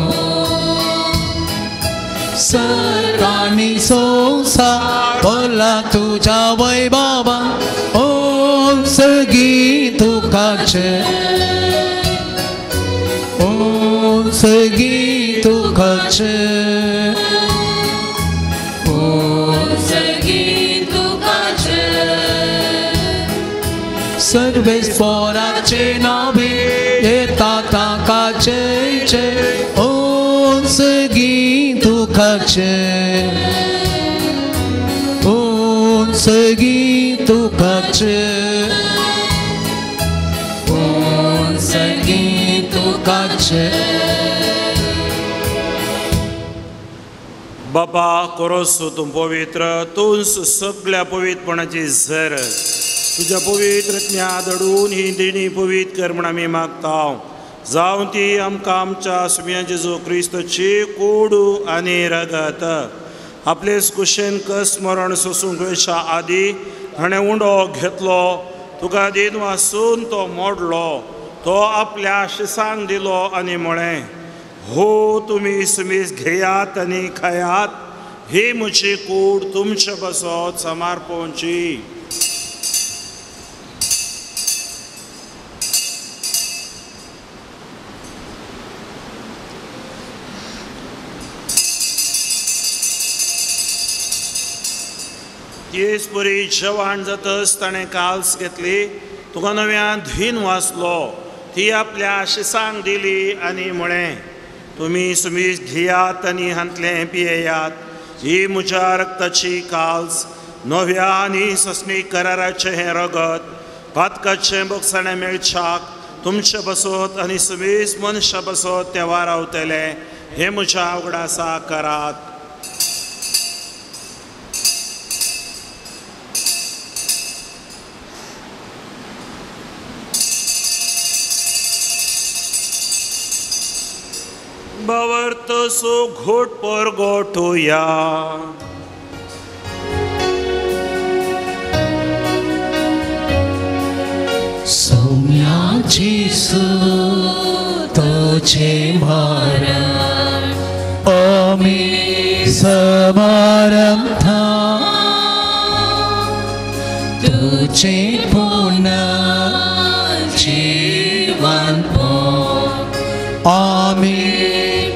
सर्गांनी संवसार भरला तुज्या वैभवा ओम सगीं तुकाचे ओम सगीं तुकाचे ओम सगीं तुकाचे. सर्वेस पोराचे नावे येता ताकाचे ओम सगीं तुकाचे ओम सगीं तुकाचे ओम सगीं तुकाचे. बाबा कोरोसो तूं पवित्र तूंच सगळ्या पवित्रपणाची झर तुज्या पवित्र ज्ञा दडून ही देणी पवित्र कर म्हण आमी मागता. जावं ती आमकां आमच्या सुम्या जेजू क्रिस्तची कूड आनी रगत आपलेच कुशेन कस मरण सोसूंक वेच्या आदी हाणें उंडो घेतलो तुका दिन वासून तो मोडलो तो आपल्या शिसांक दिलो आनी म्हळें हो तुमी सुमीस घेयात आनी खायात ही म्हजी कूड तुमचे बसत समर्पणची. तेच परी जेवण जातच ताणें काल्स घेतली तुका नव्यान धीन वाचलो ती आपल्या शिसांक दिली आनी म्हळें तुमी सुमीस घेयात आनी हांतलें पियेयात ही म्हज्या रक्ताची काल्स नव्या आनी सस्नीक कराराचें हें रगत पातकाचें बोगसाणें मेळच्याक तुमचे बसत आनी सुमीस मनशा बसत तें वारावतलें हें म्हज्या उगडासा करात. भावार्थ सो घोट पर गोठोया. सौम्या जेसू तुझे मरण आमी समारंभा तुझे पुनर्जीवन आमी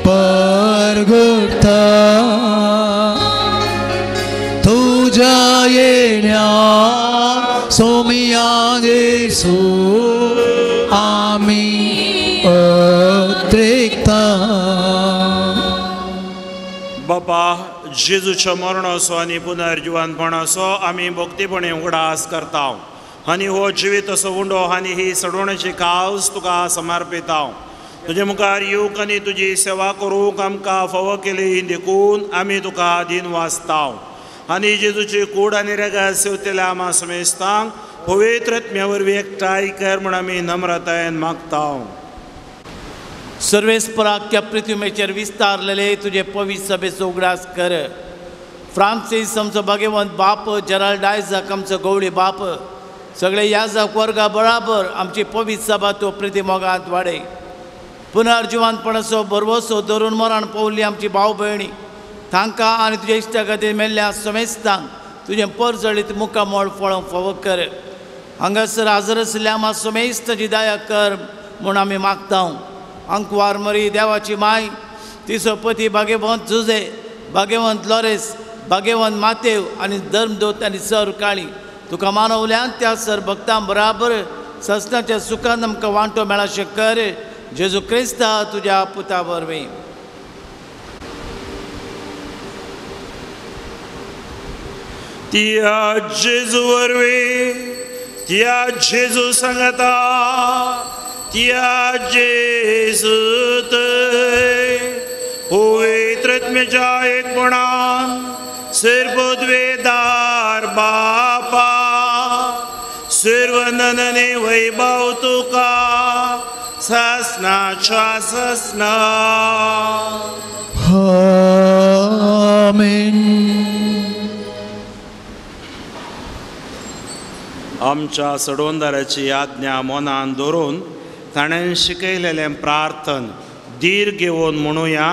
परगुता तुझ्या येण्या सोमिया जेसू आमी अत्रिक्ता. बापा जेजूच्या मरणाचो आनी पुनर्जिवनपणाचो आमी भक्तीपणे उगडास करता आनी हो जिवीत असो उंडो आनी ही सडवण्याची कावस तुका समर्पिता. तुजे मुखार येवंक आनी तुजी सेवा करूंक आमकां फावो केली देखून आमी तुका दिन वाचता आनी जेजूची कूड आनी रगत सेवतल्या आमा समेस्तांक पवित्र आत्म्या वरवीं एकठांय कर म्हूण आमी नम्रतायेन मागता. सर्वेस्पराख्या पृथ्वीचेर विस्तारलेले तुजे पवित्र सभेचो उगडास कर. फ्रांसीस आमचो भाग्यवंत बाप, जेराल्ड आयझाक आमचो गवळी बाप, सगळे याजक वर्गा बराबर आमची पवित्र सभा तो प्रिती मोगांत वाडय. पुनर्जिवनपणाचो भरवसो धरून मरण पावली आमची भाव भयणी तांकां आनी तुज्या इश्टा खातीर मेल्ल्या समेस्तांक तुजें परजळीत मुखामळ फळोवंक फावो कर. हांगासर हाजर आशिल्ल्या आमा समेस्ताची दया कर म्हूण आमी मागता. अंकवार मरी देवाची माय, तिचो पती भाग्यवंत जुजे, भाग्यवंत लॉरेस, भाग्यवंत मातेव आनी धर्मदूत आनी सर काळी तुका मानवल्यान त्या सर भक्तां बराबर ससनाच्या सुखान आमकां वांटो मेळाशें कर. जेजू क्रिस्ता तुज्या पुता वरवीं. त्या जेजू वरवीं त्या जेजू सांगता त्या जेजू थंय पवित्रत्मेच्या एकपणान सर्वद्वेदार बापा सर्वनने वैभव तुका ससनाच्या ससना. आमेन. आमच्या सडोंदाराची आज्ञा मनान धरून ताणें शिकयलेलें प्रार्थन धीर घेवन म्हणुया.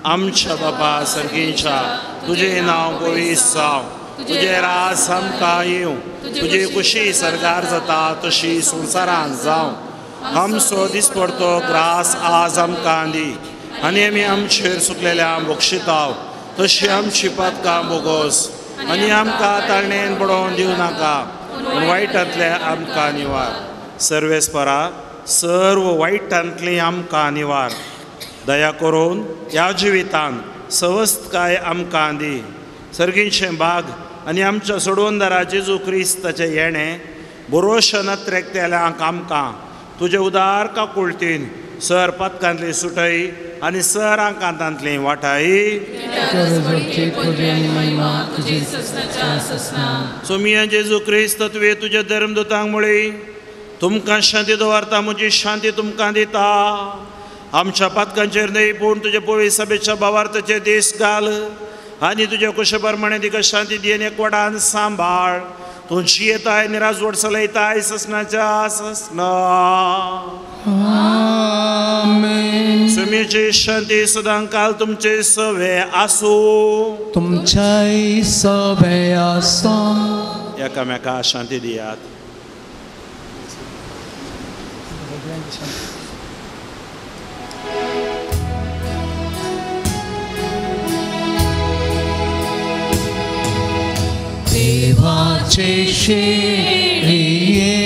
आमच्या बापा सर्गीच्या, तुजें नांव पवित्र जावं, तुजें राज आमकां येवं, तुजी खुशी सरकार जाता तशी संवसारांत जावं. आमचो दिसपडतो ग्रास आज आमकां दी आनी आमी आमचेर सुकलेल्या बक्षिताव तशी आमची पातकां बोगोस आनी आमकां ताळणेन पडोवन दिवं नाका पूण वायटांतले आमकां निवार. सर्वेस्परा सर्व वायटांतली आमकां निवार. दया करून ह्या जिवितान सवस्तकाय आमकां दी. सर्गीचें बाग आनी आमच्या सोडवणदारा जेजू क्रिस्ताचें येणें बरोश नत्रेकतेल्यांक आमकां तुजे उदार काकुळतीन सर पातकांतली सुटय आनी सर आंकांतांतली वाटाय. सोमिया जेजू क्रिस्त तुवें तुज्या धर्मदूतांक म्हळी, तुमकां शांती दवरता, म्हजी शांती तुमकां दिता. आमच्या पातकांचेर न्हय पूण तुज्या पवित्र सभेच्या भावार्थाचेर दीस घाल आनी तुज्या कुशे प्रमाणे तिका शांती दी आनी एकवटान सांबाळ. तूं जियेताय निराजवड चलयताय ससनाच्या ससना. सुमीची शांती सदांकाल तुमचे सवे आसूं. तुमच्याय सवे आसूं. एकामेका शांती दियात. देवाचे शेळये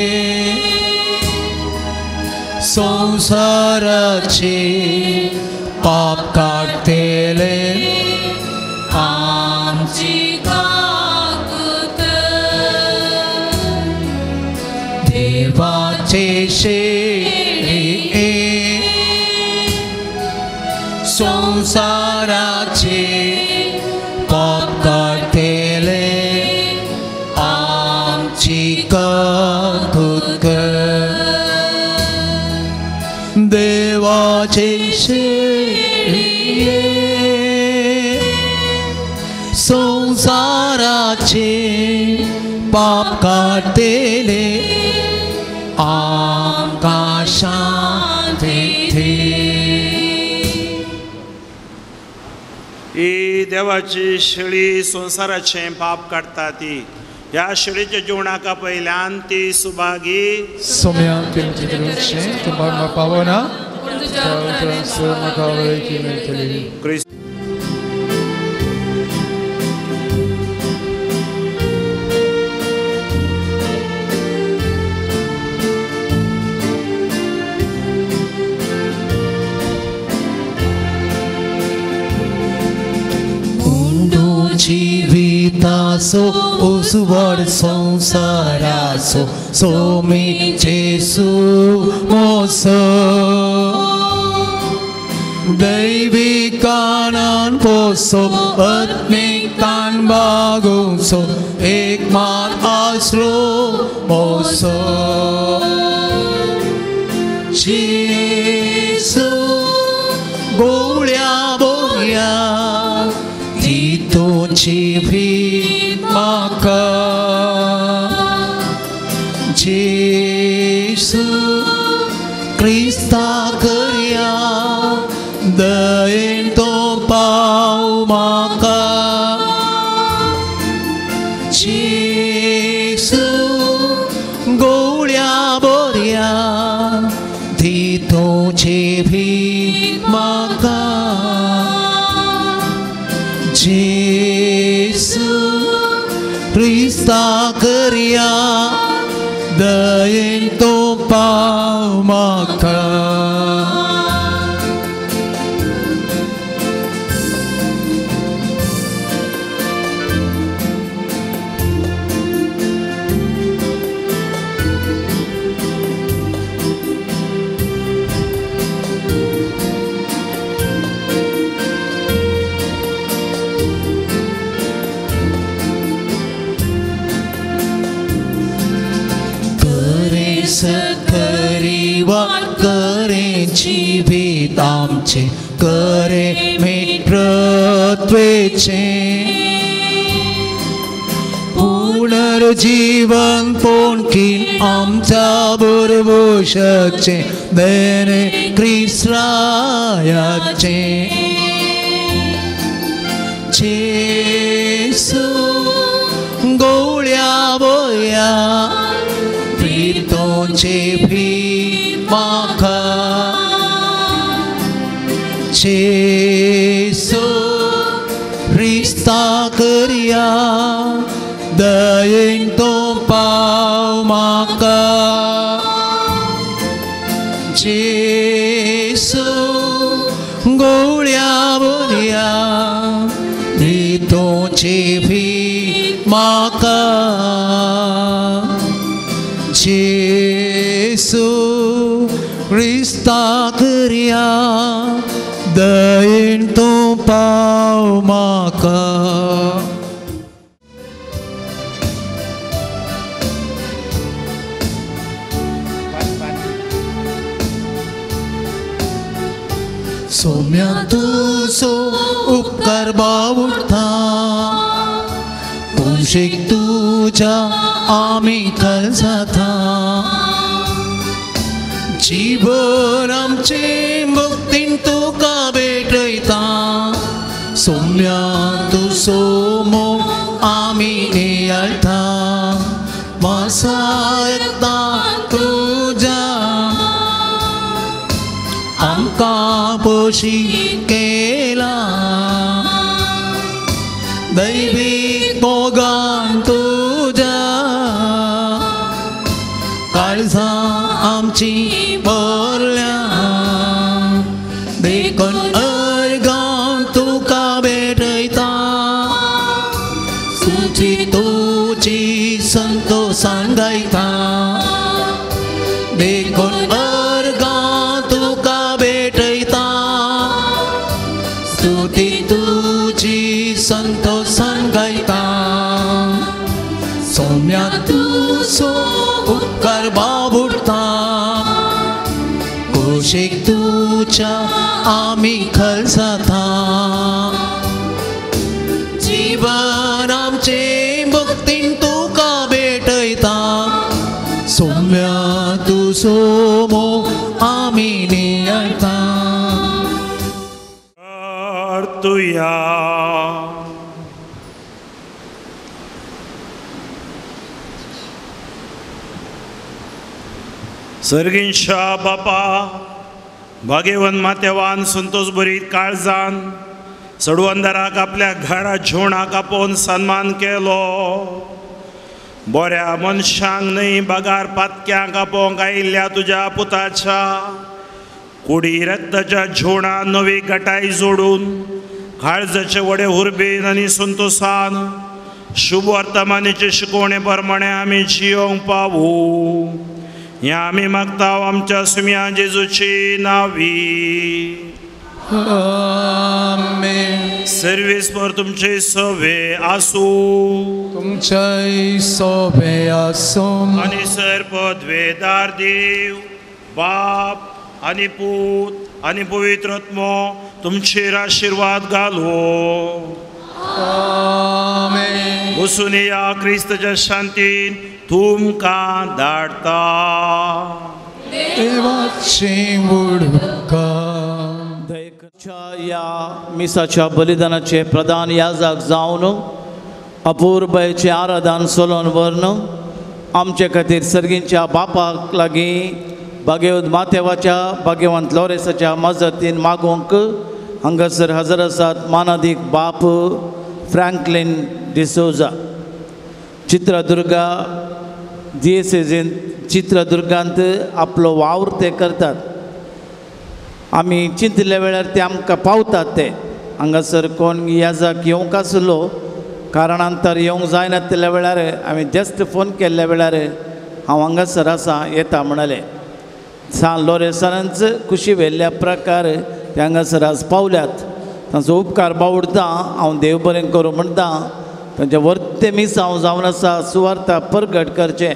संसाराचे पाप काडटले आमची काकूत. देवाचे शेळये संसाराचे पाप काडटले आमची काकूत. देवाचे शेळये संसाराचे पाप काडटले आमकां शांती दी. ही देवाची शेळी संवसाराचें पाप काडटा ती ह्या शेळीच्या जेवणाका पयल्यान ती सुभागी. सोम्या तुमचें पावना क्रिस्त जिवितासो उजवाड संसारासो सोमी जेसू मोसो दैविकानान पोसो आत्मिकान बागोसो एक मात आसरो मोसो. जेसू गोळ्या बोया तुझी भीत म्हाका. जेसू क्रिस्ता करया दयेन तो पाव म्हाका. जेसू गोळ्या बोरया दी तुझी भीत म्हाका. जेसू क्रिस्ता करया दयेन तो पाव म्हाका. आमचे करे मित्रत्वेचे पुनर्जीवन पोणकीन आमच्या बरबोशाचे देणे क्रिस्ताचे जेसू गोळ्या बोया प्रीतोचे भी माखा जेसू क्रिस्ता करया दयेन तो पाव म्हाका जेसू गोळ्या बोया प्रीतोचे भी म्हाका जेसू क्रिस्ता करया दयेन तो पाव म्हाका. सोम्या तुजो उपकार बावुडटा तुमशीक तुज्या आमी खल जाता जीवन आमचे मुक्तीन तुका भेटयता सोम्या तुजो मोग आमी नियाळटा वासायता तुज्या आमकां पोशी केला दैवीक मोगान तुज्या काळजां आमची भरल्या देखून अर्गां तुका भेटयता तुजी तुजी संतोशान गायता देखून अर्गां तुका भेटयता स्तुती तुजी संतोशान गायता सोम्या तुजो उपकार बाबुडटा कुशीक तुज्या आमी खल जाता जीवन आमचे मुक्तीन तुका भेटयता सोम्या तुजो मोग आमी नियाळटा. तुया सर्गींशा बापा भाग्यवन मातेवान संतोष बरीत काळजान सडवंदराक आपल्या घरा जेवणाक आपोवन सन्मान केलो बऱ्या मनशांक न्हय बगार पातक्यांक आपोवंक आयिल्ल्या तुज्या पुताच्या कुडी रक्ताच्या जेवणान नवी गटाय जोडून काळजाचे वडे हुर्बेन आनी संतोशान शुभ वर्तमानाचे शिकवणे प्रमाणे आमी जियोंक पावू ह्या आमी मागता आमच्या सुम्या जेजूची नावी. आमेन. सर्वीस पर तुमचे सवे आसूं तुमचे सोबे आसूं आनी सर पदवेदार देव बाप आनी पूत आनी पवित्र आत्मो तुमचेर आशिर्वाद घालो. आमेन. वसून या क्रिस्तच्या शांतीन तुमकां धाडटा. देवाची उडका या मिसाच्या बलिदानाचे प्रधान याजक जावन अपूर्बयचे आराधन सोलोन व्हरून आमचे खातीर सर्गींच्या बापाक लागीं भाग्यवंत मातेवाच्या भाग्यवंत लोरेसाच्या मजतीन मागूंक हांगासर हजर आसात मानादीक बाप फ्रँकलीन डिसोजा चित्रदुर्गा दियेसेजीन चित्रदुर्गांत आपलो वावर ते करतात. आमी चिंतल्या वेळार ते आमकां पावतात ते हांगासर कोण याजक येवंक आसलो कारणांतर येवंक जायनातल्या वेळार हांवें जस्ट फोन केल्ल्या वेळार हांव हांगासर आसा येता म्हणाले. सान लोरेसानच खुशी व्हेल्ल्या प्रकार ते हांगासर आज पावल्यात. तांचो उपकार बावडता हांव देव बरें करूं म्हणटा. तांचे वर्ते मिसांव जावन आसा सुवार्ता परगट करचें.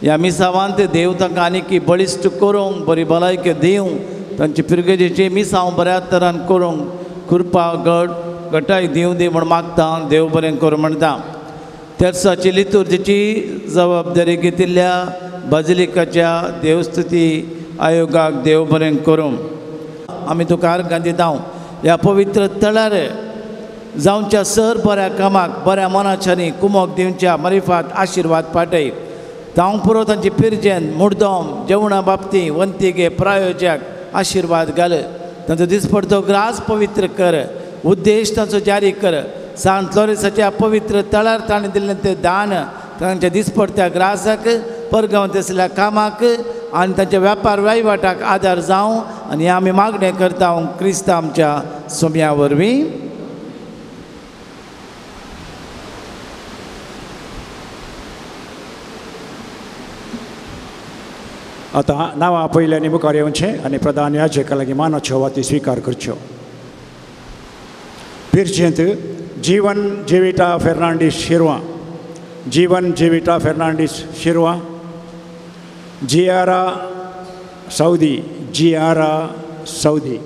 ह्या मिसावान ते देव तांकां आनीक बळिश्ट करूंक बरी भलायकी दिवं तांचे पिरगेजेचे मिसांव बऱ्या तरान करूंक कृपा गट गटाय दिवं दी म्हूण मागता देव बरें करूं म्हणटा. तेर्साची लितुर्जीची जबाबदारी घेतिल्ल्या बाजिलिकाच्या देवस्तुती आयोगाक देव बरें करूं. आमी तुका अर्गां दिता ह्या पवित्र तळार जावच्या सर बऱ्या कामाक बऱ्या मनाच्यानी कुमोक दिवच्या मरिफात आशिर्वाद पाटय जावंक पुरो तांची पिरजेन मुडदोम जेवणा बाबती वंतिगे प्रायोजक आशिर्वाद घाल. तांचो दिसपडतो ग्रास पवित्र कर उद्देश तांचो जारी कर. सांत लॉरेसाच्या पवित्र तळार ताणें दिल्लें तें दान तांच्या दिसपडत्या ग्रासाक परगांवांत आशिल्ल्या कामाक आनी तांच्या व्यापार वहिवाटाक आदार जावं आनी आमी मागणें करता क्रिस्त आमच्या सोम्या वरवीं. आतां नांवां पयल्यानी मुखार येवचें आनी प्रधान याजका लागीं मानाच्यो वाती स्विकार करच्यो. पिरचेंत जीवन जेविटा फेर्नांडीस शिरवा, जीवन जेविटा फेर्नांडीस शिरवा, जियारा Saudi, Jiara Saudi,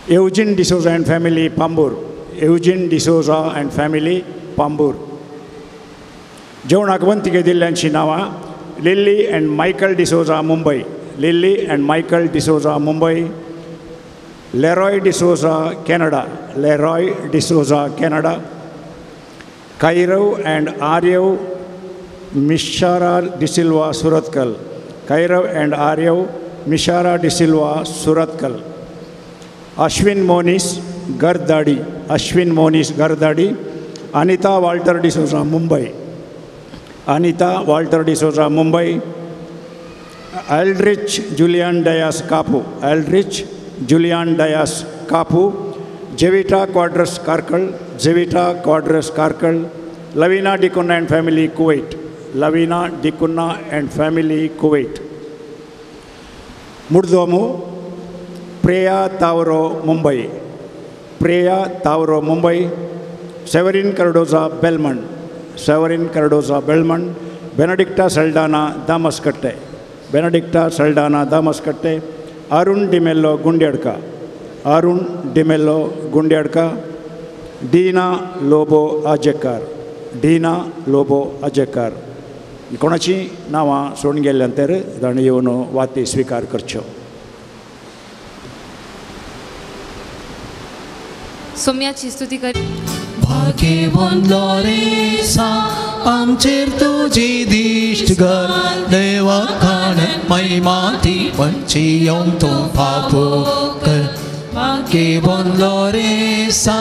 Eugene D'Souza and family Pambur, Eugene D'Souza and family Pambur. जेवणाक वंतिके दिल्ल्यांची नांवां Lily and Michael D'Souza Mumbai, Lily and Michael D'Souza Mumbai, Leroy D'Souza Canada, Leroy D'Souza Canada, Kairav and Aryav Mishara D'Silva Surathkal, Kairav and Aryav Mishara D'Silva Surathkal, Ashwin Monis Gardadi, Ashwin Monis Gardadi, Anita Walter D'Souza Mumbai, Anita Walter D'Souza Mumbai, Aldrich Julian Dias Kapu, Aldrich Julian Dias Kapu, Jevita Quadras Karkal, Jevita Quadras Karkal, Lavina D'Cunha and family Kuwait, Lavina D'Cunha and family Kuwait. Murdomu Preya Tavro Mumbai, Preya Tavro Mumbai, Severin Cardoza Belmont, Severin Cardoza Belmont, Benedicta Saldana Damaskatte, Benedicta Saldana Damaskatte, Arun D'Mello Gundyadka, Arun D'Mello Gundyadka, Deena Lobo Ajekar, Deena Lobo Ajekar. कोणाची नांवां सोडून गेल्ल्यान तर ताणें येवन वाती स्विकार करच्यो. सोम्याची स्तुती कर. भाग्यवंत लोरेसा आमचेर तुजी दिश्ट घाल देवा खाण महिमा ती पंची येवन तूं फावो कर. भाग्यवंत लोरेसा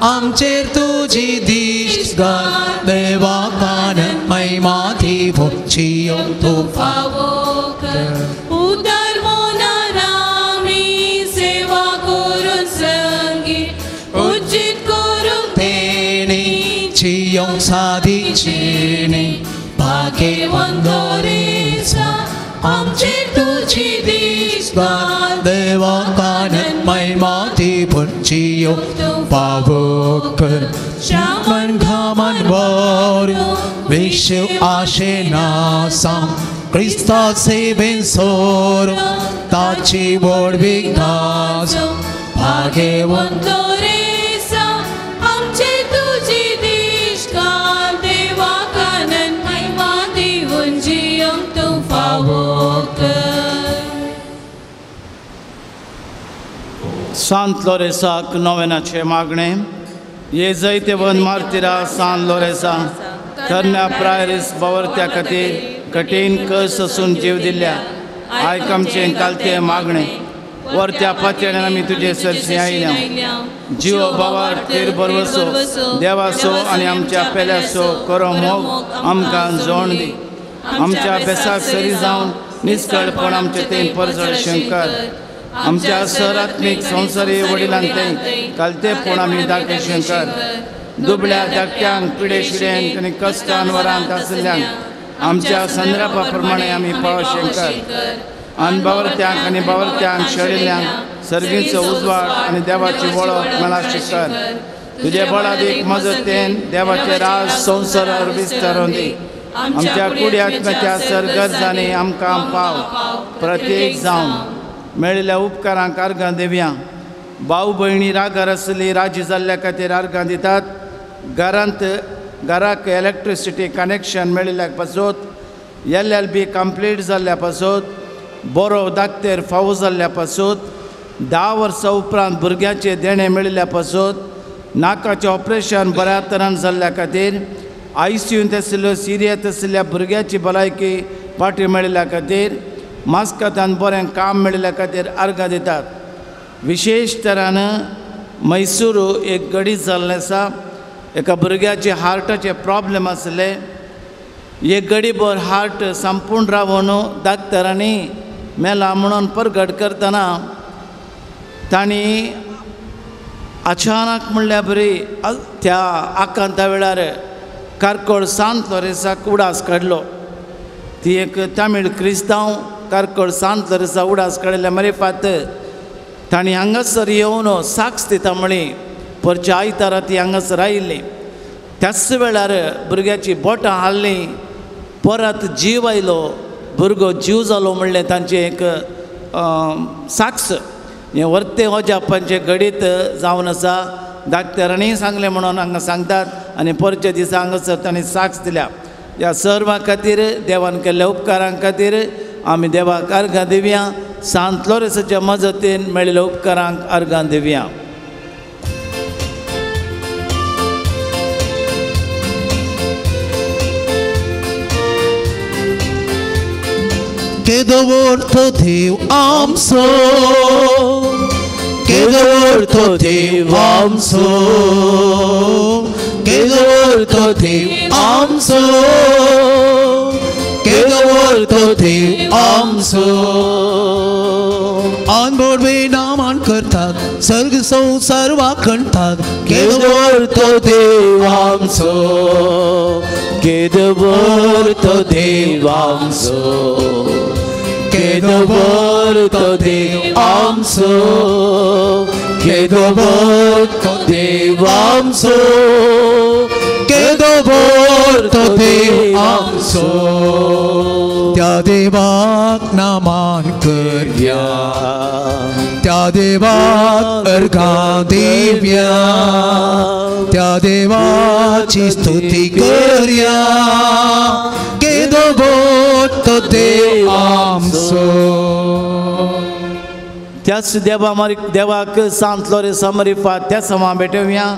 आमचेर तुजी दिश्ट घाल देवा खाण महिमा ती पंची येवन तूं फावो कर. उदर मोनारामी सेवा करून संगी उचित करून तेणी जियोंक साधिचेणी. भाग्यवंत लोरेसा आमचेर तुजी दिश्ट घाल देवा खाण महिमा ती पंची येवन तूं फावो कर. श्यामन घामन वरू विश्व आशेनासा क्रिस्ता सेवेन सोरू ताची व्हडवीक गाज. भाग्यवंत लोरेसा आमचेर तुजी दिश्ट घाल देवा कानन महिमा दिवन जियोंक तूं फावो कर. सांत लोरेसाक नोवेनाचें मागणें. ये जैतेवन मार्तिरा सान लोरेसा तरण्या प्रायरीस बावरत्या खातीर कठीण कस आसून जीव दिल्ल्या आयक आमचें कालतें मागणें. वरत्या पातयेन आमी तुजे सरशी आयल्या जिव बाबार तेर बरवसो देवासो आनी आमच्या पेल्यासो करो मोग आमकां जोण दी. आमच्या बेसाक सरी जावन निस्कळपण आमचे तें परजळ शंकर. आमच्या सरात्मीक संवसारी वडिलांक कालतेपण आमी दाखय शंकर. दुबळ्या धाकट्यांक पिडे शिडेन आनी कश्टान वरांत आशिल्ल्यांक आमच्या संद्रापा प्रमाणे आमी पाव शंकर. आनी बावरत्यांक आनी बावरत्यांक शेळिल्ल्यांक सर्गीचो उजवाड आनी देवाची वळख मेळा शिकर. तुजे बळादीक मजतीन देवाचे राज संवसारार विस्तारून दी. आमच्या कुडी आत्म्याच्या सरगर्जांनी आमकां पाव प्रत्येक जावन मेळिल्ल्या उपकारांक अर्गां दिवया. भाव भयणी रागार आसली राजी जाल्ल्या खातीर अर्गां दितात. घरांत घराक इलेक्ट्रिसिटी कनेक्शन मेळिल्ल्या पासत, LLB complete जाल्ल्या पासत, बरो दाक्तेर फावो जाल्ल्या पासत, 10 वर्सां उपरांत भुरग्याचें देणें मेळिल्ल्या पासत, नाकाचें ऑपरेशन बऱ्या तरान जाल्ल्या खातीर, ICUंत आशिल्ल्यो सिरियस आशिल्ल्या भुरग्याची भलायकी पाटी मेळिल्ल्या खातीर, मास्कातान बरें काम मेळिल्ल्या खातीर अर्गां दितात. विशेश तरान मैसूर एक गडीत जाल्लें आसा. एका भुरग्याचे हार्टाचे प्रॉब्लम आसले. एक गडीभर हार्ट संपूर्ण रावन डाक्टरांनी मेला म्हणून परगट करतना तांणी अचानक म्हणल्यार बरी त्या आकांता वेळार कारकोळ सांत लोरेसाक उडास काडलो. ती एक तामीळ क्रिस्तांव कारकोळ सांत लोरेसा उडास काडिल्ल्या मरेफात तांणी हांगासर येवन साक्ष दिता म्हळी परच्या आयतारा ती हांगासर आयिल्ली. त्याच वेळार भुरग्याची बोटां हाडलीं, परत जीव आयलो, भुरगो जीव जालो म्हणलें तांचें एक साक्ष. हें वर्ते अजापांचें घडीत जावन आसा. डाक्टरांनी सांगलें म्हणून हांगा सांगतात आनी परच्या दिसा हांगासर तांणी साक्ष दिल्या. ह्या सर्वां खातीर देवान केल्ल्या उपकारां खातीर आमी देवाक अर्गां दिवया. सांत लोरेसाच्या मजतीन मेळिल्ल्या उपकारांक अर्गां दिवया. केदो व्हडलो देव आमचो, केदो व्हडलो देव आमचो, केदो व्हडलो देव आमचो, केदो व्हडलो देव आमचो. आनबोडवे नामान करतात, सर्ग संवसार वाखणतात, केदो व्हडलो देव आमचो, केदो व्हडलो देव आमचो, केदो व्हडलो देव आमचो, केदो व्हडलो देव आमचो, केदो व्हडलो देव आमचो. त्या देवाक नामान करया, त्या देवाक अर्गां दिवया, त्या देवाची स्तुती करया, केदो व्हडलो देव आमचो. त्याच देवा देवाक सांत लोरेसा मरिफात त्या समा भेटोवया.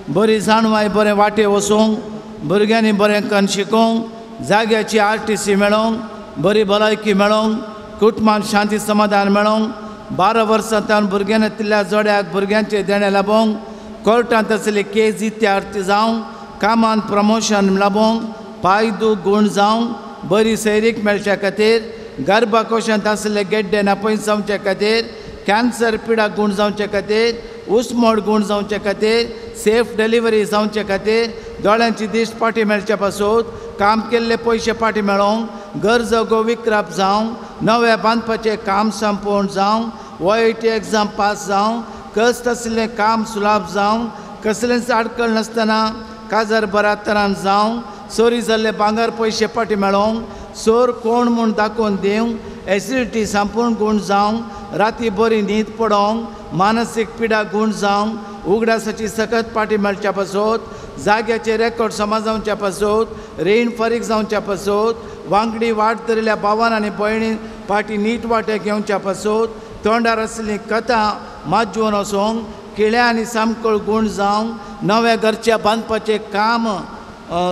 बरी जाणवाय बरें वाटे वचूंक, भुरग्यांनी बरें कन शिकोवंक, जाग्याची RTC मेळोवंक, बरी भलायकी मेळोवंक, कुटुंबान शांती समाधान मेळोवंक, 12 वर्सां तावन भुरग्यांनी दिल्ल्या जोड्याक भुरग्यांचें देणें लाबोवंक, कोर्टांत आसले केस इत्यार्थी जावंक, कामांत प्रमोशन लाबोवंक, पांय दूख गूण जावंक, बरी सैरीक मेळच्या खातीर, गर्भकोशांत आसले गेड्डे नापयस जावचे खातीर, कॅन्सर पिडा गूण जावचे खातीर, उसमोड गूण जावचे खातीर, सेफ डिलिव्हरी जावचे खातीर, दोळ्यांची दिश्ट पाटी मेळचे पासून, काम केल्ले पयशे पाटी मेळोवंक, गरजो जागो विक्रप जावंक, नव्या बांदपाचें काम संपोवन जावंक, OET exam पास जावंक, कश्ट आशिल्लें काम सुलाभ जावंक, कसलेंच आडखळ नासतना काजार बऱ्या तरान जावंक, चोरी जाल्ले भांगर पयशे पाटी मेळोवंक, चोर कोण म्हूण दाखोवन दिवंक, एसिडिटी संपूर्ण गूण जावंक, राती बरी न्हीद पडोवंक, मानसीक पिडा गूण जावंक, उगडासाची सकत पाटी मेळच्या पासत, जाग्याचे रेकॉर्ड समा जावच्या पासत, रीण फारीक जावच्या पासत, वांगडी वाट धरिल्ल्या भावान आनी भयणीन पाटी नीट वाटे घेवच्या पासत, तोंडार आसली कथा माजून वचोंक, किळ्या आनी सामकोळ गूण जावंक, नव्या घरच्या बांदपाचें काम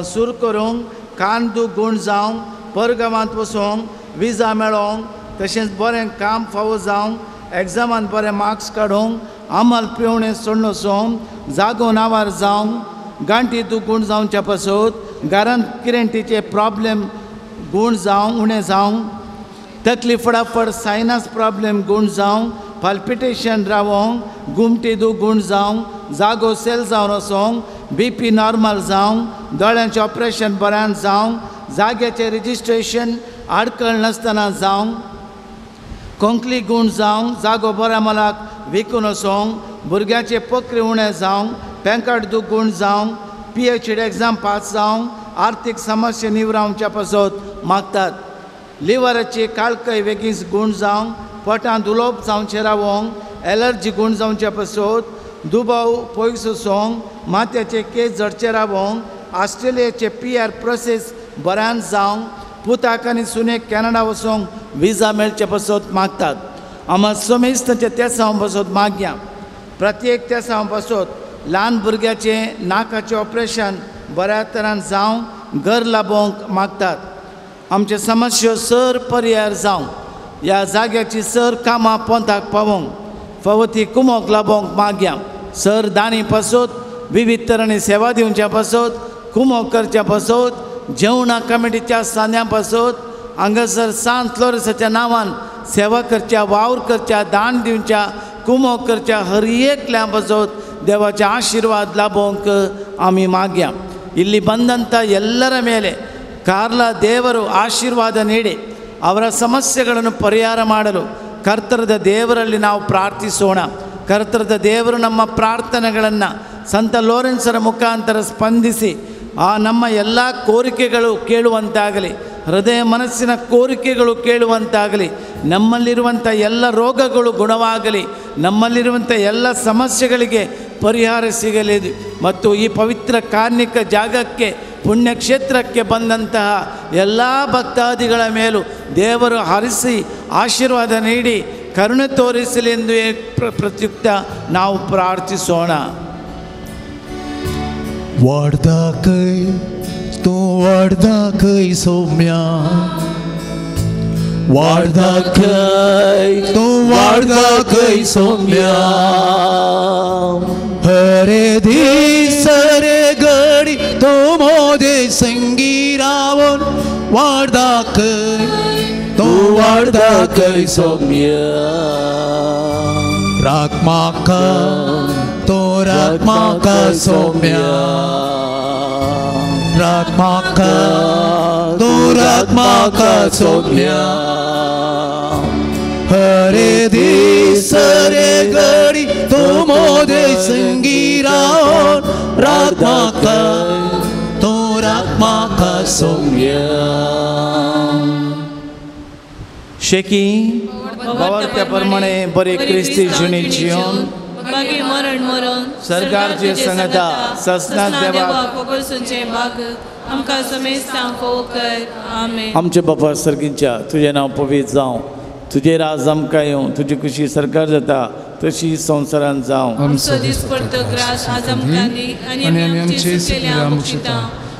सुरू करूंक, कान दूख गूण जावंक, परगांवांत वचोंक, विजा मेळोवंक, तशेंच बरें काम फावो जावंक, एग्जामान बरें मार्क्स काडूंक, आमल पिवणें सोडून वचोंक, जागो नांवार जावंक, गांठी दूख गूण जावच्या पासत, घरांत किरेंटीचे प्रॉब्लेम गूण जावंक उणें जावंक, तकली फटाफट सायनस प्रॉब्लेम गूण जावंक, पाल्पिटेशन रावोंक, गुमटी दूख गूण जावंक, जागो सेल जावन वचोंक, BP normal जावंक, दोळ्यांचें ऑपरेशन बऱ्यान जावंक, जाग्याचें रजिस्ट्रेशन आडखळ नासतना जावंक, कोंकली गूण जावंक, जागो बऱ्या मोलाक विकून वचोंक, भुरग्याचे पकरी उणें जावंक, पेंकाट दूख गूण जावंक, PhD exam पास जावंक, आर्थीक समस्या निवरावच्या पासत मागतात. लिवराची काळकय वेगींच गूण जावंक, पोटांत उलोवप जावचें रावोंक एलर्जी गूण जावचे पासत दुबाव पयस वचोंक माथ्याचे केस झडचे रावोंक ऑस्ट्रेलियाचे पी आर प्रोसेस बऱ्यान जावंक पुताक आनी सुनेक कॅनडा वचोंक विजा मेळचे पासत मागतात. आमा समेस्तांचे तेसांव पासत मागया. प्रत्येक तेसांव पासत ल्हान भुरग्याचें नाकाचें ऑपरेशन बऱ्या तरान जावंक घर लाबोवंक मागतात. आमचे समस्यो सर पर्यार जावंक ह्या जाग्याची सर कामां पोंताक पावोवंक फावो ती कुमोक लाबोवंक मागया. सर दाणी पासत विविध तरांनी सेवा दिवच्या पासत कुमोक करच्या पासत जेवणा कमिटीच्या सांद्या पासत हांगासर सांत लोरेसाच्या नांवान सेवा करच्या वावर करच्या दान दिवच्या कुमोक करच्या हर एकल्या पासत देवाचे आशिर्वाद लाबोवंक आमी मागया. ಇಲ್ಲಿ ಬಂದಂಥ ಎಲ್ಲರ ಮೇಲೆ ಕಾರ್ಲ ದೇವರು ಆಶೀರ್ವಾದ ನೀಡಿ ಅವರ ಸಮಸ್ಯೆಗಳನ್ನು ಪರಿಹಾರ ಮಾಡಲು ಕರ್ತರದ ದೇವರಲ್ಲಿ ನಾವು ಪ್ರಾರ್ಥಿಸೋಣ. ಕರ್ತರದ ದೇವರು ನಮ್ಮ ಪ್ರಾರ್ಥನೆಗಳನ್ನು ಸಂತ ಲೋರೆನ್ಸರ ಮುಖಾಂತರ ಸ್ಪಂದಿಸಿ ಆ ನಮ್ಮ ಎಲ್ಲ ಕೋರಿಕೆಗಳು ಕೇಳುವಂತಾಗಲಿ, ಹೃದಯ ಮನಸ್ಸಿನ ಕೋರಿಕೆಗಳು ಕೇಳುವಂತಾಗಲಿ, ನಮ್ಮಲ್ಲಿರುವಂಥ ಎಲ್ಲ ರೋಗಗಳು ಗುಣವಾಗಲಿ, ನಮ್ಮಲ್ಲಿರುವಂಥ ಎಲ್ಲ ಸಮಸ್ಯೆಗಳಿಗೆ ಪರಿಹಾರ ಸಿಗಲಿ ಮತ್ತು ಈ ಪವಿತ್ರ ಕಾರ್ಮಿಕ ಜಾಗಕ್ಕೆ ಪುಣ್ಯಕ್ಷೇತ್ರಕ್ಕೆ ಬಂದಂತಹ ಎಲ್ಲ ಭಕ್ತಾದಿಗಳ ಮೇಲೂ ದೇವರು ಹರಿಸಿ ಆಶೀರ್ವಾದ ನೀಡಿ ಕರುಣೆ ತೋರಿಸಲಿ ಎಂದು ಪ್ರತ್ಯುಕ್ತ ನಾವು ಪ್ರಾರ್ಥಿಸೋಣ. ವಾಡ್ದಾಕೈ ತೂ ವಾಡ್ದಾಕೈ ಸೌಮ್ಯ, ವಾಡ್ದಾಕೈ ತೂ ವಾಡ್ದಾಕೈ ಸೌಮ್ಯ, हरे दीस हरे घडी तो मोदे संगी रावण वाडदाकय तो वाडदाकय सौम्य, राख म्हाका तो राख म्हाका सौम्य, राख म्हाका तो राख म्हाका सौम्य, हरे दीस हरे घडी तो मोदे संगी रावण राख म्हाका तो राख म्हाका सौम्य. शेकी बाबा प्रमाणे बरे क्रिस्ती जिणे जिवन बागी मरण मरण सरकारचे संगता ससनात देवाक कोगळसूंचें भाग आमकां समेस्तांक फोव कर. आमेन. आमचे बापा सर्गींच्या तुजें नांव पवित्र जावं, तुजें राज आमकां येवं, तुजी खुशी सरकार जाता तशी संवसारांत जावं. आमचो दिसपडतो ग्रास आज आमकां दी आनी आमी आमचे चुकलेल्या बक्षिता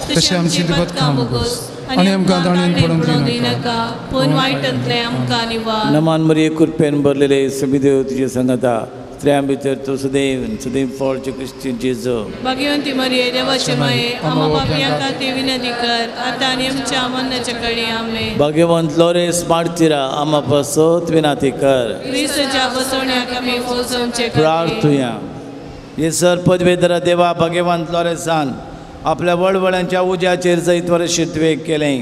तशें आमची पथकां भोगोस आनी आमकां ताणें पडूंक दिनाका पूण वायटांतलें आमकां निवार. नमान मरिये कृपेन भरलेले सुमिदेव तुजे संगता, स्त्रियां भितर तूं सदैव सदैव फळचे क्रिस्ती जेजू. भाग्यवंती मरिये देवाचे माये आम्हा पापयां खातीर विनंती कर आतां आनी आमच्या मरणाच्या कडी. आमेन. भाग्यवंत लोरेस मार्टिरा आम्हा पासत विनंती कर. क्रिस्ताच्या बसवण्याक आमी फौजोवचे प्रार्थुया. हे सर पदवेधरा देवा भाग्यवंत लोरेसान आपल्या वळवळ्यांच्या उज्याचेर जैत वर्षित्वे केलें.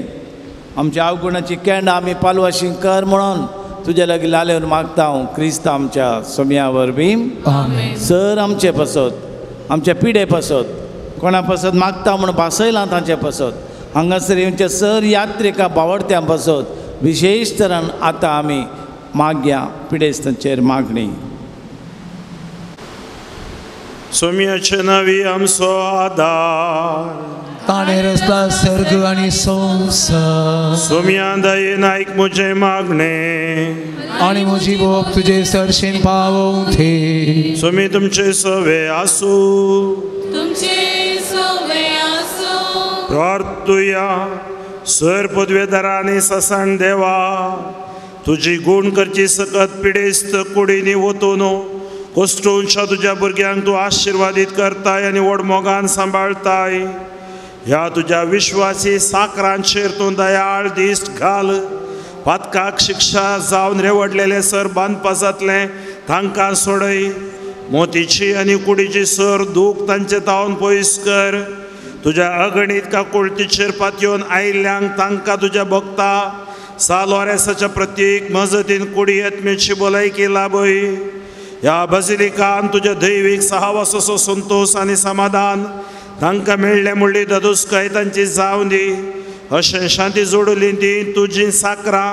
आमच्या अवगुणाची केंडां आमी पालवाशी कर म्हणून तुज्या लागीं लालेवन मागता हांव क्रिस्त आमच्या सोम्या वरवीं. सर आमचे पासत आमच्या पिडे पासत कोणा पासत मागता म्हूण भासयलां तांचे पासत हांगासर येवच्या सर यात्रिका बावडत्यां पासत विशेश तरान आतां आमी मागया पिडेस्तांचेर मागणी. सोम्याचे नावी आमचो आदार, ताणें रचला सर्ग आनी संवसार. सोम्या दयेन आयक म्हजें मागणें आनी म्हजी बोप तुजे सरशीन पावोवं थे. सोमी तुमचे सवे आसूं, तुमचे सवे आसूं. प्रार्थुया. सर पदवेदारा आनी ससाण देवा, तुजी गूण करची सकत पिडेस्त कुडींनी वतून कोश्टूनशा तुज्या भुरग्यांक तूं आशिर्वादीत करताय आनी व्हड मोगान सांबाळताय. ह्या तुज्या विश्वासी साकरांचेर तूं दयाळ दिश्ट घाल. पातकाक शिक्षा जावन रेवडलेले सर बांदपा जातलें तांकां सोडय. मोतीची आनी कुडीची सर दूख तांचे तावन पयस कर. तुज्या अगणीत काकुळतीचेर पातयेवन आयिल्ल्यांक तांकां तुज्या भक्ता सालोरेसाच्या प्रत्येक मजतीन कुडी आत्म्याची भलायकी लाभय. ह्या बजिलिकान तुज्या दैवीक सहावासाचो संतोश आनी समाधान तांकां मेळ्ळें म्हणली ददुस्काय तांची जावं दी. अशें शांती जोडली ती तुजी साकरां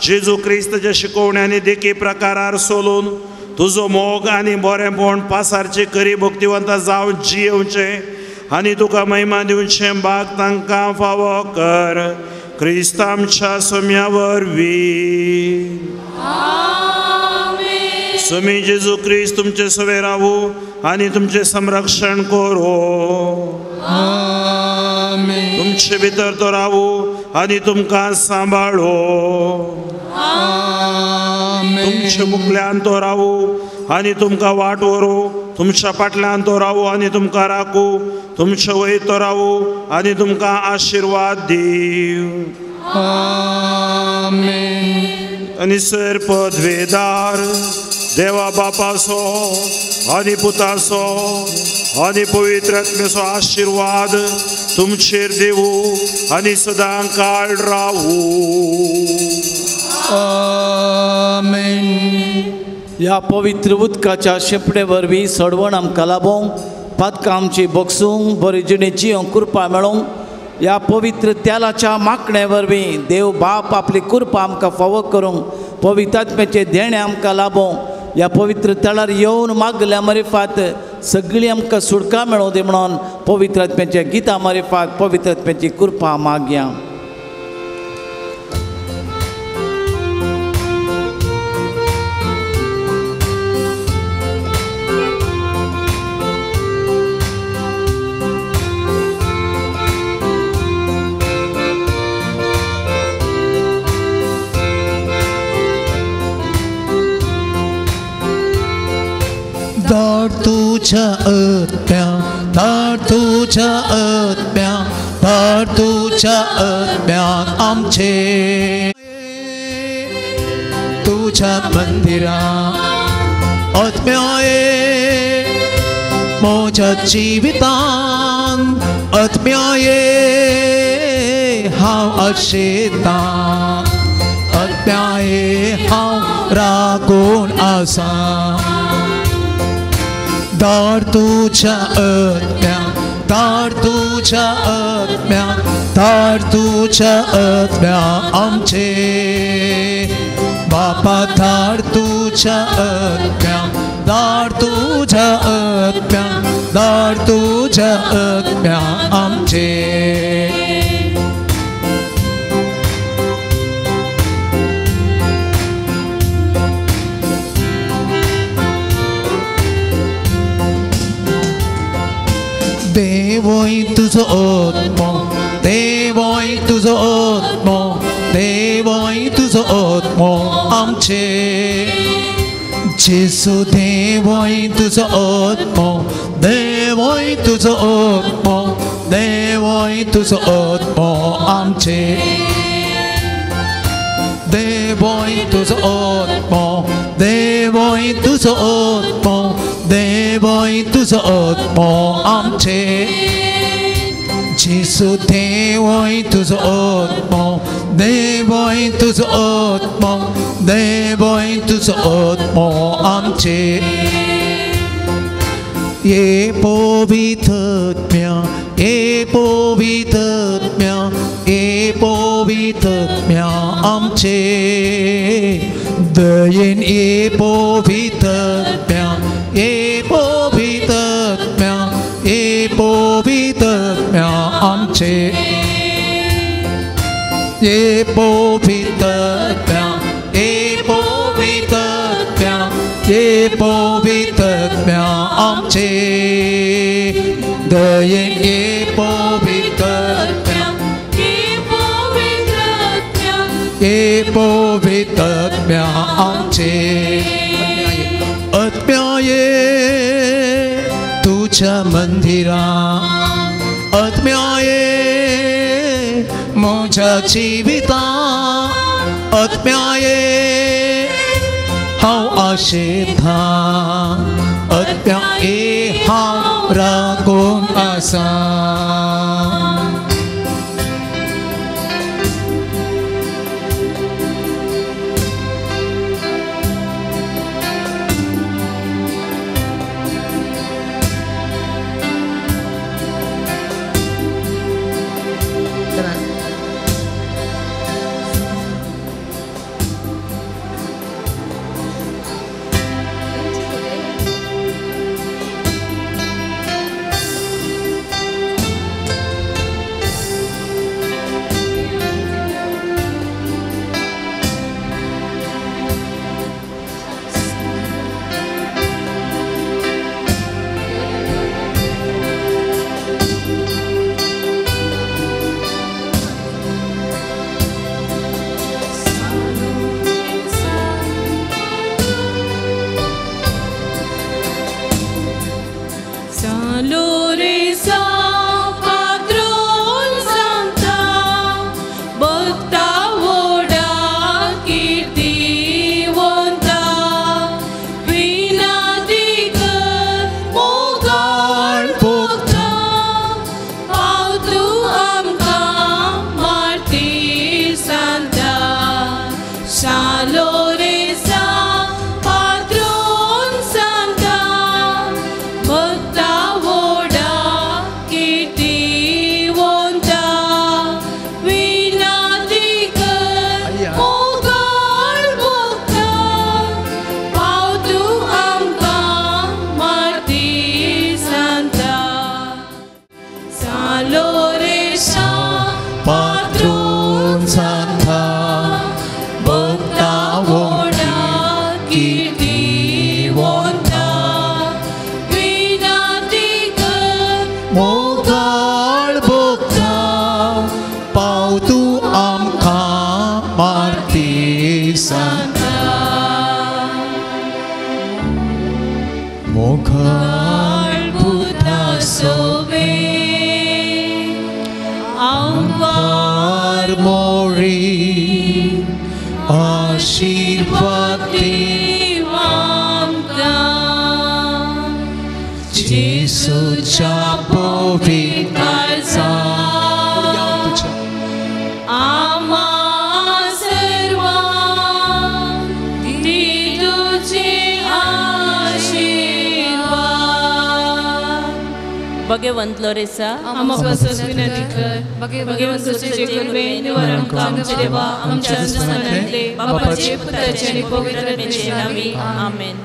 जेजू क्रिस्ताच्या शिकोवण्यानी देखी प्रकारार सोलून तुजो मोग आनी बरेंपण पासारचे खरी भक्तिवंत जावन जियेवचें आनी तुका महिमा दिवचें भाग तांकां फावो कर क्रिस्त आमच्या सोम्या वरवीं. स्वामी जेजू क्रिस्त तुमचे सवे रावू आनी तुमचें संरक्षण करूं. तुमचे भितर तो रावू आनी तुमकां सांबाळो. तुमचे मुखल्यान तो रावू आनी तुमकां वाट व्हरूं. तुमच्या फाटल्यान तो रावू आनी तुमकां राखू. तुमचे वयर तो रावू आनी तुमकां आशिर्वाद दिवं. आनी सर पदवेदार देवा बापाचो आनी पुताचो आनी पवित्र आत्म्याचो आशिर्वाद तुमचेर दिवू आनी सदां काळ रावू. आमेन. ह्या पवित्र उदकाच्या शेंपडे वरवीं सडवण आमकां लाबोवंक, पातकां आमची बगसूंक, बरी जिणेची कृपा मेळोवंक, ह्या पवित्र तेलाच्या माकणे वरवीं देव बाप आपली कृपा आमकां फावो करूंक, पवित्र आत्म्याचें देणें आमकां लाबोवंक, ह्या पवित्र तळार येवन मागल्या मारिफात सगळीं आमकां सुटका मेळोवं दी म्हणून पवित्र आत्म्याच्या गितां मारिफात पवित्र आत्म्याची कृपा मागया. दार तुझ्या आत्म्या, दार तुझ्या आत्म्या, दार तुझ्या आत्म्याक आमचे तुझ्या मंदिरा आत्म्या ये म्हज्या जिवितान आत्म्या ये हांव आशेतां आत्म्या ये हांव रागून आसा. दार तुझ्या आत्म्या, दार तुझ्या आत्म्या, दार तुझ्या आत्म्या आमचे बापा. दार तुझ्या आत्म्या, दार तुझ्या आत्म्या, दार तुझ्या आत्म्या आमचे. देवय तुजो आत्मो, देवय तुजो आत्मो, देवय तुजो आत्मो आमचे जेजू. देवय तुजो आत्मो, देवय तुजो आत्मो, देवय तुजो आत्मो आमचे. देवय तुजो आत्मो, देवय तुजो आत्मो, देवय तुजो आत्मो आमचे जेजू. देवय तुजो आत्मो, देवय तुजो आत्मो, देवय तुजो आत्मो आमचे. ये पवित्र आत्म्या, ये पवित्र आत्म्या, ये पवित्र आत्म्या आमचे दयेन. ये पवित्र आत्म्या, ये पवित्र आत्म्या, ये पवित्र आत्म्या आमचे. ये पवित्र आत्म्या, ये पवित्र आत्म्या, ये पवित्र आत्म्या आमचे दयेन. ये पवित्र आत्म्या, ये पवित्र आत्म्या, ये पवित्र आत्म्या आमचे. आत्म्या ये तुझ्या मंदिरा, आत्म्या ये म्हज्या जिविता, आत्म्या ये हांव आशेतां, आत्म्या ये हांव रागून आसा. San Lorenzo, Padron Santa, भक्ता वोडा कीर्तिवंता, विनादिक मोगाळ भोगता, पाव तूं आमकां मार्तीर सांता. San Lorenzo, Padron Santa, भक्ता वोडा कीर्तिवंता, विनादिक मोगाळ भोगता, पाव तूं आमकां मार्तीर सांता. San Lorenzo, Padron Santa, भक्ता वोडा कीर्तिवंता, विनादिक मोगाळ भोगता, पाव तूं आमकां मार्तीर सांता. मोगाळ पुता सोबे आमकार मोरी आशीर्वाद आमकां जेसूच्या पवित्र आमा सर्वांक दी तुझे आशीर्वाद. भगवंत लोरेसा, आमकां विनंती कर. भगवंत तुझे कृपेन निवर आमकां आमचे देवा, आमच्या दुस्मानांतले बापाचे, पुताचे आनी पवित्र आत्म्याचे नांवी. आमेन.